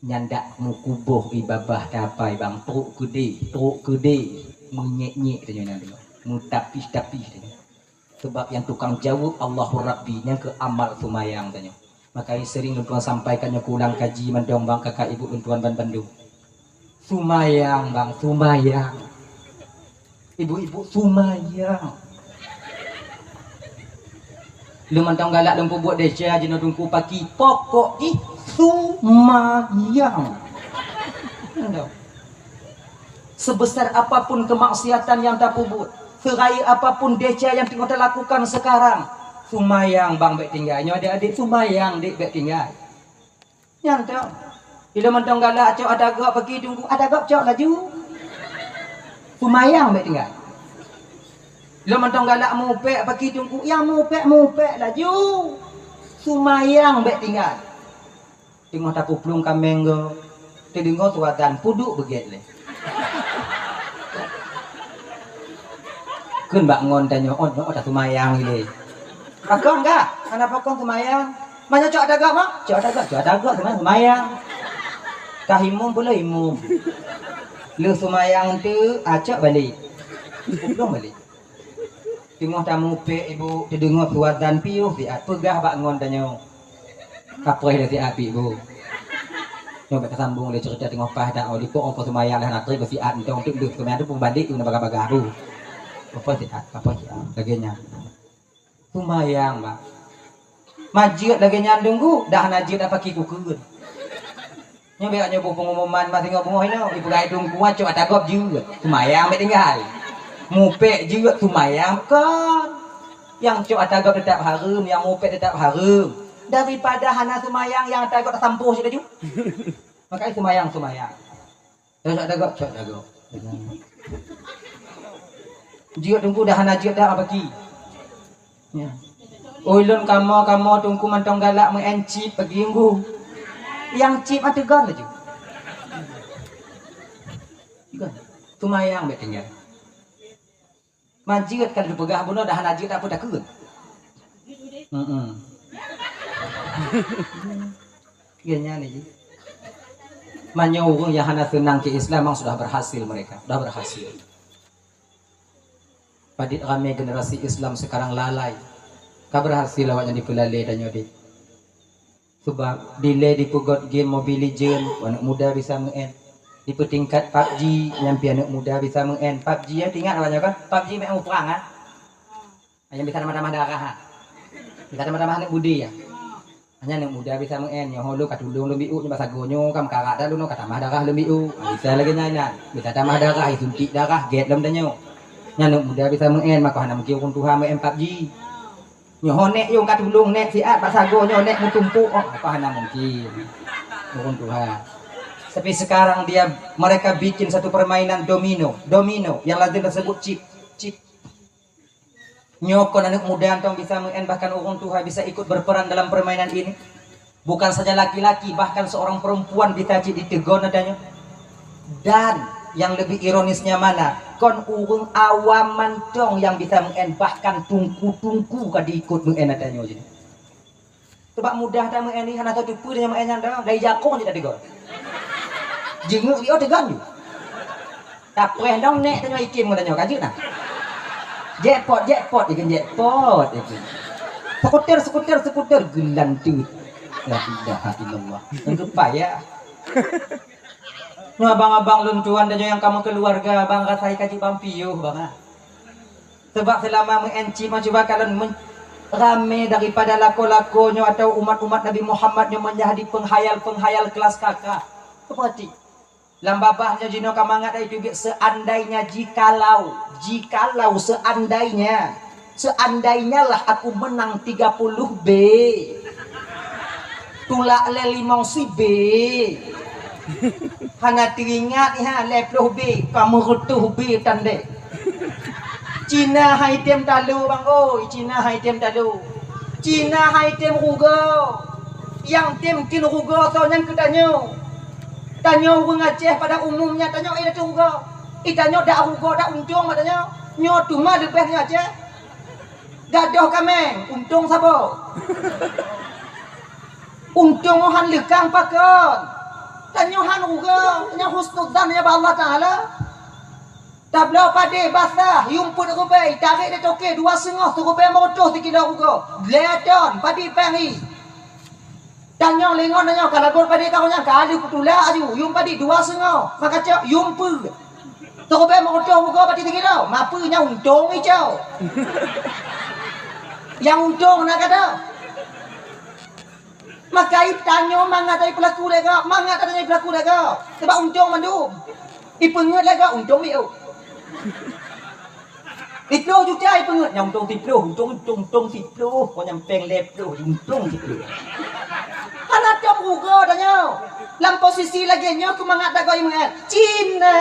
Nyan dak meukuboh ié babah tapai bang, trok keudéh, trok keudéh, meunyék-nyék tanyoe nyan deungoe. Meutapih-tapih tanyoe. Sebab nyang tukang jaweueb Allahu Rabbi, nyang keu amal seumayang tanyoe. Makanya sering lôn tuan sampaikan nyoe keu ulang kaji mandum bang kakak ibu lôn tuan ban bandum. Seumayang bang, seumayang. Ibu-ibu seumayang. Lôn mantong galak lôn peubuet desya jinoe Teungku paki, pokok jih seumayang. Sebesar apapun kemaksiatan yang tapubuet, seraya apapun desya yang teungoh talakukan sekarang, seumayang bang bèk tinggai. Nyoe adik-adik seumayang dek bèk tinggai. Nyan tu. Ilôn mantong galak cok atagok paki Teungku, atagok cok laju. Seumayang bèk tinggai. Ilôn mantong galak mupèk paki Teungku, nyang mupèk-mupèk laju. Seumayang bèk tinggai. Teungoh tapuplueng kaméng goe, teudeungoe suara azan, peuduek beugèt lé. Kheun bak ngon tanyoe, "Oh, nyoe taseumayang ilèe." Pakon kah? Hana pakon seumayang. Meunyoe cok atagok mah? Cok atagok, cok atagok seumayang, seumayang. Ka imum pula imum. Lheueh seumayang teuk, ah, cok balek. Puplueng balek. Teungoh tamupèk ibu, teudeungoe suara azan piôh siat, peugah bak ngon tanyoe. Kapreh lé siat pih bu. Nyoe bèk tasambong lé ceurita teungoh paih dak, oh, dipok oh, seumayang lé hana trép siat, entong teuk lheueh seumayang tu peubalek u na bagah-bagah bu. Kapreh siat, kapreh siat. Lagèe nyan. Seumayang, bah. Majeuet lagèe nyan Teungku, dah hana jeuet apa ki kukheun. Nyoe bèk nyoe bu pengumuman ma singoh beungoh inoe, ipeugah Teungku cok atagok jeuet, seumayang bèk tinggai. Mupèk jeuet, seumayang kon. Nyang cok atagok teutap hareuem, nyang mupèk teutap hareuem. Daripada hana seumayang, nyang atagok tasampôh cit laju. Makanya seumayang, seumayang. Cok atagok, cok atagok. Jeuet Teungku dah hana jeuet dah apa ki. Ya. Ulôn kamoe-kamoe Teungku mantong galak meu'en chip pagi Minggu. Nyang chip mah teugon laju. Teugon. Seumayang bèk tinggai. Man jeuet ka lheueh peugah bunoe dah hana jeuet apa takheun. Heeh. Iya nyan lagi. Meunyoe ureueng nyang hana seunang keu Islam memang sudah berhasil mereka, sudah berhasil. Padit ramé generasi Islam sekarang lalai. Ka berhasil awaknyan dipeulalé tanyoe deh. Sebab dilèe dipeugöt game Mobile Legend, aneuk muda bisa meu'en. Dipeutingkat PUBG, nyan pih aneuk muda bisa meu'en. PUBG ya, ingat awaknyan kan? PUBG meu'en muprang ah. Nyang bisa tamah-tamah darah ah. Bisa tamah-tamah aneuk budi ya. Hanya aneuk muda bisa meu'en, nyoe ho lôn ka tulông lôn bi'uk, nyoe bak sagoe nyoe ka meukarat dah lôn ka tamah darah lôn bi'uk. Ha, bisa lagèe nyan, nyan. Bisa tamah darah, jisuntik darah, gèt lom tanyoe. Nyan aneuk muda bisa meu'en, maka hana mungkin ureueng tuha meu'en PUBG. Nyoe ho nèk yong ka tulông nèk siat, bak sagoe nyoe nèk meutumpôk, oh, maka hana mungkin. Ureueng tuha. Tapi sekarang dia, mereka bikin satu permainan domino, domino yang lazim tersebut chip, chip. Nyoe kon aneuk muda mantong bisa meu'en, bahkan ureueng tuha bisa ikut berperan dalam permainan ini. Bukan saja laki-laki, bahkan seorang perempuan bisa cit diteugon ata nyoe. Dan yang lebih ironisnya mana? Kon ureueng awam mantong nyang bisa meu'en, bahkan teungku-teungku ka diikut meu'en ata nyoe jih. Teubak mudah that meu'en nyoe, hana tatupeue tanyoe meu'en nyan dah. Dari jakong jih tateugon. Jeungeuk riôh teugon jih. Tapreh dong nèk tanyoe item ngon tanyoe, ka jeuet nah. Jackpot, jackpot, ikheun jackpot, ikheun. Skuter, skuter, skuter, geulanteut. La ilaha illallah. Nyang keupai ya. Nyoe abang-abang lôn tuan tanyoe nyang ka meukeuluwarga, bang rasai ka jeuet bang piôh, bang ah. Sebab seulama meu'en chip mah cuba kalon men-, ramé daripada lakoe-lakoe nyoe atau umat-umat Nabi Muhammad nyoe menjadi penghayal-penghayal kelas kakak. Peurati, lam babah nyoe jinoe ka mangat ai teubiet, seandainya, jikalau, jikalau, seandainya, seandainya lah aku menang tiga puluh B. Tulak lé limong si B. Hana teuingat nyan lhèe ploh B, ka meureutôh B tandéh. Cina hai tem talo, bang oi, Cina hai tem talo. Cina hai tem rugoe. Nyang tem kheun rugoe soe nyan keu tanyoe. Tanyoe ureueng Aceh pada umumnya tanyoe eh dak rugoe. Eh, tanyoe dak rugoe, dak untông bak tanyoe. Nyoe teuma leubeh nyoe Aceh. Gadôh kaméng, untông saboh. Untông han leukang pakon. Tanyoe han rugoe, tanyoe husnuzan nyoe bak Allah Taala. Tabloe padé basah, yuem peuet rubée, tarek lé toke dua seungoh, sirubée meureutôh sikilo rugoe. Lhèe ton, padé péng hi. Tanyoe lingon tanyoe, ka lagot padé ka nyan, ka lheueh peutulak aju, yuem padé dua seungoh, maka cok yuem peuet. Sirubée meureutôh rugoe padé sikilo, mapeue nyang untông icok. Nyang untông na gata. Maka itanyoe mangat dari peulaku lé gob, mangat dari peulaku lé gob. Sabab untông mandum. Ipeungeut lé gob, untông miôh. Siploh juta ipeungeut, nyang untông siploh, untông, untông, untông siploh, kon nyang péng lhèe ploh, untông siploh. Hana tom rugoe tanyoe. Lam posisi lagée nyoe keu mangat dagoe imeungat. Cina.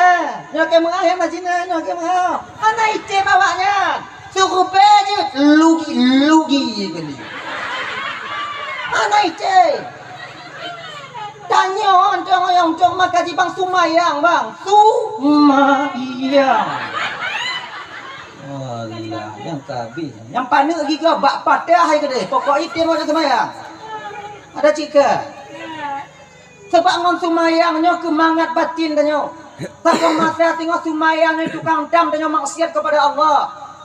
Nyoe keu meuah, ya, Cina, nyoe keu meuah. Hana item awak nyan. Sirubée jeuet, lugi, lugi kali. Hana item. Tanyoe, tanyoe, tanyoe maka jibang sumayang, bang. Sumayang. Alah, nyang ka habéh. Nyang paneuk gigoe bak patah hai keudeh. Pokok item ada sumayang. Ada cika. Sabab ngon sumayang nyoe keu mangat batin tanyoe. Saboh masa singoh sumayang nyoe tukang tam tanyoe maksiat kepada Allah.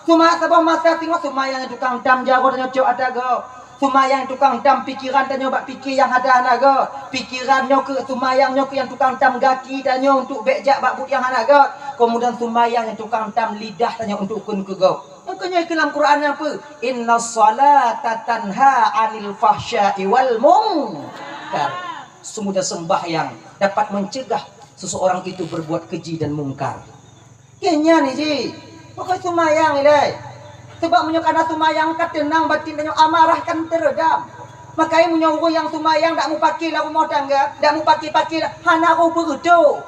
Suma-, saboh masa singoh sumayang nyoe tukang tam jaroe tanyoe cok ata gob. Sumayang tukang tam pikeran tanyoe bak pike nyang hana-hana gob. Pikeran nyoe keu sumayang nyoe keu nyang tukang tam gaki tanyoe untuk bék jak bak buet nyang hana gob. Kemudian sumayang nyang tukang tam lidah tanyoe untuk kheun keu gob. Makanya ke dalam Quran apa? Inna salata tanha anil fahsya'i wal munkar. Sesungguhnya sembahyang dapat mencegah seseorang itu berbuat keji dan mungkar. Kenya ni ji, bukan sumayang ilai. Sebab meunyoe kana sumayang ka tenang batin dan amarah kan teredam. Makanya meunyoe ureuëng yang sumayang tak mupaki lah rumah tangga, tak mupaki-paki lah, hana roh beureuto.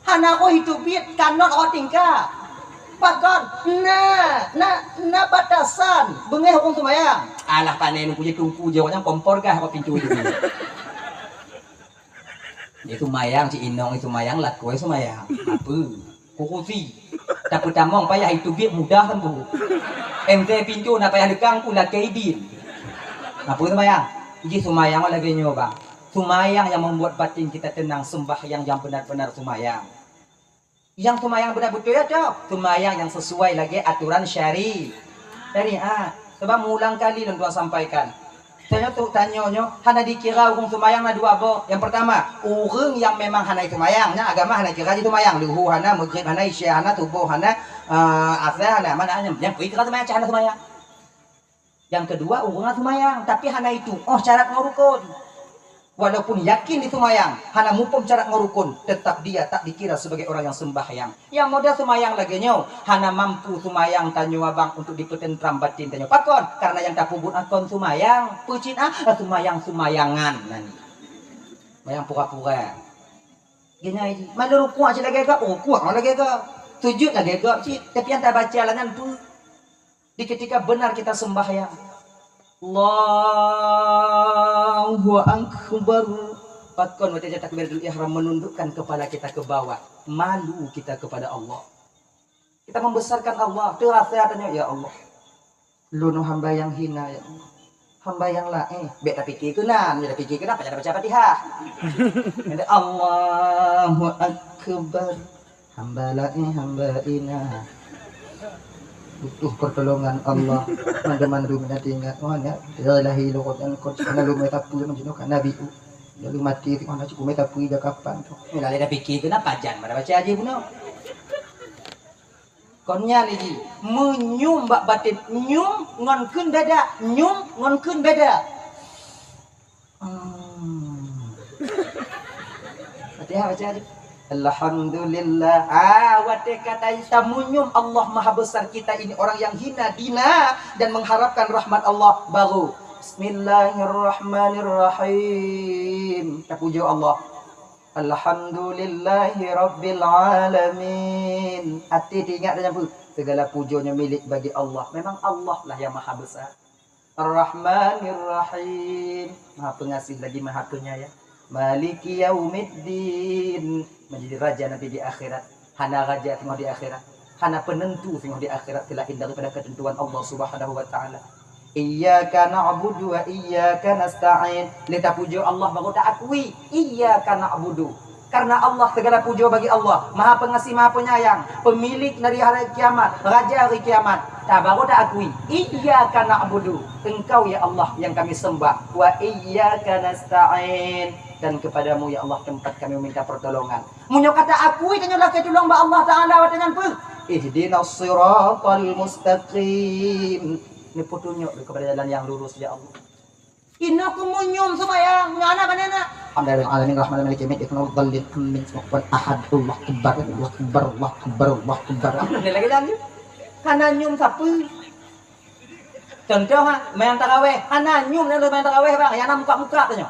Hana roh itu biet kanot roh tingkah. Pakon? Na, na, na batasan beungéh ureuëng sumayang. Alah, pane nungku je tungku je, awaknyan kompor gah bak pintu itu. Dia sumayang, cik inong sumayang, lakoe sumayang. Apa? Kurusi. Tapi tamong payah itu biet mudah kan bu. M T pintu na payah dekang pun lakei idin. Apa sumayang? Iji sumayang lagée nyoe bang. Sumayang yang membuat batin kita tenang, sembahyang yang benar-benar sumayang. Yang sumayang beuna beutôi ya, cok. Sumayang yang sesuai lagi aturan syari-, syariat. Sebab meuulang kali lôn tuan sampaikan. Tanyoe tu, tanyoe nyoe hana dikira ureuëng sumayang na dua boh. Yang pertama, ureuëng yang memang hana sumayang, nya agama hana kira jih sumayang. Luhu hana, maghrib hana, isya hana, suboh hana, eh, asar hana, mana hana. Yang pertama sumayang, cah hana sumayang. Yang kedua, ureuëng sumayang, tapi hana itu. Oh, syarat ngon rukun. Walaupun yakin di sumayang, hana muphom syarat ngon rukun, tetap dia tak dikira sebagai orang yang sembahyang. Yang model sumayang lagée nyoe, hana mampu sumayang tanyoe abang untuk dipeutentram batin tanyoe. Pakon? Karena yang tapeubuet akon sumayang, peucit ah, sumayang-sumayangan nani. Sumayang pura-pura. Gini aja. Mana rukuk aja lagée gak, rukuk lagée gak. Sujud lagée gak cit. Tapi yang tak baca langan tu. Di ketika benar kita sembahyang. Allahu Akbar. Pakon watée takbiratul ihram menundukkan kepala kita ke bawah. Malu kita kepada Allah. Kita membesarkan Allah. Terasa katanya, ya Allah. Lôn hamba yang hina, ya Allah. Hamba yang laén. Bék tapike keunan, bék tapike keunan, payah baca Fatihah. Allahu Akbar. Hamba laén, hamba hina. Butuh pertolongan Allah. Mandum-mandum na tinggai. Oh, nya. Ya ilahi, lo kot, kot. Kana lu meta pui, macam tu, kana biu. Lalu mati, mana cukup meta pui, dah kapan tu. Ni lalai dah fikir ke, nak pajan, mana baca aja bunoe. Kon nyan lagi, meunyoe bak batin, nyoe ngon kheun beda, nyoe ngon kheun beda. Hmm. Fatihah baca aja. Alhamdulillah. Ah, watée kata kita meunyoe Allah Maha Besar, kita ini orang yang hina dina dan mengharapkan rahmat Allah, baru Bismillahirrahmanirrahim. Tapujoe Allah. Alhamdulillahi rabbil alamin. Até teuingat dan nyampu, segala pujoe nyoe milék bagi Allah. Memang Allah lah yang maha besar. Ar-Rahmanir Rahim. Maha pengasih lagi maha penyayang. Maliki yaumiddin. Menjadi raja nanti di akhirat. Hana raja teungoh di akhirat. Hana penentu singoh di akhirat selain daripada ketentuan Allah Subhanahu wa Taala. Iyyaka na'budu wa iyyaka nasta'in. Lé tapujoe Allah baru taakui, iyyaka na'budu. Karena Allah, segala puja bagi Allah, Maha Pengasih, Maha Penyayang, pemilik dari hari kiamat, Raja hari kiamat. Nah, baru ta akui, "Iyyaka na'budu," Engkau ya Allah yang kami sembah, "wa iyyaka nasta'in," dan kepadamu ya Allah tempat kami meminta pertolongan. Meunyoe ka ta akui, tanyoe lakée tulông bak Allah Taala watée nyan peue? Ihdinas siratal mustaqim. Neupeutunyok kepada jalan yang lurus ya Allah. Inoe keuh meunyoe seumayang, meunyoe hana bak neuk. Alhamdulillahirabbil alamin, arrahmanirrahim, maliki yaumiddin, iyyaka na'budu wa iyyaka nasta'in, ihdinas siratal mustaqim, siratal ladzina an'amta 'alaihim, ghairil maghdubi 'alaihim waladdallin. Amin. Hana nyoe sapeue. Contoh ha, seumayang tarawih, hana nyoe na seumayang tarawih bang, nyang na muka-muka tanyoe.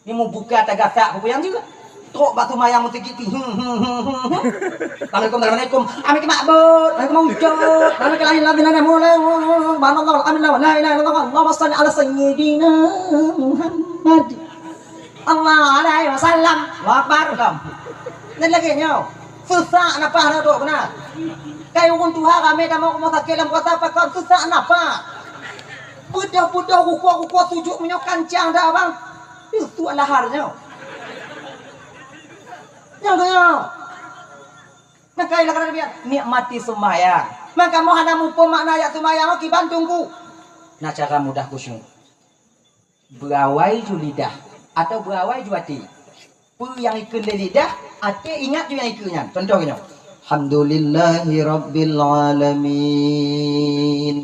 Ni mubuka tagasak peue nyang jeuet. Trok bak seumayang meusigit pi. Assalamualaikum, assalamualaikum. Amin mabut, amin maujud, amin lahil ladina mulai. Subhanallah, alhamdulillah, la ilaha illallah, Allahumma shalli ala sayyidina Muhammad. Allah alaihi wasallam. Allahu Akbar. Dan lagi nyoe. Susah nafah na tu beuna. Kai ureueng tuha ramé tamong rumoh sakét lam kota pakon susah nafah. Beudôh-beudôh rukuk-rukuk sujud meunyoe kancang dah abang. Itu lahar nyoe. Nyoe nyoe. Nah, kai lakon Nabi, nikmati seumayang. Maka mo hana muphom makna ayat seumayang, kiban tunggu. Nah, cara mudah khusyuk. Beuawai ju lidah atau beuawai ju até. Peue nyang ikheun lé lidah, até ingat ju nyang ikheun nyan. Contoh nyoe. Alhamdulillahirabbil alamin.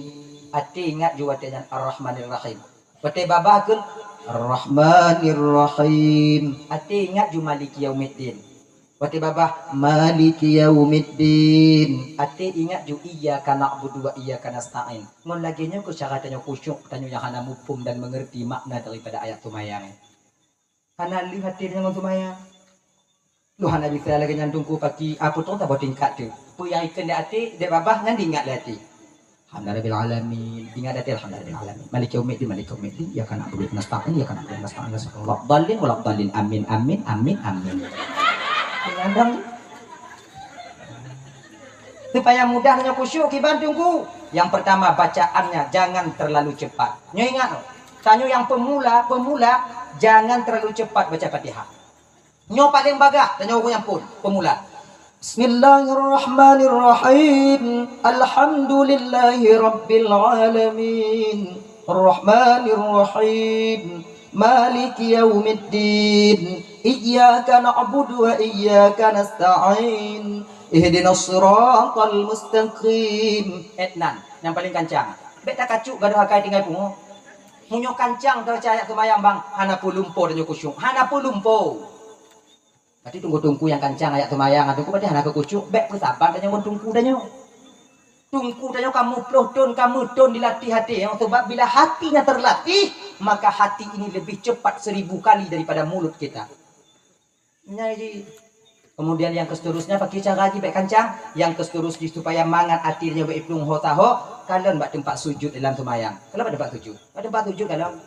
Até ingat ju watée nyan Arrahmanirrahim. Watée babah kheun Arrahmanirrahim. Até ingat ju Maliki yaumiddin. Watée babah Maliki yaumiddin. Até ingat ju iyyaka na'budu wa iyyaka nasta'in. Ngon lagée nyoe keuh cara tanyoe khusyuk, tanyoe nyang hana muphom dan mengerti makna daripada ayat seumayang. Hana lheueh até tanyoe ngon seumayang. Lôn hana bisa lagée nyan tungku paki, apa tu saboh tingkat tu. Peue nyang ikheun di até, di babah nyan diingat lé até. Alhamdulillahirabbil alamin. Ingat até alhamdulillahirabbil alamin. Maliki yaumiddin, maliki yaumiddin. Iyyaka na'budu wa iyyaka nasta'in, iyyaka na'budu wa iyyaka nasta'in. Shiratal ladzina an'amta 'alaihim ghairil maghdubi 'alaihim waladdallin. Amin, amin, amin, amin. Supaya mudah nyoe khusyuk kiban tungku. Yang pertama bacaannya jangan terlalu cepat. Nyoe ingat, tanyoe nyang pemula, pemula jangan terlalu cepat baca Fatihah. Nyoe paléng bagah, tanyoe ureueng nyang phon, pemula. Bismillahirrahmanirrahim. Alhamdulillahirabbil alamin. Arrahmanirrahim. Maliki yaumiddin. Iyyaka na'budu wa iyyaka nasta'in. Ihdinas siratal mustaqim. Etnan, nyang paléng kancang. Bék takacut gadôh akai tinggai pungo. Meunyoe kancang teucaya seumayang bang, hana peue lumpo tanyoe khusyuk, hana peue lumpo. Berarti tungku-tungku nyang kancang ayat seumayang, tungku berarti hana keu khusyuk, bék peusaban tanyoe ngon tungku tanyoe. Tungku tanyoe ka muploh thon, ka meuthon dilatih até, nyang sabab bila hati nyan terlatih, maka hati ini lebih cepat seribu kali daripada mulut kita. Nyan ji. Kemudian yang keseterusnya, pakai cara ji bék kancang. Yang keseterus ji supaya mangat até nyoe bék iplueng ho taho, kalon bak teumpat sujud dalam seumayang. Kalon bak teumpat sujud. Bak teumpat sujud kalon.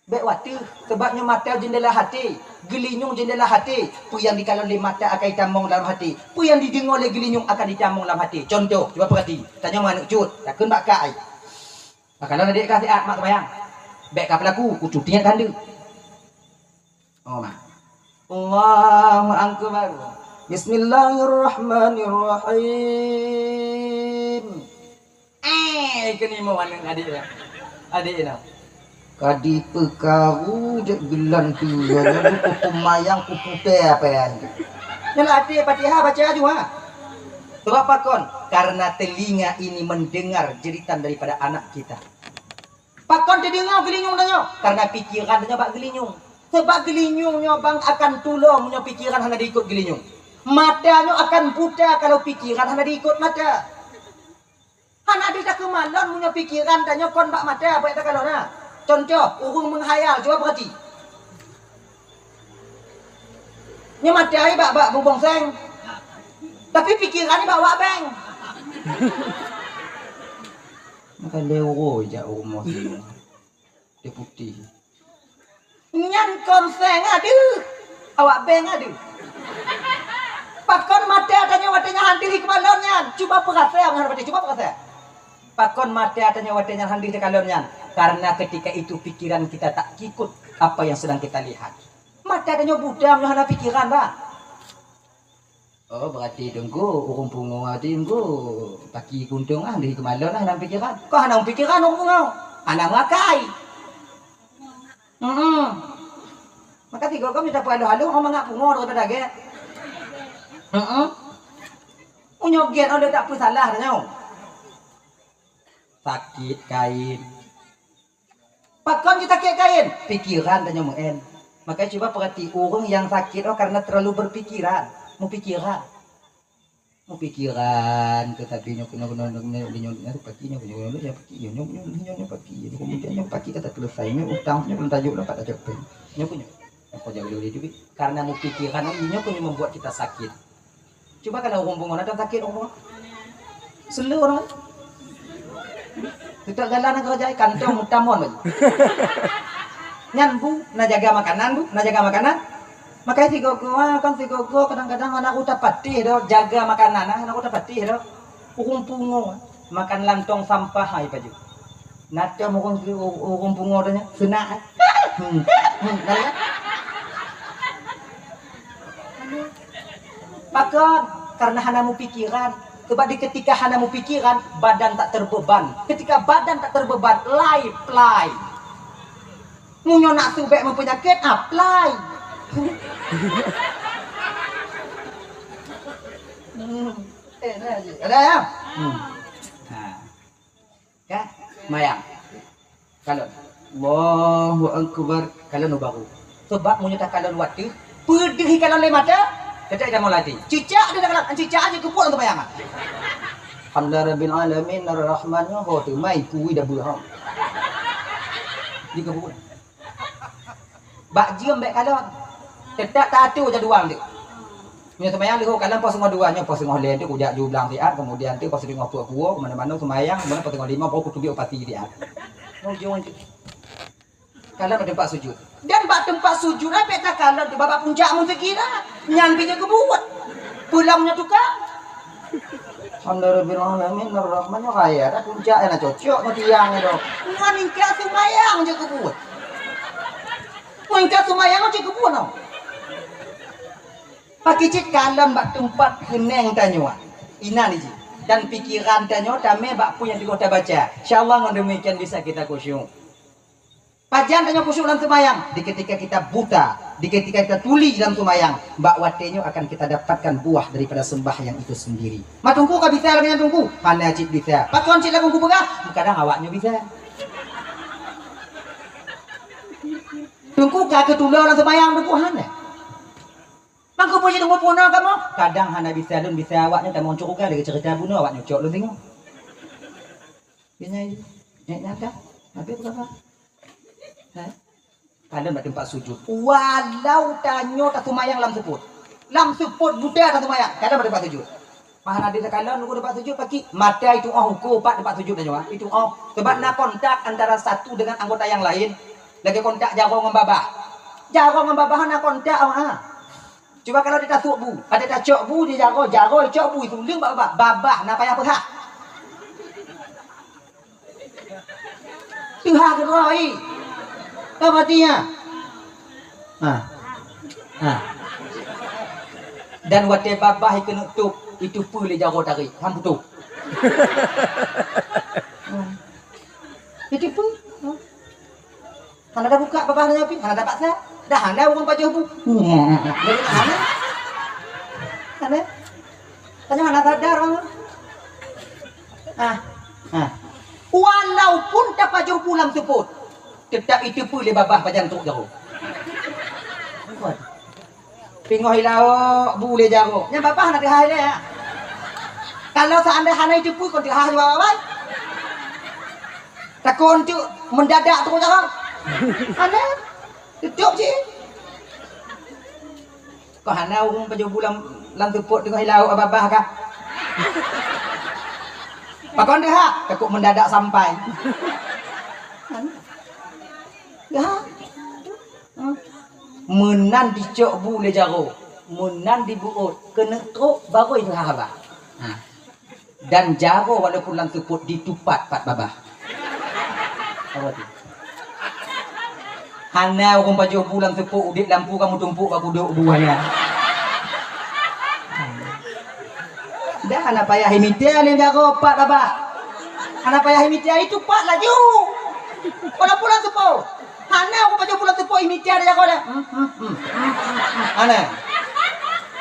Bék wateuh, sebab nyoe mata jendela hati, geulinyueng jendela hati. Peue nyang dikalon lé mata akan ditamong dalam hati. Peue nyang dideungoe lé geulinyueng akan ditamong dalam hati. Contoh, cuba peurati. Tanyoe manok cut, takheun bak kak ai. Maka lôn adék kah siat mak seumayang. Bék ka peulaku, kucuti nyan kandeuh. Oh, mak. Allahu Akbar. Bismillahirrahmanirrahim. Eh, keuneuk mo aneuk adék ya. Adék na. Ka dipeukaru jeuet geulan tu, ya, lalu kupu mayang, kupu teh apa ya? Nyan até Fatihah baca aju, ha? Sebab pakon? Karena telinga ini mendengar jeritan daripada anak kita. Pakon teudeungoe geulinyueng tanyoe? Karena pikiran tanyoe bak geulinyueng. Sebab geulinyueng nyoe bang akan tulông meunyoe pikiran hana diikot geulinyueng. Mata nyoe akan buta kalau pikiran hana diikot mata. Hana deuh takeumalon meunyoe pikiran tanyoe kon bak mata, bak takalon na. Contoh, ureueng meuhayal, cuba peurati. Nyoe mata ai bak, bak bubông seng. Tapi pikiran ai bak wak beng. Maka lé uroe jak rumoh sinoe. Deputi. Nyan kon seng adeuh, awak beng adeuh. Pakon mata tanyoe watée nyan han deuh teukalon nyan? Cuba peurasa, ngon watée cuba peurasa. Pakon mata tanyoe watée nyan han deuh teukalon nyan? Karena ketika itu pikiran kita tak ikut apa yang sedang kita lihat. Mata tanyoe buta meunyoe hana pikeran, bah. Oh, berarti Teungku, ureuëng pungo, berarti Teungku paki kuntung ah, di keumalon ah, hana pikeran. Kok hana pikeran ureuëng pungo? Hana meuakai. Heeh. Maka sigoe-goe mita peuhalo-halo, oh, mangat pungo daripada gét. Heeh. Meunyoe gét, oh, dia tak peusalah tanyoe. Sakét kain. Pakon jisakét kain? Pikeran tanyoe meu'en. Makanya cuba perhati ureuëng nyang sakét, oh, karena terlalu berpikiran, mupikeran. Mupikeran keu sabe nyoe, nyoe, nyoe, nyoe, nyoe, nyoe, nyoe, paki nyoe, nyoe, nyoe, nyoe, paki nyoe, nyoe, nyoe, nyoe, nyoe, paki nyoe, kemudian nyoe paki ka ta selesai, nyoe utang, nyoe belum tajok, dapat tajok peng. Nyoe pun nyoe. Nyoe kok jaga diri duit. Karena mupikeran, oh, nyoe pun membuat kita sakit. Cuba kalau ureuëng pungo, na sakét ureuëng pungo. Seuleu ureuëng. Teutap jalan keureuja, kantong mutamon baju. Nyan bu, na jaga makanan bu, na jaga makanan. Makanya sigoe-goe, ah, kan sigoe-goe kadang-kadang hana kuta patéh doh, jaga makanan, ah, hana kuta patéh doh. Ureuëng pungo, makan lantong sampah hai baju. Na teuh ureuëng, ureuëng pungo tanya, seunak, eh. Hmm. Hmm, kan, ya? Pakon? Karena hana mupikeran. Sebab di ketika hana mupikeran, badan tak terbeban. Ketika badan tak terbeban, lai plai. Meunyoe nak subek meupeunyakét, apply. Hmm. Eh, ada, ada, ya? Hmm. Ha. Ka? Mayang. Kalon. Allahu Akbar. Kalon baru. Sebab meunyoe takalon watèe, peudeuh kalon lé mata, teutap ita mulai. Cicak dia kalon, cicak aja keupuet untuk mayang. Alhamdulillah Rabbil Alamin, Ar-Rahman, ho teumai kui dah beuh. Dikeupuet. Bak jeuem bèk kalon. Teutap taatur jadual tu. Nyoe seumayang leuhô kalon poh singoh dua, nyoe poh singoh lhèe tu kujak ju blang siat, kemudian tu poh singoh peuet kuwoe, keumanö-manö seumayang, kemudian poh singoh limong baru kutubiet upati siat. Nyoe ujong tu. Kalon bak teumpat sujud. Dan bak teumpat sujud, ai bèk takalon tu bak puncak meuseugi dah. Nyan pih jeuet keubuet. Pulang nyoe tukang. Alhamdulillahirabbil alamin, arrahman, nyoe raya dah puncak, eh, na cocok ngon tiang nyoe. Ngon ingka seumayang jeuet keubuet. Ngon ingka seumayang jeuet keubuet nyoe. Pakri cit kalon bak teumpat keuneng tanyoe. Inan jih. Dan pikeran tanyoe tamè bak peue nyang teungoh tabaca. Insya Allah ngon demikian bisa kita khusyuk. Pajan tanyoe khusyuk lam seumayang? Di ketika kita buta, di ketika kita tuli lam seumayang, bak watèe nyoe akan kita dapatkan buah daripada sembahyang itu sendiri. Ma Teungku ka bisa lagèe nyan Teungku? Hana cit bisa. Pakon cit lagèe Teungku peugah? Kadang awak nyoe bisa. Teungku ka keutulo lam seumayang Teungku hana. Mangko peue jeuet Teungku peurunoe kamoe? Kadang hana bisa lôn, bisa awak nyoe tamong syeuruga lagèe ceurita bunoe awak nyoe cok lôn singoh. Nyan, nyan, nyan dah. Habis berapa? Ha? Kalon bak teumpat sujud. Walau tanyoe taseumayang lam seupôt. Lam seupôt buta taseumayang. Kalon bak teumpat sujud. Pahan ada takalon nunggu teumpat sujud, pakri. Mata itu oh uko pat teumpat sujud tanyoe, ah. Itu oh. Sebab na kontak antara satu dengan anggota yang lain. Lagèe kontak jaroe ngon babah. Jaroe ngon babah na kontak, ah. Cuba kalau di tasôk bu, ada tacok bu di jaroe, jaroe cok bu itu leueng bak babah, babah na payah peuhah. Teuhah keudroe, i. Ka mati nyan. Ha. Ha. Dan watèe babah ikeuneuk tôp, itu peue lé jaroe tarék, han putôh. Hmm. Itu peue? Hmm. Hana tabuka babah nyoe pih, hana tapaksa. Dah hana ureueng pajoh bu. Hana. Hana. Tanyoe hana sadar ureueng. Ah, ah. Walaupun tapajoh bu lam seupôt, teutap iteupeue lé babah pajan trok jaroe. Pingoh ilaok bu lé jaroe. Nyan babah na teuhah ilèe, ah. Kalau seandai hana iteupeue kon teuhah jaweueb awai. Takot untuk mendadak trok jaroe. Hana. Tutup cit. Kok hana ureueng pajoh bu lam, lam seupôt teungoh ilaok babah kah? Pakon teuhah? Takot mendadak sampai. Ya. Meunan dicok bu lé jaroe, meunan dibeuôt, keuneuk trok baru iteuhah babah. Ha. Dan jaroe walaupun lam seupôt ditupat pat babah. Apa tu? Hana ureueng pajoh bu lam seupôt udép lampu kamoe tumpôk bak kudok bu hana. Dah hana payah imitia lé jaroe pat babah. Hana payah imitia itu pat laju. Walaupun lam seupôt. Hana ureueng pajoh bu lam seupôt imitia lé jaroe dah. Hmm, hmm, hmm, hmm, hmm, hmm. Hana.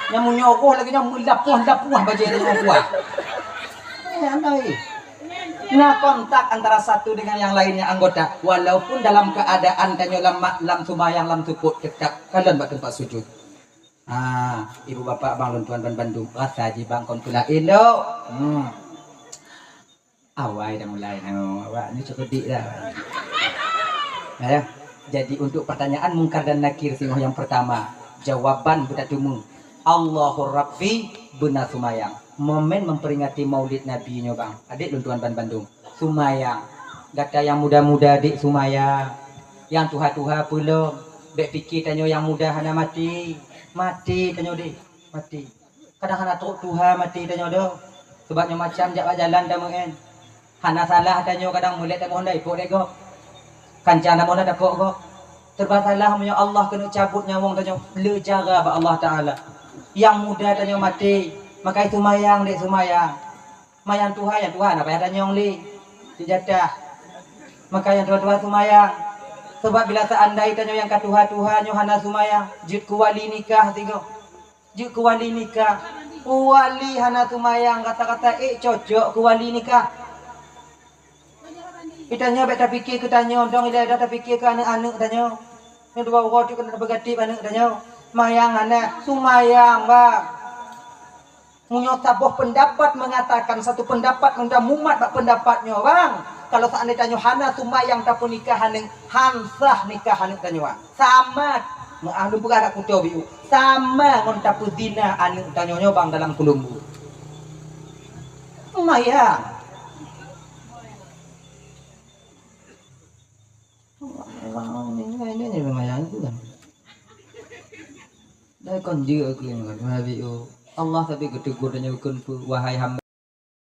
Nyang meunyoe roh lagèe nyan meulapoh-lapoh bajèe lé nyoe kuah. Eh, hana, eh. Nah, kontak antara satu dengan yang lainnya anggota, walaupun dalam keadaan tanyoe lam ma-, lam sumbayang lam seupôt, tetap kalon bak teumpat sujud. Ah, ibu bapak bang lôn tuan ban bandum, rasa jih bang kon peulaén dok. Hmm. Awai dah mulai, oh, awak ni cukup dik dah. Ya. Jadi untuk pertanyaan Mungkar dan Nakir singoh yang pertama, jawaban beutateumeung. Allahur Rabbi beuna sumbayang. Momen memperingati Maulid Nabi nyoe bang, adék lôn tuan ban bandum. Sumbayang. Gata nyang muda-muda dek sumbayang. Nyang tuha-tuha peulom. Bèk pike tanyoe nyang muda hana maté. Maté tanyoe dek. Maté. Kadang hana trok tuha maté tanyoe doh. Sebab nyoe macam jak bak jalan tameu'en. Hana salah tanyoe kadang mulèe tamoh hana ipok lé gob. Kanca tamoh hana tapok gob. Serba salah meunyoe Allah keuneuk cabot nyawöng tanyoe, le cara bak Allah Taala. Nyang muda tanyoe maté, makai sumbayang dek sumbayang. Mayang tuha, nyang tuha hana payah tanyong lé. Cit jatah. Maka nyang tuha-tuha sumbayang. Sebab bila seandai tanyoe nyang ka tuha-tuha nyoe hana sumbayang, jeuet keu wali nikah sigoe. Jeuet keu wali nikah. Wali hana sumbayang kata-kata, eh, cocok keu wali nikah. Geutanyoe bèk tapike keu tanyoe, dong ilèe dah tapike keu aneuk-aneuk tanyoe. Nyoe dua uroe teuk keuneuk tapeugah tiep aneuk tanyoe. Mayang hana, sumbayang, bang. Meunyoe saboh pendapat mengatakan satu pendapat, meunyoe mumat bak pendapat nyoe, bang. Kalau seandai tanyoe hana sumbayang tapeunikah aneuk, han sah nikah aneuk tanyoe, bang. Sama, meuah lôn peugah dak kuto biu. Sama ngon tapeuzina aneuk tanyoe nyoe, bang, dalam keulumbu. Sumbayang. Orang ni, ni, ni, ni, sumbayang tu kan. Dah kon jeuet aku ni, Allah tapi geutegur tanyoe kheun peue, wahai hamba.